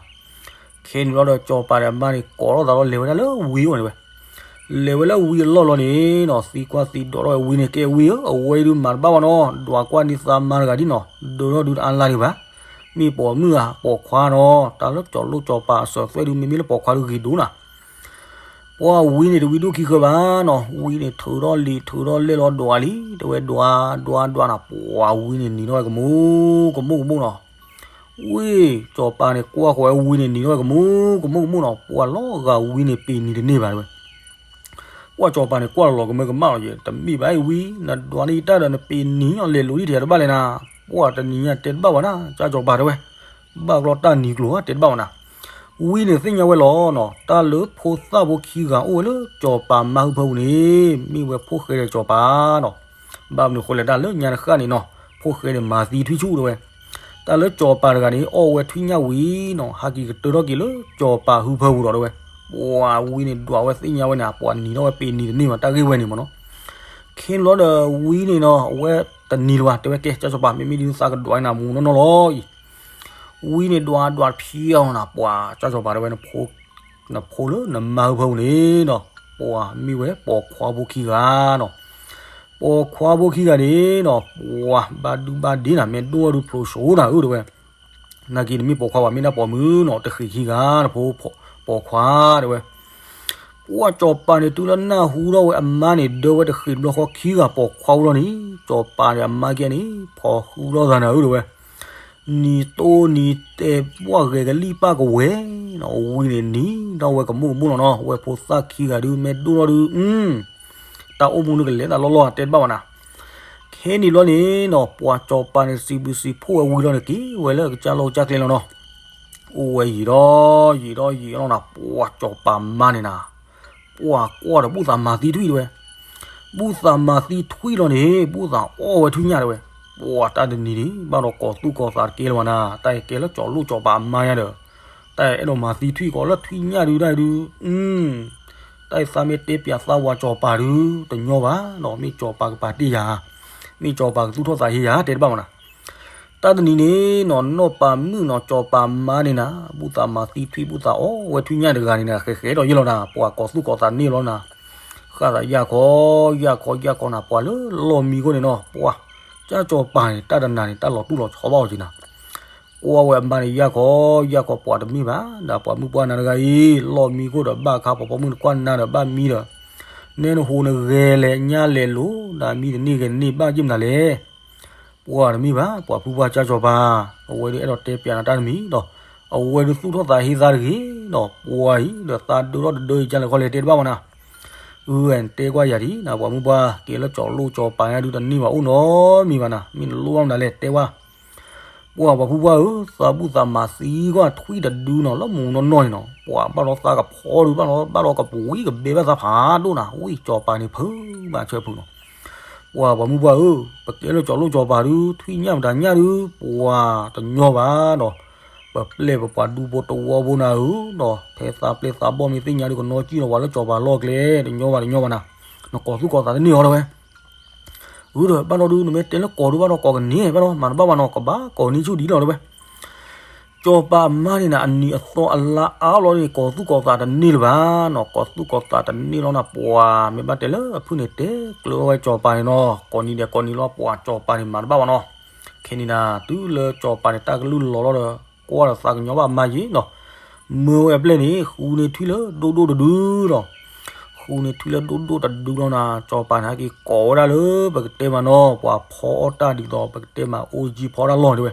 ခဲန့ၣ်လီၤဒီးစီၤပၤဒီးအမါန့ၣ် ကိးထီၣ်သးလီၤ လဲၤဝဲဒၣ်လၢဝံၤအိၣ်န့ၣ်ဝဲ လဲၤဝဲလၢဝံၤအလီၢ်လီၤန့ၣ်နီၤ သံကွၢ်သံဒိးထီၣ်ဝဲဝံၤန့ၣ် ကဲဝံၤဧၢ အဝဲဒုးမၤတဘၣ်ဘၣ်နီၤ ဒွးကွၢ်န့ၢ်သးမါတဂၤဒ်နီၤ ဒၢထီၣ်ဒုးတအါလါဒံးဘၣ် မ့ၢ်ပိာ်မုၣ်ဧါပိာ်ခွါနီၤ တၢ်လၢစီၤလိၣ်စီၤပၤအစၢၤသွဲၣ်ဒုး မ့မ့ၢ်လၢပိာ်ခွါဒုးဂ့ၤဒိၣ်နၤ ပှၤဝံၤန့ၣ်တဝံၤဒိၣ်ခံဃၢၤဘၣ်နီၤ ဝံၤန့ၣ်ထုးထီၣ်လံာ်ထုးထီၣ်လဲၢ်လီၤဒွးလံ တဲဝဲဒွး ဒွး ဒွးနၤ ပှၤဝံၤန့ၣ်နံၤထီၣ်ဝဲကမူ ကမူ ကမူနီၤ ဝံၤ စီၤပၤန့ၣ် ကွၢ်ဃီၤဝဲဝံၤန့ၣ်နံၤထီၣ်ဝဲကမူ ကမူ ကမူနီၤ ပှၤလီၤဂာ်ဝံၤန့ၣ်ပ့ၤနံၤတန့ၢ်ဘၣ်တဲဝဲ ပှၤစီၤပၤန့ၣ် ကွၢ်လီၤလီၤကမၢကမၣ်လီၤ ယတမ့ၢ်ဘၣ်အံၤဝံၤ နဒွးန့ၢ်ယတၢ်ဒီး နပ့ၤနံၤလီၤလဲၤလိၤဒ်ထဲတဘၣ်လဲၣ်နၤ ပှၤတနံၤညါတဲတဘၣ်ဘၣ်နၤ ကၢ်စီၤပၤတဲဝဲ ဘၣ်ကျီတၢ်နံၤကျိၤဧါ တဲတဘၣ်ဘၣ်နၤ ဝံၤန့ၣ်သ့ၣ်ညါဝဲလီၤနီၤ တၢ်လၢဖိသၣ်ဖိခံဂၤအိၣ်ဝဲလၢစီၤပၤမါဟုဖၢပူၤန့ၣ် မ့ၢ်ဝဲဖိၣ်ဃဲဒီးစီၤပၤနီၤ ဘၣ်မနုၤဃိလဲၣ် တၢ်လၢညါတဃၣ်န့ၣ်နီၤ ဖိၣ်ဃဲန့ၣ်မၤသံထွံၣ်ဆူၣ်တဲဝဲ တၢ်လၢစီၤပၤတဂၤန့ၣ် အီၣ်ဝဲထွံၣ်ညၣ်ဝံၤနီၤ ဟဲက့ၤကတၢၢ်ထီၣ်က့ၤလၢစီၤပၤဟုဖၢပူၤဒီးတဲဝဲ ပှၤဝံၤန့ၣ်ဒွးဝဲသ့ၣ်ညါဝဲန့ၣ် ပှၤနံၤထီၣ်ဝဲပ့ၤနံၤတန့ၢ်ဘၣ် တၢ်ဂ့ၢ်ဝဲန့ၣ်မ့ၢ်နီၤ ခဲန့ၣ်လီၤဒီးဝံၤန့ၣ်နီၤ အဝဲတနံၤလၢၤဘၣ် တဲဝဲ ကဲ ကၢ်စီၤပၤ မ့မ့ၢ်ဒ်နသးကဒွးန့ၣ် မူနီၢ်နီၢ်လီၤအံၤ ဝံၤန့ၣ်ဒွးဒွးတဖံးအီၤနီၤ ပှၤကၢ်စီၤပၤတဲဝဲ နဖိလၢနမါဟုဖၢပူၤန့ၣ်နီၤ ပှၤမ့ၢ်ဝဲပိာ်ခွါဖိခံဂၤနီၤ ပိာ်ခွါဖိခံဂၤန့ၣ်နီၤ ပှၤဘၣ်ဒုဘၣ်ဒ့နၤ မ့ၢ်ဒိၣ်ဒုးဖျိးစိနၤဧၢတဲဝဲ နာ်က့နမ့ၢ်ပိာ်ခွါဘၣ် မ့ၢ်ဒၣ်ပိာ်မုၣ်နီၤ တဃ့ၢ်ခံဂၤ နဖိပိာ်ခွါတဲဝဲ ပှၢ်စီၤပၤန့ၣ် တုၤလၢနၢ်ဟူထီၣ်ဝဲအမါန့ၣ် ဒၢဝဲတဃ့ၢ်တဘျီဃီခံဂၤပိာ်ခွါအိၣ်လီၤန့ၣ်, စီၤပၤန့ၣ်အမါကဲန့ၣ် ဖီၣ်ဃုာ်ထီၣ်သးနၤဧၢ တဲဝဲ, နံၤတိနံၤတဲ ပှၢ်ဂဲၤကလံၣ်ပၢ်ကဝဲၤနီၤ, ဝံၤန့ၣ်နံၤဒီးဝဲကမူၣ်ကမူၣ်လီၤနီၤ, ဝဲဖိသၣ်ခံဂၤဒုး မ့ၢ်ဒိၣ်ထီၣ်ဒုး တၢ်အိၣ်မူန့ၣ်ကလဲၤသးလီၢ်လီၢ် တဲတဘၣ်ဘၣ်နၤ. ခဲန့ၣ်ဘျီန့ၣ်နီၤ ပှၢ်စီၤပၤန့ၣ် စံးဘျုးစံးဖှိၣ်ဝဲဝံၤလီၤန့ၣ် က့ၤဝဲလၢအကစၢ်လီၢ်ကစၢ်ကျဲလီၤနီၤ. အိၣ်ဝဲယံာ်ဒီးယံာ်ဒီးယံာ်လီၤနၤ, ပှၢ်စီၤပၤမါန့ၣ်နၤ, ပှၢ်ကွၢ်ဒီးဘူၣ်သးမၤသံထွံၣ်တဲဝဲ, ဘူၣ်သးမၤသံထွံၣ်လီၤန့ၣ် ဘူၣ်သးအီၣ်ဝဲထွံၣ်ညၣ်တဲဝဲ, ပှၢ်တၢ်တနံၤန့ၣ် ဘၣ်ဒီးကိးသူၣ်ကိးသးတကဲလၢၤဘၣ်နၤ, တၢ်အံၤကဲလၢစီၤလိၣ်စီၤပၤအမါညါဒီး, တၢ်အံၤအဲၣ်ဒိးမၤသံထွံၣ်ကိးလၢထွံၣ်ညၣ်ဒုးတၢ်အံၤဒုး တၢ်အံၤသးမ့ၢ်တဲပၠးသးဝၤစီၤပၤဒုး တညီဘၣ်နီၤ, မ့ၢ်စီၤပၤကပာ်တ့ၢ်ယၤ, မ့ၢ်စီၤပၤကသူၣ်ထီၣ်သးဟ့ယၤ တဲတဘၣ်မးနၤ. တၢ်တနံၤန့ၣ်နီၤ နီၢ်ပၤမုၣ်နီၤ စီၤပၤမါန့ၣ်နၤ ဘူၣ်သးမၤသံထွံၣ် ဘူၣ်သးအီၣ်ဝဲထွံၣ်ညၣ်တဂၤန့ၣ်နၤ ဃဲၤဃဲၤဒီးယဲၢ်လီၤနၤ, ပှၤကိးသူၣ်ကိးသးန့ၢ်လီၤနၤ, ဃၣ်သးယၢ်ခီ ယၢ်ခီ ယၢ်ခီနၤ ပှၤလၢလီၢ်မံခိၣ်န့ၣ်နီၤ ပှၤ ကၢ်စီၤပၤန့ၣ် တၢ်တနၤန့ၣ် တၢ်လီၤတူၢ်လီၤဆီဘၣ်အီၤက့ၤနၤ ကွၢ်ဝဲအမါန့ၣ် ယၢ်ခီ ယၢ်ခီ ပှၤတမ့ၢ်ဘၣ် ဒီးပှၤမုၣ်ပှၢ်နၤတဂၤအံၤ လီၢ်မံခိၣ်ဒီးဘၣ်ခါ ပှၤပိာ်မုၣ်နကွၢ်နၤဒီးဘၣ်မံဒီး နဲနဟူးနဂဲၤလဲၤညါလဲၤလိၤ ဒီးမံတန့ၢ်ဂဲၤတန့ၢ်ဘၣ်ယ့ၢ်မနုၤလဲၣ်. ပှၤတမ့ၢ်ဘၣ် ပှၤဖုပှၢ်ကၢ်စီၤပၤ အဝဲဒုးအဲၣ်ဒိးတဲပၠးနၤတၢ်တမံၤဒီး အဝဲဒုးသူၣ်ထီၣ်သးဟ့သးတဂ့ၤဒီး ပှၤအံၤ ဒီးသးဒၢထီၣ်တဒၢအံၤကၢ်လဲၤခီလဲၤတဲတဘၣ်မးနၤ အၢ တဲကွၢ်ယၤဒံး နပှၤမုၣ်ပှၢ် ကဲလၢစီၤလိၣ်စီၤပၤညါဒုးတန့ၢ်ဘၣ်အိၣ်နီတမံၤဘၣ်နၤ မ့ၢ်နလိၣ်ဘၣ်မနုၤလဲၣ် တဲဝဲ ပှၤပှၤဖုပှၢ်ဧၢ သးဘူၣ်သးမၤသံကွၢ်ထွံၣ်တဒုနီၤ လၢမူးနီၢ်နီၢ်န့ၣ်နီၤ ပှၤဘၣ်ဒီးသးကဖီဒုး ဘၣ်ဒီး ဘၣ်ဒီးကပဝံကဘဲဘၣ်သးဖးဒိၣ်နၤ ဝံၣ်စီၤပၤန့ၣ် ဖုးဘၣ်ဆၢဖုးနီၤ ပှၤပှၤမုၣ်ပှၢ်ဧၢ ပကဲလၢစီၤလိၣ်စီၤပၤဒုး ထွံၣ်ညၣ်မတၤညၣ်ဒုး ပှၤတညီဘၣ်ဒီး ပပျဲၢ်ပပှၤဒူဖိတဝီဖိနၤဧၢဒီး ဖဲသးပျဲၢ်သးဘီၣ်မ့ၢ်သ့ၣ်ညါဒုး ကနီၢ်ကံၣ်လီၤပှၤလၢစီၤပၤလီၢ်ကျဲ တညီဘၣ်တညီဘၣ်နၤ နကိးသူၣ်ကိးသးတန့ၢ်အီၤတဲဝဲ အၢဒီး ဘၣ်ဒီးဒုး နမ့ၢ်တဲလၢကိးဒုး ဘၣ်ဒီးကိးကန့ၢ် ဘၣ်ဒီး မၤတဘၣ်ဘၣ်နီၤ ကဘၣ်ကိးန့ၢ်ဆူၣ်ဒံးလီၤတဲဝဲ စီၤပၤအမါန့ၣ်နၤ အနံၤအသီအလါအါလီၤန့ၣ် ကိးသူၣ်ကိးသးတန့ၢ်လၢၤဘၣ်နီၤ ကိးသူၣ်ကိးသးတန့ၢ်လီၤနၤ ပှၤမ့ၢ်ဘၣ်တဲလၢအဖုၣ်န့ၣ် တဲကျၢၤဝဲစီၤပၤန့ၣ်နီၤ ကိးနံၤဒဲးကိးနံၤလီၤ ပှၤစီၤပၤန့ၣ် မၤတဘၣ်ဘၣ်နီၤ ခဲန့ၣ်နၤ တုၤလၢစီၤပၤန့ၣ် တၢ်ကလုၢ်လီၤလီၤဒီး ကွၢ်ဒီးသးကညီၤဘၣ်မါယ့ၤနီၤ မၢဝဲအပျဲၢ်န့ၣ် ဃုန့ၢ်ထွံၣ်လၢဒိၣ်ဒိၣ်တဒုလီၤနီၤ ဃုန့ၢ်ထွံၣ်လၢဒိၣ်ဒိၣ်တဒုလီၤနၤ စီၤပၤန့ၣ် ဟဲက့ၤကိးဝဲဒၣ်လၢ ပကတဲမးနီၤ ပှၤဖီအီၣ်တၢ်ဒ်သိး ပကတဲမး အိၣ်ကၠံဖီတၢ်လီၢ်တဲဝဲ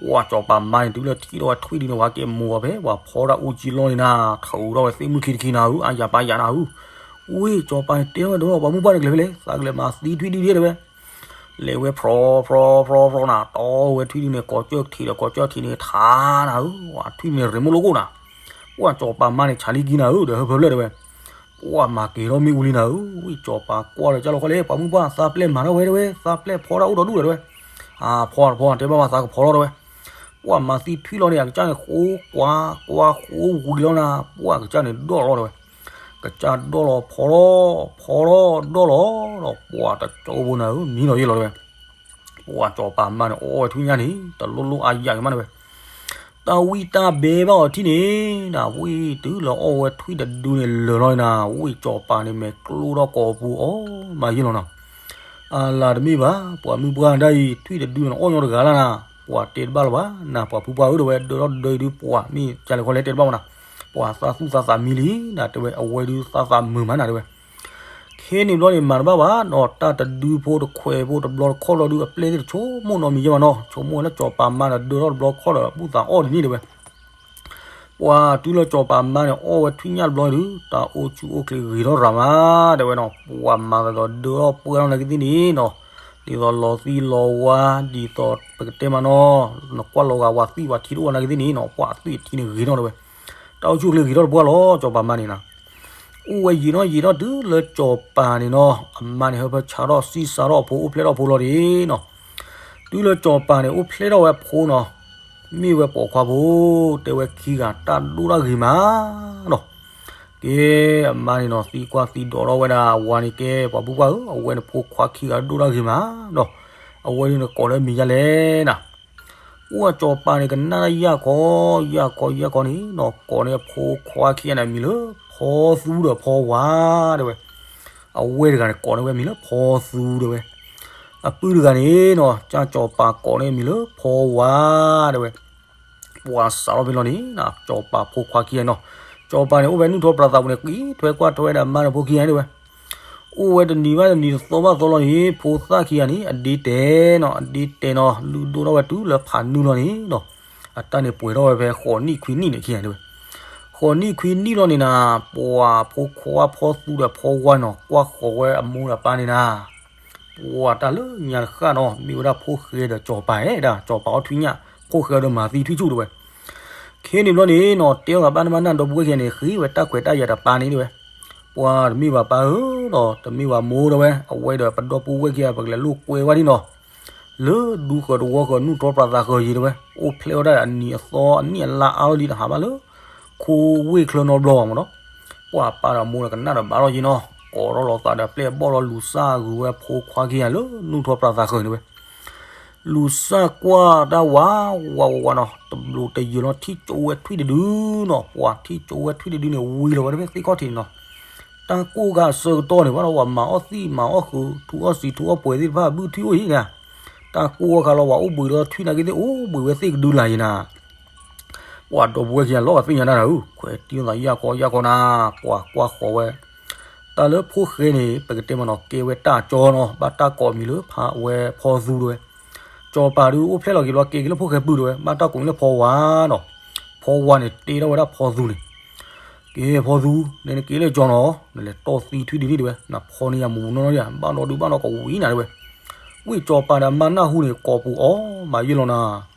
ပှၤစီၤပၤမါန့ၣ် တုၤလၢထံၣ်ထီၣ်ဝဲထွံၣ်ဒုန့ၣ် ဝဲက့ၤမိၢ်ဝဲဖဲ ပှၤဖီတၢ်အိၣ်ကၠံလီၢ်န့ၣ်နၤ ထုးထီၣ်ဝဲသ့ၣ်မုၢ်ခံတခံနၤဧၢ အါယၤပၢ်ယၤနၤဧၢ ဝံၣ်စီၤပၤန့ၣ် တဲထီၣ်ဝဲဒီး ပှၤမုၢ်ပှၢ်န့ၣ် ကလဲၤဖဲလဲၣ် သးကလဲၤမၤသံထွံၣ်ဒုဒဲတဲဝဲ လဲၤဝဲဖြီဖြီဖြီဖြီနၤ တီဝဲထွံၣ်ဒုန့ၣ် ကိးကၠၢၢ်ထံးဒီး ကိးကၠၢၢ်ထံးန့ၣ် ထါနၤဧၢ ဝဲထွံၣ်န့ၣ် ရ့မိၣ်လိကိၣ်နၤ ပှၤစီၤပၤမါန့ၣ် ဆါလံကံနၤဧၢ ဒီးဟၢဖၢဖျၢၣ်တဲဝဲ ပှၤမၤက့ၤထီၣ်မ့ၣ်အူလံနၤဧၢ ဝံၣ်စီၤပၤကွၢ်ဒီးကၢ်လီၤခီလဲၣ် ပှၤမုၢ်ပှၢ် သးပျဲၢ်မၤထီၣ်ဝဲတဲဝဲ သးပျဲၢ်ဖီတၢ်အိၣ်ဒီးဒူၣ်ဒီးတဲဝဲ အဖီတဖီတဲဘၣ်မး သးကဖီထီၣ်တဲဝဲ ပှၤမၤသံထွံၣ်လီၤန့ၣ် အကစၢ်န့ၣ် ဃိကွၢ်ကွၢ်ဃိဝံၤလီၤနၤ ပှၤကစၢ်န့ၣ်ဒီၣ်လီၤတဲဝဲ ကစၢ်ဒီၣ်လီၤဖီထီၣ် ဖီထီၣ်ဒီၣ်လီၤဒီး ပှၤတကၠိဖိနၤဧၢ မံလီၤယဲၢ်လီၤတဲဝဲ ပှၤစီၤပၤမါန့ၣ် အီၣ်ဝဲထွံၣ်ညၣ်န့ၣ် တလိၣ်လိၣ်အါယၤက့ၤမးတဲဝဲ တၢ်ဝံၣ်တၢ်ဘဲဘၣ်အီၤထံၣ်န့ၣ် နဝံၣ်တုၤလၢအီၣ်ဝဲထွံၣ်တဒုန့ၣ်လၢာ်လီၤနၤ ဝံၣ်စီၤပၤန့ၣ် မဲာ်ကျိထီၣ်ကိာ်ပူၤအီၣ်မးယဲၢ်လီၤနီၤ အလၤတမ့ၢ်ဘၣ် ပှၤမုၢ်ပှၢ်ဒၣ်အံၤ ထွံၣ်တဒုန့ၣ် အီၣ်ညီတဂၤလၢနၤ ပှၤတဲတဘၣ်လၢၤဘၣ် နၤပှၤဖုပှၢ်ဧၢတဲဝဲ ဒၢထီၣ်တဒၢအံၤဒုး ပှၤမ့ၢ်ကၢ်လဲၣ်ခီလဲၣ်တဲတဘၣ်မးနၤ ပှၤသးသူၣ်သးသးမံလံ နတဲဝဲ အဝဲဒုးသးသးမုာ်မးနၤတဲဝဲ ခဲန့ၣ်ဘျီန့ၣ် မၤတဘၣ်ဘၣ်နီၤ တၢ်တဒုဖိတခွဲးဖိတဘျီတခီၣ်လီၤဒုး အပျဲၢ်သ့ၣ်တဆိကမိၣ်နီတမံၤယဲၢ်ဘၣ်နီၤ ဆိကမိၣ်ဝဲလၢစီၤပၤမါဒီး ဒၢထီၣ်တဘျီခီၣ်ဒီး ဘူၣ်သးအီၣ်ဒ်န့ၣ်တဲဝဲ ပှၤတုၤလၢစီၤပၤမါန့ၣ် အီၣ်ဝဲထွံၣ်ညၣ်တဘျီဒုး တၢ်အိၣ်ဆူၣ်အိၣ်ချ့ဂ့ၤထီၣ်ရၤမး တဲဝဲနီၤ ပှၤမၤသးဒ်သိးဒၢထီၣ်ပှဲၤထီၣ်နာ်က့သ့ၣ်န့ၣ်နီၤ ဒ်သိးလီၤသံလီၤဝါ ဒ်သိးပကတဲမးနီၤ နကွၢ်လီၤဂာ်ဝၤသံဝၤထံတအိၣ်နာ်က့သ့ၣ်န့ၣ်နီၤ ပှၤအသွံၣ်အထံန့ၣ်ဂ့ၤထီၣ်တဲဝဲ တၢ်အိၣ်ဆူၣ်အိၣ်ချ့ဂ့ၤထီၣ်တပှၢ်လီၤ စီၤပၤမါန့ၣ်နီၤ အိၣ်ဝဲယံာ်ထီၣ်ယံာ်ထီၣ်တုၤလၢစီၤပၤန့ၣ်နီၤ အမါန့ၣ် ဟၢဖၢဆါထီၣ်ဆံးစၢ်ထီၣ်အဖိအိၣ်ဖျဲၣ်ထီၣ်အဖိလီၤဒ်နီၤ တုၤလၢစီၤပၤန့ၣ် အိၣ်ဖျဲၣ်ထီၣ်ဝဲအဖိနီၤ မ့ၢ်ဝဲပိာ်ခွါဖိ တဲဝဲခံဂၤတၢ်ဒိၣ်တၢ်ဂ့ၤမးနီၤ ကဲ အမါန့ၣ်နီၤ သံကွၢ်သံဒိးထီၣ်ဝဲဒၣ် ဝၤန့ၣ်ကဲ ပှၤဖုပှၢ်ဧၢ အဝဲန့ၣ်ဖိခွါခံဂၤဒိၣ်တၢ်ဂ့ၤမးနီၤ အဝဲဒုးန့ၣ်ကိးလၢမံၤဒ်လဲၣ်နၤ ပှၤစီၤပၤန့ၣ် ကနၣ်တၢ်ယၢ်ခီ ယၢ်ခီ ယၢ်ခီန့ၣ်နီၤ ကိးန့ၢ်အဖိခွါခံဂၤန့ၣ် အမံၤလၢ ဖီသူဒီးဖီဝါ တဲဝဲ အဝဲတဂၤန့ၣ် ကိးန့ၢ်ဝဲမံၤလၢ ဖီသူ တဲဝဲ အပုၢ်တဂၤန့ၣ်နီၤ ကၢ်စီၤပၤကိးန့ၢ်မံၤလၢ ဖီဝါ တဲဝဲ ပှၤစးထီၣ်ဖဲလီၤန့ၣ် စီၤပၤဖိခွါခံဂၤနီၤ စီၤပၤန့ၣ် အိၣ်ဖဲနူၢ်ထီပြးသးပူၤန့ၣ် ကံၣ်ထွဲကွၢ်ထွဲဒီးအမါဒီးဖိခံဂၤန့ၣ်ဝဲ, အိၣ်ဝဲတနံၤဘၣ်တနံၤတသီဘၣ်သီလီၤန့ၣ် ဖိသၣ်ခံဂၤန့ၣ် အဒ့တဲနီၤ အဒ့တဲနီၤ လုၢ်ဒိၣ်ထီၣ်ဝဲတုၤလၢဖးနုာ်လီၤန့ၣ်ဒီး အတၢ်န့ၣ်ပှဲၤထီၣ်ဝဲဖဲဃိးနံၣ်ခွံနံၣ်န့ၣ်ခံဂၤန့ၣ်ဝဲ, ဃိးနံၣ်ခွံနံၣ်လီၤန့ၣ်နၤ ပှၤဖိခွါဖီသူဒီးဖီဝါနီၤ ကွၢ်ဃီၤဝဲအမိၢ်ဒီးပၢ်န့ၣ်နၤ ပှၤတၢ်လၢညါတဃၣ်နီၤ မ့ၢ်ဝဲဒၣ်ဖိၣ်ဃဲဒီးစီၤပၤဒၣ် စီၤပၤအီၣ်ထွံၣ်ညၣ် ဖိၣ်ဃဲဒီးမၤသံထွံၣ်ဆူၣ်တဝဲ, ခဲန့ၣ်ဘျီန့ၣ်နီၤ တဲအီၤဂၤဘၣ်နဘၣ်နၢ်ဒီပုၢ်ဝဲၢ်ခံဂၤန့ၣ် ဃ့ဝဲတၢ်ခွဲးတၢ်ယာ်တပၤန့ၣ်တဝဲ, ပှၤတမ့ၢ်ဘၣ်ပၢ်ဧၢဒီး တမ့ၢ်ဘၣ်မိၢ်တဝဲ အဝဲဒီးပဒီပုၢ်ဝဲၢ်ခံဂၤ ပကလဲၤလိာ်ကွဲဝဲဒၣ်နီၤ လၢဒူဃၢၤတဝီဃၢၤနူၢ်ထီပြးသးဃၢၤယံၤတဝဲ, အိၣ်ဖျဲၣ်ဝဲဒၣ်အနံၤအသီအနံၣ်အလါအါလီၤလံ တဟးဘၣ်လၢ ခိဝ့ၢ်ချၢနီတဘျီဘၣ်မးနီၤ, ပှၤပၢ်ဒီးမိၢ်ဒီးကနၣ်ဒီးဘၣ်လီၤယံၤနီၤ ကိးထီၣ်လီၤသးဒီးပျဲၢ်ဘီၣ်လီၤ လူၤစၢ်ဂုာ်ဝဲဖိခွါခံဂၤလၢနူၢ်ထီပြးသးဃၢၤန့ၣ်ဝဲ လူၤစၢ်ကွၢ်တၢ်ဝးဝးဝးဝးနီၤ တဘျီတယံာ်လီၤ ထံၣ်ကၠိဝဲထွံၣ်တဒုနီၤ ပှၤထံၣ်ကၠိဝဲထွံၣ်တဒုန့ၣ် ဝံၤလီၤဝဲတဖဲသ့ၣ်ခီၣ်ထံးန့ၣ်နီၤ, တၢ်ကိၢ်ခါအဆၢကတီၢ်န့ၣ် ဘၣ်ဒီးဝဲမၤအီၣ်သံၣ်မၤအီၣ်ဃုာ် ထူအီၣ်စံာ်ထူအီၣ်ပှဲၤသ့ၣ်တဖၣ် ဘုၣ်ထွံၣ်အိၣ်ယံၤန့ၣ်, တၢ်ကိၢ်ခါလီၤ ပှၤအိၣ်ဘှံးဒီးထွံၣ်နာ်က့သ့ၣ် အိၣ်ဘှံးဝဲသ့ၣ်ကဒုလၢ်ယံၤနၤ ပှၤဒီပုၢ်ဝဲၢ်ခံဂၤလီၤဂာ်သ့ၣ်ညါတၢ်နၤဧၢ ခွဲးတံၢ်သးယၢ်ခီယၢ်ခီနၤ, ပှၤကွၢ်ဃီၤဝဲ, တၢ်လၢဖိၣ်ဃဲန့ၣ် ပကတဲမးနီၤ ကဲဝဲတၢ်ကၠီနီၤ ဘၣ်တၢ်ကိးမံၤလၢဖးဝဲဖီသူတဝဲ, စီၤပၤဒုးအိၣ်ဖျဲၣ်လီၤက့ၤဘျီ ကဲက့ၤလၢဖိၣ်ဃဲပုၢ်တဝဲ ဘၣ်တၢ်ကိးမံၤလၢဖီဝါနီၤ, ဖီဝါန့ၣ် တဲထီၣ်ဝဲဒၣ်ဖီသူန့ၣ် ကဲဖီသူ, နက့ၤလၢကၠီနီၤ နလဲၤတီၢ်သံထွံၣ်ဒုန့ၣ်တဝဲ နဖီန့ၢ်ယၤမူးမူးနီၢ်နီၢ်ယၤ ဘၣ်ဒီးဒုးဘၣ်ဒီးကဝံၤနၤတဝဲ, ဝ့ၢ်စီၤပၤဒီးအမါနၢ်ဟူန့ၣ် ကိးပူၤအီၤ မၤယဲၢ်လီၤနၤ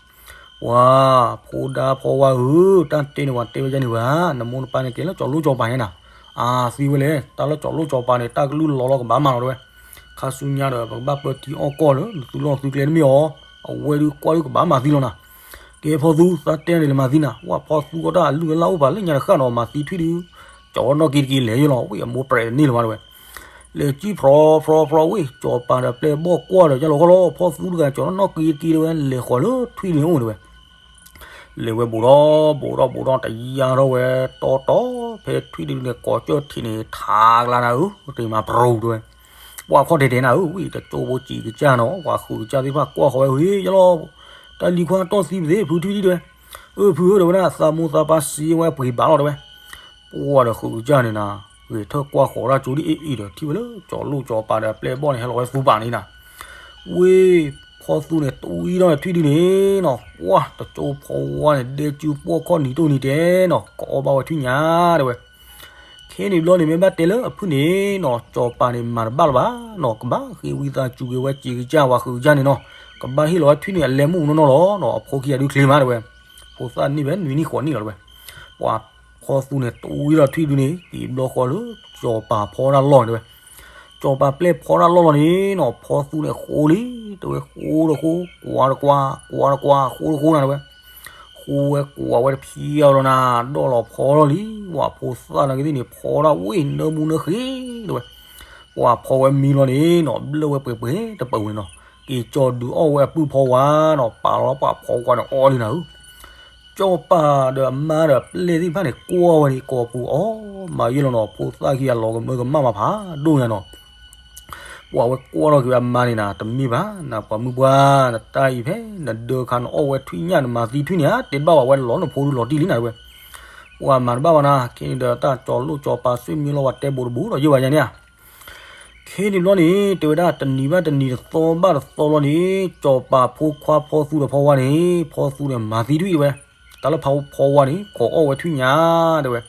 ပှၤ, ဖိဒါဖီဝါဧၢ, တၢ်တဲန့ၣ်ပှၤတဲဝဲဒ်န့ၣ်ဝဲ, နမိၢ်နပၢ်န့ၣ်ကဲလၢစီၤလိၣ်စီၤပၤညါနၤ, အါသံဝဲလဲၣ်, တၢ်လၢစီၤလိၣ်စီၤပၤန့ၣ် တၢ်ကလုၢ်လီၤလီၤကဘၣ်မၤလီၤတဝဲ, ခါဆူညါဒီး ပကဘၣ်ပၢတံအီၣ်ကီၢ်လၢ နသုလီၢ်သုကျဲတမ့ၢ်အီၤ, အဝဲဒုးကွၢ်ဒုးကဘၣ်မၤသံလီၤနၤ, ကဲဖီသူ သးတဲန့ၣ်လၢမၤသံနၤ, ဝဲဖီသူကီးတၢ်အလုၢ်အလၢ်အိၣ်ပာ်လၢညါတဃၣ်နီၤ မၤသံထွံၣ်ဒုး, ကၠီနီၢ်က့တက့လဲၤယလီၤ ဝ့ၢ်အမိၢ်ပြဲးတန့ၢ်လၢၤဘၣ်တဝဲ လဲၤကံၣ်ဖြီဖြီဖြီဝ့ၢ် စီၤပၤဒီးပျဲၢ်ဘီၣ်ကွၢ်ဒီး ယလီၤခီလီၤ ဖီသူတဂၤ ကၠီနီၢ်က့တက့တဝဲ လဲၤဃီၤလၢထွံၣ်န့ၣ်အိၣ်တဝဲ, လဲၤဝဲဘူးဒီးဘူးဒီးဘူးဒီး တယါထီၣ်ဝဲတီတီ ဖဲထွံၣ်တဒုန့ၣ် ကိးကၢၢ်ထံးန့ၣ် ထးကလါနၤဧၢ, တ့ၢ်မၤပရိတဝဲ, ပှၤခီၣ်တဲာ်တဲာ်နၤဧၢ, ဝ့ၢ်တကၠိဖိစံးကစၢ်နီၤ ပှၤဃုာ်ကစၢ်သ့ၣ်တဖၣ်ကွၢ်ဃီၤဝဲဝံၤ ယလီၤ တၢ်လံၤခွါတီၢ်သံပသ့ၣ် ဖုထွံၣ်ဒံတဝဲ, အၢ ဖုဧၢ တဝဲဒၣ် သးမိၢ်သးပၢ်စံးဝဲပှ့ၤဘၣ်လီၤတဝဲ, ပှၤဒီးဃုာ်ကစၢ်န့ၣ်နၤ, ဂဲၤထၢၣ်ကွၢ်ဃီၤတၢ်ကၠိဒ်အံၤအံၤဒီး ထံၣ်ဝဲလၢစီၤလိၣ်စီၤပၤဒီးပျဲၢ်ဘီၣ်န့ၣ် ဟဲလီၤဝဲသူပာ်န့ၣ်နၤ, ဝ့ၢ်ဖီသူန့ၣ် တဝံထီၣ်ထွံၣ်ဒုန့ၣ်နီၤ ပှၤတကၠိဖိဝါန့ၣ် ဒဲကၠူပိာ်ခီၣ်နံၤတိၢ်နံၤတဲနီၤ ကအီၣ်ဘၣ်ဝဲထွံၣ်ညါတဝဲ ခဲန့ၣ်ဘျီန့ၣ် မ့ၢ်ဘၣ်တဲလၢအဖုၣ်န့ၣ်နီၤ စီၤပၤန့ၣ်မၤတဘၣ်လၢၤဘၣ်နီၤ ကဘၣ်ဃ့ဝံသးစူၤက့ၤဝဲစံးကစၢ် ပှၤဃုာ်ကစၢ်န့ၣ်နီၤ ကဘၣ်ဟ့ၣ်လီၤဝဲထွံၣ်န့ၣ် အလဲမူးနီၢ်နီၢ်လီၤနီၤ အဖိခံဂၤဒုးချ့မးတဝဲ, ဖိသၣ်န့ၢ်ဖဲနွံနံၣ်ဃိးနံၣ်လီၤတဝဲ, ပှၤဖီသူန့ၣ် တဝံထီၣ်ထွံၣ်ဒုန့ၣ် က့ၤဘျီဃီလၢ စီၤပၤဖီတၢ်လီၢ်န့ၣ်တဝဲ, စီၤပၤပျဲၢ်ဖီတၢ်လီၢ်လီၤန့ၣ်နီၤ ဖီသူန့ၣ်ဃိလံ, တဝဲဃိတဃိ, ကွၢ်တကွၢ်, ကွၢ်တကွၢ်, ဃိတဃိနၤတဝဲ ဃိဝဲကွၢ်ဝဲတဖံးအီၤလီၤနၤ, ဒီၣ်လီၤဖီထီၣ်လံ, ပှၤဖိသၣ်နာ်က့သ့ၣ်န့ၣ် ဖီဒၣ်ဝ့ၢ်နၢမူနၢဃ့တဝဲ, ပှၤဖီဝဲမံလီၤန့ၣ်နီၤ ဘျၢၣ်ဝဲပှဲၤပှဲၤတပၤဝဲန့ၣ်နီၤ, က့ၤကၠီၤဒုးအီၣ်ဝဲအပုၢ်ဖီဝါနီၤ ပာ်လီၤပှၤဖီဝါန့ၣ်အီလံနၤဧၢ, စီၤပၤဒီးအမါဒီးပျဲၢ်သ့ၣ်တဖၣ်န့ၣ် ကွၢ်ဝဲန့ၣ် ကိးပူၤအီၤ မၤယဲၢ်လီၤနီၤ ဖိသၣ်ခံဂၤလီၤကမၢကမၣ်မၤဖးဒိၣ်ညါနီၤ ပှၤဝဲကွၢ်ထီၣ်က့ၤဝဲအမါန့ၣ်နၤ တမ့ၢ်ဘၣ်နၤ ပှၤမုၢ်ပှၢ် နတၢ်အံၤဖဲ နဒၢခါနအီၣ်ဝဲထွံၣ်ညၣ် နမၤသံထွံၣ်န့ၣ်ဧါ တဲတဘၣ်ဘၣ်ဝဲလီၤနဖိဒုလီၤတံၢ်လံနၤတဝဲ, ပှၤမၤတဘၣ်ဘၣ်နၤ ခဲန့ၣ်ဒီးတၢ်ကၠီၤလိၣ်ကၠီၤပၤ ဆွေမျိုးလီၤ ပှၤတဲဘူးတဘူးဒီးယဲၢ်ဘၣ်ယဲၢ်န့ၣ်ဧါ, ခဲန့ၣ်ဘျီန့ၣ် တဲဝဲဒၣ်တနံၤဘၣ်တနံၤတသီဘၣ်တသီလီၤန့ၣ် စီၤပၤဖိခွါဖီသူဒီးဖီဝါန့ၣ် ဖီသူန့ၣ် မၤသံထွံၣ်တဝဲ, တၢ်လၢဖီဝါန့ၣ် ခိးအီၣ်ဝဲထွံၣ်ညါတဲဝဲ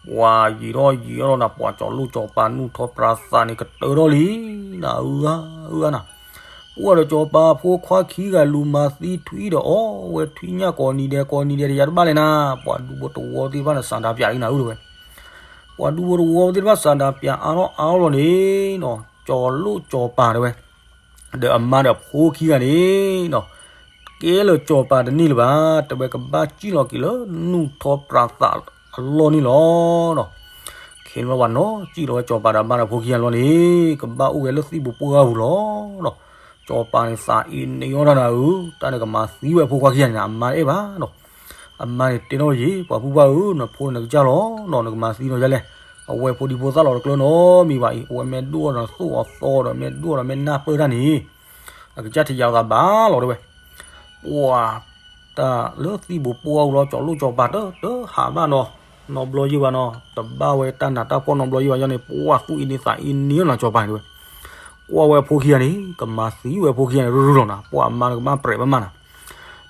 ပှၤယံာ်ထီၣ်ယံာ်ထီၣ်လီၤနၤ ပှၤကၠီၤလိၣ်ကၠီၤပၤနူၢ်ထီၣ်ပြးသးန့ၣ် ကတၢၢ်ထီၣ်လံနၤ အၢအၢနၤ, ပှၤဒီးကၠီၤပၤဖိခွါခံဂၤလူၤမၤသံထွံၣ်ဒီးအီၣ်ဝဲထွံၣ်ညၣ်ကိးနံၤဒဲးကိးနံၤဒဲးတယၤတဘၣ်လဲၣ်နၤ, ပှၤဒူဖိတဝီသ့ၣ်တဖၣ်န့ၣ် စးဒၤပၠးလံနၤဧၢတဲဝဲ, ပှၤဒူဖိတဝီသ့ၣ်တဖၣ်စးဒၤပၠးအါထီၣ်အါထီၣ်လီၤန့ၣ်နီၤ ကၠီၤလိၣ်ကၠီၤပၤတဲဝဲ ဒီးအမါဒီးဖိခံဂၤန့ၣ်နီၤ ကဲလၢာ်ကၠီၤပၤတန့ၢ်လၢၤဘၣ် တဲဝဲကဘၣ်စံၣ်လီၤက့ၤလၢနူၢ်ထီၣ်ပြးသးအလီၢ်န့ၣ်လီၤနီၤ, ခဲန့ၣ်ဝဲပှၤနီၤစံၣ်လီၤဝဲကၠီၤပၤဒီးအမါဒီးဖိခံဂၤလီၤန့ၣ် ကဘၣ်အိၣ်ဝဲလၢသံၣ်ဘိးပှၢ်ဂၤပူၤလီၤနီၤ, ကၠီၤပၤန့ၣ်သးအ့န့ၢ်အီၣ်တၢ်နၤဧၢ တၢ်န့ၣ်ကမၤသံဝဲအဖိခွါခံဂၤန့ၣ် အမါတအဲၣ်ဘၣ်နီၤ အမါန့ၣ်တဲထီၣ်ယံၤ ပှၤပုၢ်ပှၢ်ဧၢ နဖိန့ၣ်နကစၢ်လီၤနီၤ နကမၤသံနီၤယၤလဲၣ်, အဝဲဖိဒံဖိသၣ်လီၤတကျၢၤနီတမံၤဘၣ်အံၤ အဝဲမ့ၢ်ဒိၣ်အီၤဒီးသိၣ်အီၤသီဒီးမ့ၢ်ဒိၣ်အီၤဒီးမ့ၢ်နၢ်ပၢၢ်တၢ်န့ၣ် အကစၢ်ထံးယၤသးဘၣ်လီၤတဲဝဲ, ပှၤ တၢ်လၢသံၣ်ဘိးပှၢ်အူလီၤ ကၠီၤလိၣ်ကၠီၤပၤတတဟးဘၣ်နီၤ နီတဘျီယံာ်ဘၣ်နီၤ, တဘၣ်ဝဲတၢ်နးတၢ်ဖှီၣ်နီတဘျီယံာ်ဘၣ်ယီန့ၣ် ပှၢ်သူၣ်အ့န့သးအ့န့နီၤ စီၤပၤန့ၣ်တဲဝဲ. ကွၢ်ဝဲအဖိခံဂၤန့ၣ် ကမၤသံဝဲအဖိခံဂၤန့ၣ် ရူၢ်ရူၢ်လီၤနၤ, ပှၢ်မါန့ၣ်ကမၣ်ပြဲးမးမးနၤ.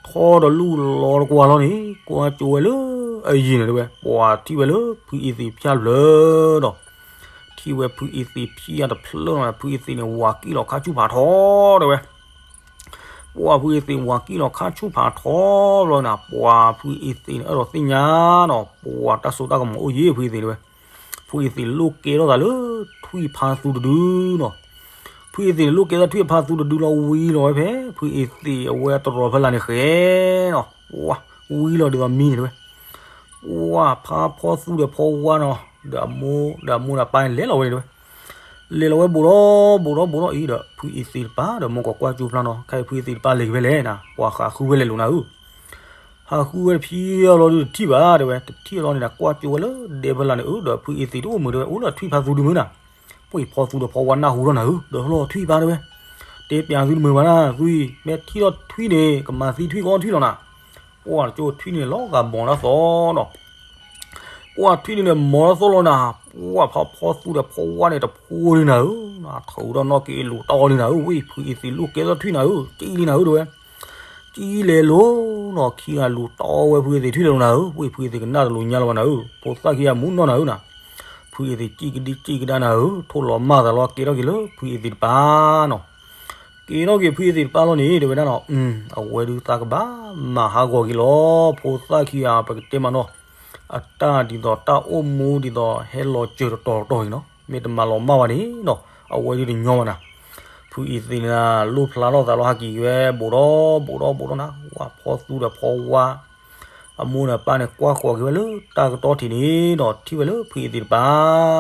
ထီၣ်ဒီးလူၢ်လီၤတကွၢ်လီၤန့ၣ် ကွၢ်ကၠိဝဲလၢအယံၤန့ၣ်တဲဝဲ, ပှၢ်ထံၣ်ဝဲလၢဖုအ့သ့းဖၠၣ်တဖျၢၣ်ဒီး ထံၣ်ဝဲဖုအ့သ့းဖၠၣ်တဖျၢၣ်လီၤန့ၣ် ဖုအ့သ့းန့ၣ် ဝၤကံၣ်လီၤခါဆူၣ်ဖးထီတဲဝဲ. ပှၢ်ဖုအ့သ့းဝၤကံၣ်လီၤခါဆူၣ်ဖးထီဘျီန့ၣ် ပှၢ်ဖုအ့သ့းန့ၣ် အၢၣ်လီၤသ့ၣ်ညါနီၤ, ပှၢ်တၢ်စိတၢ်ကမီၤအိၣ်ယံၤဖုအ့သ့းတဲဝဲ. ဖုအ့သ့းလိၣ်ကဲထီၣ်သးလၢထွံၣ်ဖါသူတဒုနီၤ. ဖုအ့သ့းန့ၣ်လိၣ်ကဲထီၣ်ထွံၣ်ဖါသူတဒုလီၤ ဝံၤလီၤဝဲဖဲ ဖုအ့သ့းအဝဲတရီဖီလာ်န့ၣ်ဃဲနီၤ, ဝံၤလီၤဒ်သိးမံန့ၣ်တဲဝဲ. ပှၢ်ဖါဖီသူဒီးဖီဝါနီၤ, ဒီးအမိၢ်ဒီးအမိၢ်ဒီးပၢ်န့ၣ်လဲၤလီၤဝဲန့ၣ်တဲဝဲ. လဲၤလီၤဝဲဘူးဒီးဘူးဒီးဘူးဒီးအံၤဒီး ဖုအ့သ့းတပၢ်ဒီးမိၢ်ကီးကွၢ်ကၠိဖျါနီၤ, ခဲအံၤဖုအ့သ့းတပၢ်လဲၤက့ၤဖဲလဲၣ်နၤ, ပှၢ်ဟးဃုဝဲလဲၤလိာ်နၤဧၢ. ဟးဃုဝဲတဖံးလီၤဒုးတထံၣ်ဘၣ်တဲဝဲ, တထံၣ်လီၤန့ၣ်ဒီး ကွၢ်ကၠိဝဲလၢဒဲဖီလာ်န့ၣ်ဧၢ, ဒီးဖုအ့သ့းတအိၣ်မုာ်တဲဝဲ, အိၣ်လၢထွံၣ်ဖါသူတမုာ်နၤ. ပှၢ်ဖီသူဒီးဖီဝါနၢ်ဟူထီၣ်နၤဧၢ, ဒီးလီၤထွံၣ်ဖါတဲဝဲ. တဲပၠးသုတမုာ်ဘၣ်နၤ, သုမ့ၢ်ထံၣ်ထီၣ်ထွံၣ်န့ၣ် ကမၤသံထွံၣ်ကအီၣ်ထွံၣ်လီၤနၤ. ပှၢ်ကၠိထွံၣ်န့ၣ်လီၤဂာ်မီၤတၢ်သီနီၤ. ပှၢ်ထွံၣ်န့ၣ်ဒီးမီၤတၢ်သီလီၤနၤ, ပှၢ်ဖါဖီသူဒီးဖီဝါန့ၣ်တဖိလံနၤဧၢ, နထီၣ်ဒီးနီၢ်က့ၤလူၤတီလံနၤဧၢ, ဝ့ၢ်ဖုအ့သ့းလိၣ်ကဲထီၣ်ထွံၣ်နၤဧၢ, ကံလံနၤဧၢတဲဝဲ. ကံလဲၤလိၤနီၤ, ခံဂၤလူၤတီဝဲဖုအ့သ့းထွံၣ်လဲၤလိၤနၤဧၢ, ဝ့ၢ်ဖုအ့သ့းကနၣ်တလိၤညါလီၤဘၣ်နၤဧၢ, ဖိသၣ်ခံဂၤမူနီၢ်နၤဧၢနၤ. ဖုအ့သ့းကံကဒံကံကဒါနၤဧၢ, ထိၣ်လီၤမၢ်သးလီၤ ကဲထီၣ်က့ၤလၢဖုအ့သ့းတပၢ်နီၤ. ကဲထီၣ်က့ၤဖုအ့သ့းတပၢ်လီၤန့ၣ် တဲဝဲဒၣ်နီၤ, အဝဲဒုးသးကဘၣ်မၤဟးဂီၤက့ၤလီၤ, ဖိသၣ်ခံဂၤပကတဲမးနီၤ, အတၢ်ဒ်သိးတၢ်အိၣ်မူဒ်သိးဟဲလီၤစၢၤတတီၤတတီၤအံၤနီၤ, မ့ၢ်တမၤလီၤမၢ်ဘၣ်န့ၣ်နီၤ, အဝဲဒုးတညီဘၣ်နၤ. ဖုအ့သ့းန့ၣ် လိၣ်ဖျါထီၣ်သးလီၤ ဟးက့ၤက့ၤဝဲ ဘူးဒီးဘူးဒီးဘူးဒီးနၤ, ဝဲဖီသူဒီးဖီဝါ အမိၢ်ဒီးပၢ်န့ၣ် ကွၢ်ဃီၤက့ၤဝဲလၢတၢ်ကတီၢ်ထံးန့ၣ်ဒီး ထံၣ်ဝဲလၢဖုအ့သ့းတပၢ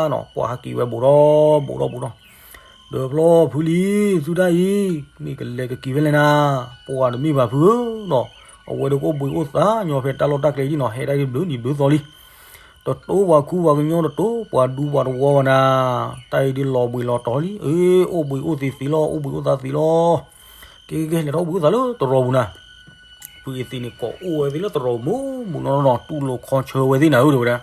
်နီၤ, ပှၢ်ဟးက့ၤဝဲဘူးဒီးဘူးဒီးဘူးဒီး, ဒီးဖျီဖုလံ, သုတၢ်အံၤ မ့ၢ်ကလဲၤကက့ၤဖဲလဲၣ်နၤ, ပှၢ်တမ့ၢ်ဘၣ်ဖုဧၢနီၤ, အဝဲဒုးကအိၣ်ဘှံးအိၣ်သါညီဖဲတၢ်လီၢ်တၢ်ကျဲအံၤနီၤ, ဟဲဒၣ်အံၤဘျုးနံၤဘျုးသီလံ. တတိပှၤခူပှၤကညီတတိပှၤဒူပှၤတဝီဘၣ်နၤ, တၢ်အံၤဒုးလီၤဘှံးလီၤတီၤလံ, အ့ အိၣ်ဘှံးအိၣ်သ့သ့လီၤ, အိၣ်ဘှံးအိၣ်သါသ့လီၤ. ကဲကဲကဲ လဲၤထီၣ်အိၣ်ဘှံးအိၣ်သါလၢတရီပူၤနၤ. ဖုအ့သ့းန့ၣ် ကိးအိၣ်ဝဲသ့ၣ်လၢတရီပူၤမူးမူးနီၢ်နီၢ်နီၤ, တူၢ်လိာ်ခီဆၢဝဲသ့ၣ်နၤဧၢတဲဝဲဒၣ်.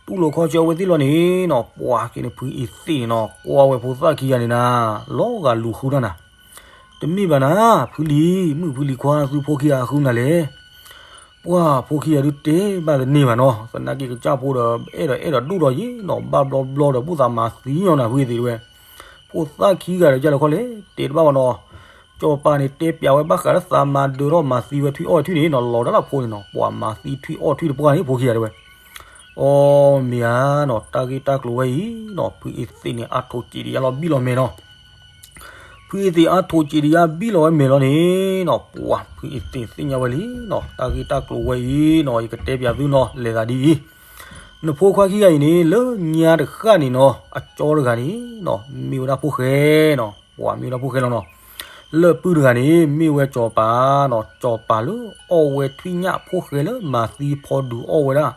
တူၢ်လိာ်ခီဆၢဝဲသ့ၣ်လီၤန့ၣ်နီၤ, ပှၢ်က့ၤန့ၣ် ဖုအ့သ့းန့ၣ်နီၤ, ကွၢ်ဝဲဖိသၣ်ခံဂၤန့ၣ်နၤ, လီၤဂာ်လူၤဃုထီၣ်နၤ. တမ့ၢ်ဘၣ်နၤ, ဖုလံ, မုၣ်ဖုလံၤခွါ သုဖိခံဂၤဃုနၤလဲၣ်. ပှၢ်ဖိခံဂၤဒုးတဲဘၣ်တန့ၢ်ဘၣ်နီၤ, သနာ်က့ကစၢ်ဖိဒီး အဲၣ်ဒိးအဲၣ်ဒိးဒူၣ်ဒီးယံၤနီၤ, ဘၣ်ဘျီဘျီဒီး ဘူၣ်သးမၤသံညီနၤ ဖုအ့သ့းတဲဝဲ. ဖိသၣ်ခံဂၤဒီး ကၢ်လီၤခီလဲၣ် တဲတဘၣ်ဘၣ်နီၤ. စီၤပၤန့ၣ် တဲပျးဝဲဘၣ်ဃးလၢသးမၤဒၢထီၣ်မၤသံဝဲထွံၣ်အီၣ်ထွံၣ်န့ၣ်နီၤ, လီၤတၢ်လၢဖိန့ၣ်နီၤ, ပှၤမၤသံထွံၣ်အီၣ်ထွံၣ်တပှၢ်န့ၣ် ဖိခံဂၤတဲဝဲ. အီ မ့ၢ်ဧါနီၤ, တၢ်ဂ့ၢ်တၢ်ကျိၤဝဲအံၤနီၤ, ဖုအ့သ့းန့ၣ် အါထိးစံးတယါလီၤဘံၣ်လီၤမဲာ်နီၤ. ဖုအ့သ့းအါထိးစံးတယါဘံၣ်လီၤဝဲမဲာ်လီၤန့ၣ်နီၤ, ပှၢ်ဖုအ့သ့းသ့ၣ်ညါဝဲလံနီၤ, တၢ်ဂ့ၢ်တၢ်ကျိၤဝဲအံၤနီၤ, ယကတဲပျးသုနီၤ, လဲၤသးဒ်အံၤ. နဖိခွါခံဂၤအံၤန့ၣ် လၢညါတဃၣ်န့ၣ်နီၤ, အကၠီတဂၤန့ၣ်နီၤ, မ့ၢ်ဝဲဒၣ်ဖိၣ်ဃဲနီၤ, ပှၢ်မ့ၢ်ဝဲဒၣ်ဖိၣ်ဃဲလီၤနီၤ. လၢပုၢ်တဂၤန့ၣ် မ့ၢ်ဝဲစီၤပၤနီၤ, စီၤပၤလၢအီၣ်ဝဲထွံၣ်ညၣ်, ဖိၣ်ဃဲလၢမၤသံဖီဒုးအီၣ်ဝဲဒၣ်.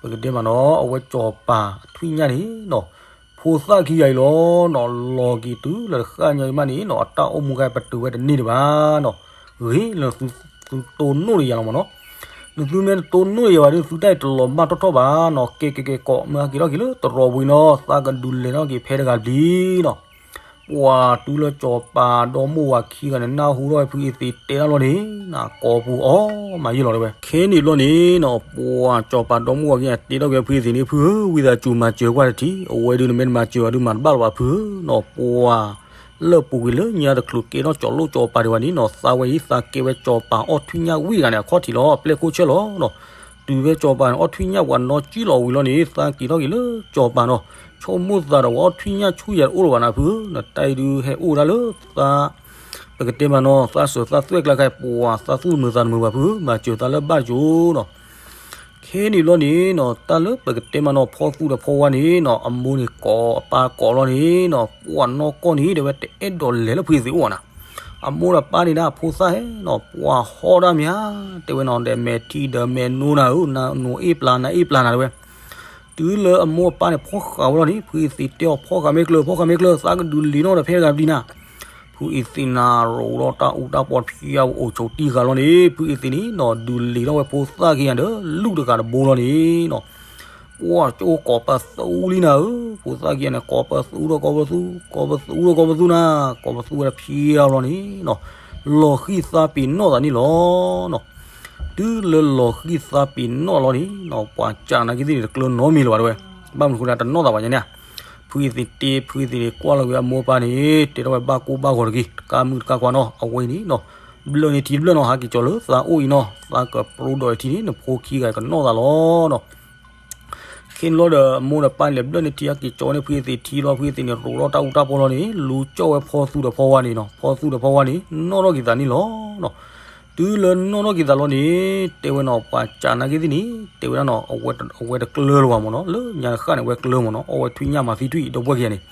ပကတဲမးနီၤ, အဝဲစီၤပၤထွံၣ်ညၣ်န့ၣ်နီၤ, ဖိသၣ်ခံဂၤအံၤလီၤနီၤ, လီၤက့ၤတုၤလၢတဃၣ်ညါအံၤမးန့ၣ်နီၤ, အတၢ်အိၣ်မူခါပတုာ်ဝဲတန့ၢ်ဒံးဘၣ်နီၤ. ဂ့ၤလၢသုတိၢ်နီၣ်တယၤလီၤမးနီၤ. နသုမ့ၢ်တတိၢ်နီၣ်တယၤဘၣ်ဒီး သုတၢ်အံၤတလီၤမၢ်ထီၣ်ထီၣ်ဘၣ်နီၤ, ကဲကဲကဲ ကိးမ့ၢ်ဟဲက့ၤထီၣ်က့ၤလၢတရီပူၤအံၤနီၤ, သးကဒုးလဲၤထီၣ်က့ၤဖဲတဂၤတဘျီနီၤ. ပှၢ်တုၤလၢစီၤပၤဒီမါဝၤခံဂၤန့ၣ် နၢ်ဟူထီၣ်ဝဲဖုအ့သ့းတဲတၢ်လီၤန့ၣ်နီၤ, ကိးပူၤအီၣ်မးယံာ်လီၤတဲဝဲ. ခဲန့ၣ်ဘျီန့ၣ်နီၤ, ပှၢ်စီၤပၤဒီမါဝၤခံဂၤတဲထီၣ်က့ၤဖုအ့သ့းန့ၣ်, ဖုဧၢ, ဝံသးစူၤမၤစၢၤကွၢ်တထံၣ်, အဝဲဒုးနမ့ၢ်တမၤစၢၤဘၣ်ဒုးမၤတဘၣ်လၢၤဘၣ်ဖုဧၢနီၤ, ပှၢ်လၢပူၤကွံာ်လၢညါတချုးကဲထီၣ်ကၠီၤလိၣ်စီၤပၤဒံးဘၣ်န့ၣ်နီၤ, သးဝဲအံၤ သးကဲဝဲစီၤပၤအီၣ်ထွံၣ်ညၣ်ဝံၣ်တဂၤန့ၣ် အခီၣ်ထံးလီၤ, ပျဲၢ်ခိၣ်ဆၢလီၤနီၤ. တုၤဖဲစီၤပၤန့ၣ် အီၣ်ထွံၣ်ညၣ်ပှၤနီၢ်ကံၣ်လီၤဝံၤလီၤန့ၣ်, သးက့ၤထီၣ်က့ၤလၢစီၤပၤနီၤ, ဆိကမိၣ်သးဒီးပှၤအီၣ်ထွံၣ်ညၣ်ဆူၣ်ယၤတအိၣ်လၢၤဘၣ်နၤဖုဧၢ, နတၢ်အံၤဒုးဟဲအိၣ်ဒၣ်လၢသး ပကတဲမးနီၤ, သးစၢၤသးသွဲၣ်ကျါခါအံၤ ပှၢ်သးသူၣ်တမုာ်သးတမုာ်ဘၣ်ဖုဧၢ, မၤစၢၤသးလၢဘၣ်ယိၤနီၤ. ခဲန့ၣ်ဘျီန့ၣ်နီၤ, တၢ်လၢပကတဲမးနီၤ, ဖီသူဒီးဖီဝါန့ၣ်နီၤ, အမိၢ်န့ၣ်ကိးအပၢ်ကိးလီၤန့ၣ်နီၤ, ပှၢ်နီၢ်ကီၢ်န့ၣ် တဲဝဲတအဲၣ်ဒိးလဲၤလၢဖုအ့သ့းအိၣ်ဘၣ်နၤ. အမိၢ်ဒီးပၢ်န့ၣ်ဒၣ်ဖိသၣ်ဟဲနီၤ, ပှၢ်ဟီၣ်ဒၣ်မ့ၢ်ဧါ, တဲဝဲနီၤ, ဒီးမဲာ်ထံဒီးမဲာ်နိနၤဧၢ, နနိအ့ၣ်ပျါနအ့ၣ်ပျါနၤတဲဝဲ. တုၤလၢအမိၢ်အပၢ်န့ၣ် ဖီၣ်ဃာ်ဝဲလီၤန့ၣ်, ဖုအ့သ့းတဲအီၤ, ဖီၣ်ဃာ်မ့ၢ်ကျၢၤ, ဖီၣ်ဃာ်မ့ၢ်ကျၢၤ, သးကဒုးလ့ၤထီၣ်ဒီးဖဲတဂၤပျံၤနၤ. ဖုအ့သ့းနၤ ရိးဒီးတၢ်အူတၢ်ပီတဖျၢၣ် အိၣ်ဆိးတံၢ်ဃာ်လီၤန့ၣ်, ဖုအ့သ့းန့ၣ်နီၤ, ဒုးလ့ၤထီၣ်ဝဲဖိသၣ်ခံဂၤဒီး လုၢ်တဂၤတဘိလီၤန့ၣ်နီၤ. ပှၢ်ကၠိကိးပသူလံနၤဧၢ, ဖိသၣ်ခံဂၤန့ၣ် ကိးပသူဒီးကိးပသူ, ကိးပသူဒီးကိးပသူနၤ, ကိးပသူဝဲတဖံအလီၢ်န့ၣ်နီၤ, လီၤဃံၢ်သါပ့ၤနီၣ်သးန့ၣ်လီၤနီၤ. တုၤလၢလီၤဃံၢ်သါပ့ၤနီၣ်လီၤန့ၣ်နီၤ, ပှၤကၢ်နာ်က့သ့ၣ်န့ၣ် တကျၢၤနီတမံၤလၢၤဘၣ်တဲဝဲ, ဘၣ်မနုၤဃိဒၣ်တနီၣ်သးဘၣ်ညါန့ၣ်ဧါ. ဖုအ့သ့ၣ်တ့ ဖုအ့သ့ၣ်န့ၣ် ကွၢ်လီၤက့ၤအမိၢ်အပၢ်န့ၣ် တဲထီၣ်ဝဲဘၣ်ကိၢ်ဘၣ်ဂီၤတဂ့ၤ, တကးမုၢ်တကးခွါနီၤ, အဝဲအံၤန့ၣ်နီၤ, ဘျၢၣ်န့ၢ်ထံတဘျၢၣ်နီၤ, ဟးက့ၤကၠီၤလၢသးအိၣ်အံၤနီၤ, သးကပြိဒီးအထံန့ၣ် နဖိခံဂၤကနီၣ်သးလီၤနီၤ. ခ့န့ၣ်လီၤဒီး အမိၢ်ဒီးပၢ်န့ၣ် လဲၤဘျၢၣ်န့ၢ်ထံ ဟဲက့ၤကၠီၤန့ၢ်ဖုအ့သ့ၣ်ထံလီၤ, ဖုအ့သ့ၣ်န့ၣ် ရိးထီၣ်တၢ်အူတၢ်ပီလီၤန့ၣ် လူၤကၠီၣ်ဝဲဖီသူဒီးဖီဝါန့ၣ်နီၤ, ဖီသူဒီးဖီဝါန့ၣ် နီၣ်ထီၣ်က့ၤသးန့ၣ်လီၤနီၤ. တုၤလၢနီၣ်ထီၣ်က့ၤသးလီၤန့ၣ် တဲဝဲနီၤ, ပှၤကၢ်နာ်က့သ့ၣ်န့ၣ် တဲဝဲဒၣ်နီၤ, အဝဲတကျၢၤလၢၤဘၣ်မ့ၢ်နီၤ, လၢညါတဃၣ်န့ၣ် အဝဲကျၢၤမ့ၢ်နီၤ, အီၣ်ဝဲထွံၣ်ညၣ်မၤသံထွံၣ်အံၤဒီပုၢ်ဝဲၢ်ခံဂၤန့ၣ်.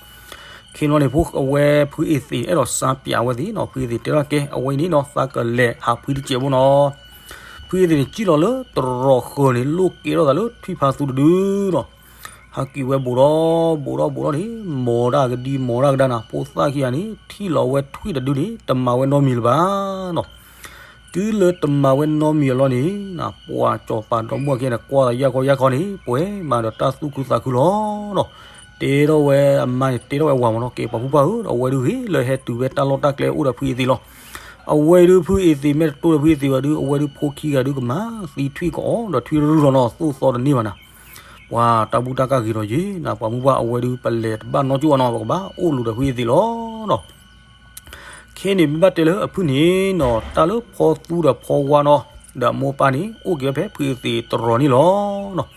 ခ့န့ၣ်လီၤန့ၣ် ဖိ အဝဲဖုအ့သ့ၣ် အဲၣ်ဒိးစါပၠးဝဲသ့ၣ်နီၤ, ဖုအ့သ့ၣ်တဲထီၣ်ကဲ အဝဲအံၤန့ၣ်နီၤ သးကလဲၤဟးဖှံတစဲးဖိနီၤ. ဖုအ့သ့ၣ်န့ၣ် စံၣ်လီၤလၢတရီးဃၢၤန့ၣ် လိၣ်ကဲထီၣ်သးလၢထွံၣ်ဖးသူတဒုနီၤ. ဟးက့ၤဝဲဘူးဒီးဘူးဒီးဘူးဒီးန့ၣ် မီၤတၢ်ကဒံမီၤတၢ်ကဒါနၤ, ဖိသၣ်ခံဂၤန့ၣ် ထံၣ်လီၤဝဲထွံၣ်တဒုန့ၣ် တမၤဝဲနီတမံၤလၢၤဘၣ်နီၤ. တုၤလၢတမၤဝဲနီတမံၤအလီၢ်န့ၣ် ပှၤစီၤပၤဒီမါဝၤခံဂၤန့ၣ် ကွၢ်သးယၢ်ခီယၢ်ခီန့ၣ် ပှဲၤမၤဒီးတၢ်သူၣ်ခုသးခုလီၤနီၤ. တဲထီၣ်ဝဲအမါန့ၣ် တဲထီၣ်ဝဲဝၤမ့ၢ်နီၤ, ကဲပှၤဖိပၢ်ဧၢ, အဝဲဒုးဂ့ၤလၢဟဲတုၤဖဲတၢ်လီၢ်တၢ်ကျဲအိၣ်ဒီးဖုအ့သ့ၣ်လီၤ. အဝဲဒုးဖုအ့သ့ၣ်မ့ၢ်တတိၢ်ဒီးဖုအ့သ့ၣ်ဘၣ်ဒုး အဝဲဒုးဖိခံဂၤဒုးကမၤသံထွံၣ်ကအီၣ်ဒီးထွံၣ်တရုၢ်လီၤနီၤ, သိၣ်သီတန့ၢ်ဘၣ်နၤ. ပှၤတၢ်ဘူၣ်တၢ်ကၢ်ဂ့ၤဒီးယံၤနၤ, ပှၤမုၢ်ပှၢ်အဝဲဒုးပလဲၤတဘၣ်နီတကၠိၣ်အနီၤ, ပကဘၣ်အိၣ်လူၤဒီးဖုအ့သ့ၣ်လီၤနီၤ. ခဲန့ၣ်မ့ၢ်ဘၣ်တဲလၢအဖုၣ်န့ၣ်နီၤ, တၢ်လၢဖီသူဒီးဖီဝါနီၤ, ဒီးအမိၢ်ပၢ်န့ၣ် အိၣ်က့ၤဝဲဖဲဖုအ့သ့ၣ်တရီးန့ၣ်လီၤနီၤ.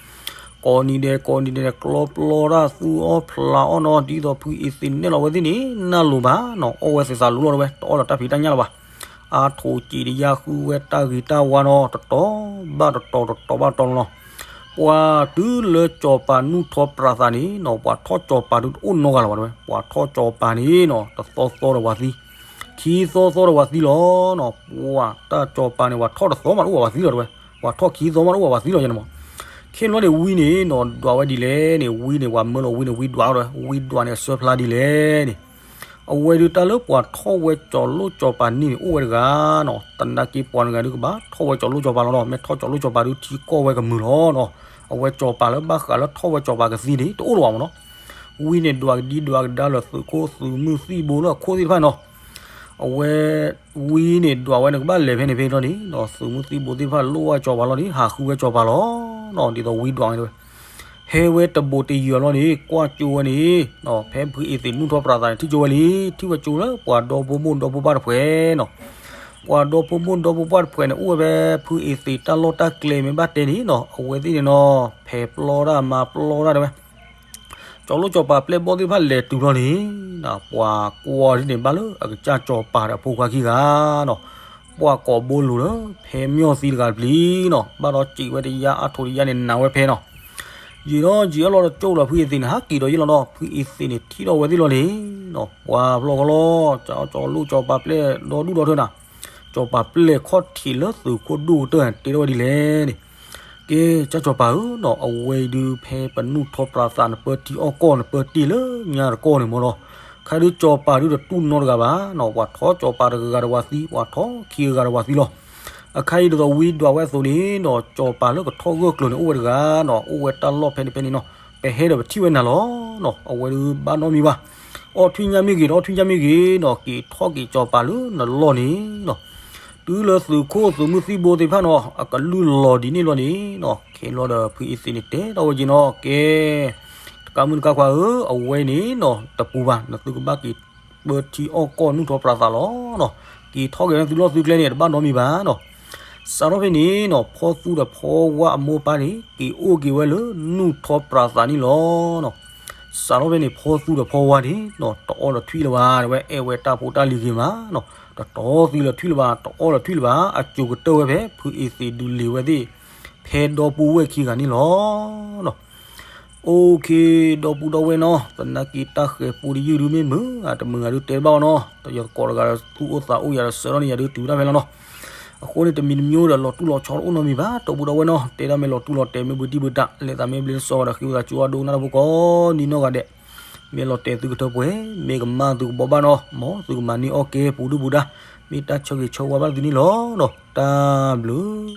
ကိးနံၤဒဲးကိးနံၤဒဲးန့ၣ် ကျီပျီတၢ်သူအီၣ်ဖျးအီၣ်နီၤ, ဒ်သိးဖုအ့သ့ၣ်နဲၣ်လီၤဝဲသ့ၣ်န့ၣ် နၢ်လိၤဘၣ်နီၤ, အီၣ်ဝဲသ့ၣ်သးလိၤလီၤတဲဝဲ, တအီၣ်ဒီးတၢ်ဖံးတၢ်ညၣ်လၢၤဘၣ်. အါထိးစံးတယၢ်ဃုဝဲတၢ်ဂ့ၤတၢ်ဝါနီၤ, တတီၤဘၣ်တတီၤ တတီၤဘၣ်တတီၤလီၤနီၤ. ပှၤတုၤလၢစီၤပၤနူၢ်ထီၣ်ပြးသးန့ၣ်နီၤ, ပှၤထီၣ်စီၤပၤဒုးတအိၣ်နီတဂၤလၢၤဘၣ်တဲဝဲ, ပှၤထီၣ်စီၤပၤန့ၣ်နီၤ တသီသီဒီးဝၤသံ, ခံသီသီဒီးဝၤသံလီၤနီၤ. ပှၤတၢ်စီၤပၤန့ၣ် ပှၤထီၣ်တသီမးတအိၣ်ဘၣ်ဝၤသံလီၤတဲဝဲ, ပှၤထီၣ်ခံသီမးတအိၣ်ဘၣ်ဝၤသံလီၤယါန့ၣ်မး. ခဲန့ၣ်လီၤန့ၣ် ဝံန့ၣ်နီၤ ဒွးဝဲဒ်လဲၣ်န့ၣ်, ဝံန့ၣ် ပှၤမၢလီၤဝံန့ၣ် ဝံဒွးဒီး ဝံဒွးန့ၣ် အစၢဖျါဒ်လဲၣ်န့ၣ် အဝဲဒုးတၢ်လၢပှၤထီၣ်ဝဲစီၤလိၣ်စီၤပၤန့ၣ်န့ၣ် အိၣ်ဝဲတဂၤနီၤ, သနာ်က့ပှၤတဂၤဒုးကဘၣ်ထီၣ်ဝဲစီၤလိၣ်စီၤပၤလီၤနီၤ, မ့ၢ်ထီၣ်စီၤလိၣ်စီၤပၤဒုးထံကီၢ်ဝဲကမုာ်လီၤနီၤ. အဝဲစီၤပၤလၢဘၣ်ဃးလၢထီၣ်ဝဲစီၤပၤကသံန့ၣ် တအိၣ်လၢၤဘၣ်မးနီၤ. ဝံန့ၣ်ဒွးကဒံဒွးကဒါလၢသုးခိၣ်သုးမုၢ်သံၣ်ဘိလၢအခိၣ်သ့ၣ်တဖၣ်နီၤ. အဝဲ ဝံန့ၣ်ဒွးဝဲန့ၣ်ကဘၣ်လဲၤဖဲန့ၣ်ဖဲလီၤန့ၣ်နီၤ, သုးမုၢ်သံၣ်ဘိသ့ၣ်တဖၣ်လိၣ်ဝဲစီၤပၤလီၤန့ၣ် ဟးဃုဝဲစီၤပၤလီၤနီၤ, ဒ်သိးဝံဒွးန့ၣ်တဲဝဲ ဟဲဝဲတဘိးတယံာ်လီၤန့ၣ် ကွၢ်ကၠိဝဲန့ၣ်နီၤ, ဖဲဖုအ့သ့ၣ်နူၢ်ထီၣ်ပြးသးန့ၣ် ထံၣ်ကၠိဝဲလံ, ထံၣ်ဝဲကၠိလၢပှၤဒီဖိမိၢ်ဒီဖိပၢ်တဖှဲးနီၤ. ပှၤဒီဖိမိၢ်ဒီဖိပၢ်တဖှဲးန့ၣ် အိၣ်ဝဲဖဲဖုအ့သ့ၣ်တၢ်လီၢ်တၢ်ကျဲမ့ၢ်ဘၣ်တဲန့ၣ်နီၤ, အဝဲသ့ၣ်န့ၣ်နီၤ ဖဲးပျီတၢ်မၤပျီတၢ်တဲဝဲ စီၤလိၣ်စီၤပၤပျဲၢ်ဘီၣ်သ့ၣ်တဖၣ်လဲၤတုၤလီၤန့ၣ်, ပှၤကွၢ်ဒ်န့ၣ်ဘၣ်လၢအကစၢ်စီၤပၤဒီးအဖိခွါခံဂၤနီၤ, ပှၤကိးဘိလိၤလၢဖဲမျီၢ်သံတဂၤတပျံၤနီၤ, ဘၣ်ဒီးစံးဝဲတယါအါထိးတယါန့ၣ် နာ်ဝဲဖဲနီၤ. ယံာ်ဒီးယံာ်အလီၤတကၠိၣ်လီၤ ဖုအ့သ့ၣ်န့ၣ် ဟးက့ၤဒီးယံာ်လီၤနီၤ, ဖုအ့သ့ၣ်န့ၣ် ထံၣ်ထီၣ်ဝဲသ့ၣ်လီၤန့ၣ်နီၤ, ပှၤဖျီဃီလီၤ, စီၤလိၣ်စီၤပၤပျဲၢ်ဒီဒူၣ်ဒီထၢနၤ, စီၤပၤပျဲၢ်ခီၣ်ထံးလၢသုးခိၣ်ဒိၣ်ကတၢၢ်တဲထီၣ်ဝဲဒ်လဲၣ်န့ၣ် ကဲ ကၢ်စီၤပၤဧၢနီၤ, အဝဲအံၤဒုးဖဲပနူၢ်ထီၣ်ပြးသး နပၢထံအီၣ်ကီၢ် နပၢတ့ၢ်လၢညါတကီၢ်န့ၣ်မ့ၢ်လီၤ. ခဲဒုးစီၤပၤဒုးတတူၢ်နီတဂၤဘၣ်နီၤ, ပှၤထီၣ်စီၤပၤတဂၤဂၤဒီးဝၤသံ, ပှၤထီၣ်ခံဂၤဂၤဒီးဝၤသံလီၤ. အခါအံၤဒ်သိးဝံဒွးဝဲအသိးန့ၣ်နီၤ, စီၤပၤလၢကထီၣ်ဂၢၢ်ကျၢၤန့ၣ် အိၣ်ဝဲတဂၤနီၤ, အိၣ်ဝဲတၢ်လီၢ်ဖဲန့ၣ်ဖဲန့ၣ်နီၤ, ပဟဲဒီးပထံၣ်ဝဲနၤလီၤနီၤ, အဝဲဒုးဘၣ်နီတမံၤဘၣ်. အီၣ်ထွံၣ်ညၣ်မ့ၢ်ဂ့ၤ ဒီးထွံၣ်ညၣ်မ့ၢ်ဂ့ၤနီၤ, က့ၤထီၣ်က့ၤစီၤပၤလၢနလီၢ်န့ၣ်နီၤ. တုၤလၢသုးခိၣ်သုးမုၢ်သံၣ်ဘိသ့ၣ်တဖၣ်နီၤ, အကလုၢ်လီၤဒ်န့ၣ်လီၤန့ၣ်နီၤ, ခဲလီၤဒီးဖုအ့သ့ၣ်န့ၣ် တဲထီၣ်ဝဲက့ၤနီၤ, ကဲ တကးမုၢ်တကးခွါဧၢ, အဝဲန့ၣ်နီၤ တပူၤဘၣ်, နသုကဘၣ်က့ၤပၢထံအီၣ်ကီၢ် နူၢ်ထီၣ်ပြးသးလီၤနီၤ, က့ၤထီၣ်က့ၤလၢသုလီၢ်သုကျဲန့ၣ် တဘၣ်နီတမံၤဘၣ်နီၤ. စးထီၣ်ဖဲန့ၣ်နီၤ, ဖီသူဒီးဖီဝါအမိၢ်အပၢ်န့ၣ် က့ၤအိၣ်က့ၤဝဲလၢနူၢ်ထီၣ်ပြးသးန့ၣ်လီၤနီၤ. စးထီၣ်ဖဲန့ၣ် ဖီသူဒီးဖီဝါန့ၣ်နီၤ, တအီၣ်လၢၤထွံၣ်လၢၤဘၣ်, ဝဲအဲၣ်ဝဲတၢ်ဖိတၢ်လံၤဂ့ၤမးနီၤ, တတီသံလၢၤထွံၣ်လၢၤဘၣ်, တအီၣ်လၢၤထွံၣ်လၢၤဘၣ်, အစိၤကတၢၢ်ဝဲဖဲ ဖုအ့သ့ၣ်ဒုးလ့ၤဝဲသ့ၣ် ဖဲဒီပုၢ်ဝဲၢ်ခံဂၤန့ၣ်လီၤ. OK, ဒီပုၢ်ဒီဝဲၢ်နီၤ, သနာ်က့တၢ်ဃဲၤပူတယုၢ်ဒုးမ့ၢ်မုာ်ဧါ, တမုာ်ဧါဒုးတဲတဘၣ်အီၤနီၤ, တယီၤသကိးတဂၤဒီးသူၣ်အိၣ်သးအိၣ်ယၤဒီးစၢၤထီၣ်န့ၢ်ယၤဒုးတုၤတၢ်ဖဲလီၤနီၤ. အဃိန့ၣ် တမံၤတမံၤဒီးလီၤတူၢ်လီၤဆီတအိၣ်နီတမံၤဘၣ်, ဒီပုၢ်ဒီဝဲၢ်နီၤ, တဲဒၣ်မ့ၢ်လီၤတူၢ်လီၤတဲာ် မ့ၢ်ဘှံးတံၢ်ဘှံးတၢ် လဲၤသးမ့ၢ်ဘျ့စီဝဲဒီးဃ့ဝံသးစူၤအဒိကနၣ်တၢ်ဖိကိးနံၤနီၢ်ဂၤဒဲး, မ့ၢ်လီၤတဲာ်သုကထၢပှဲၤ, မ့ၢ်ကမၣ်သုကဘီဘၣ်နီၤ, မ်သုကမၤန့ၢ်အီၣ်ကဲပူၤဒုၣ်ပူၤဒါ, မ့ၢ်တၢ်ဆၢဂ့ၤဆၢဝါဘၣ်သုန့ၣ်လီၤနီၤ, တၢ်ဘျုး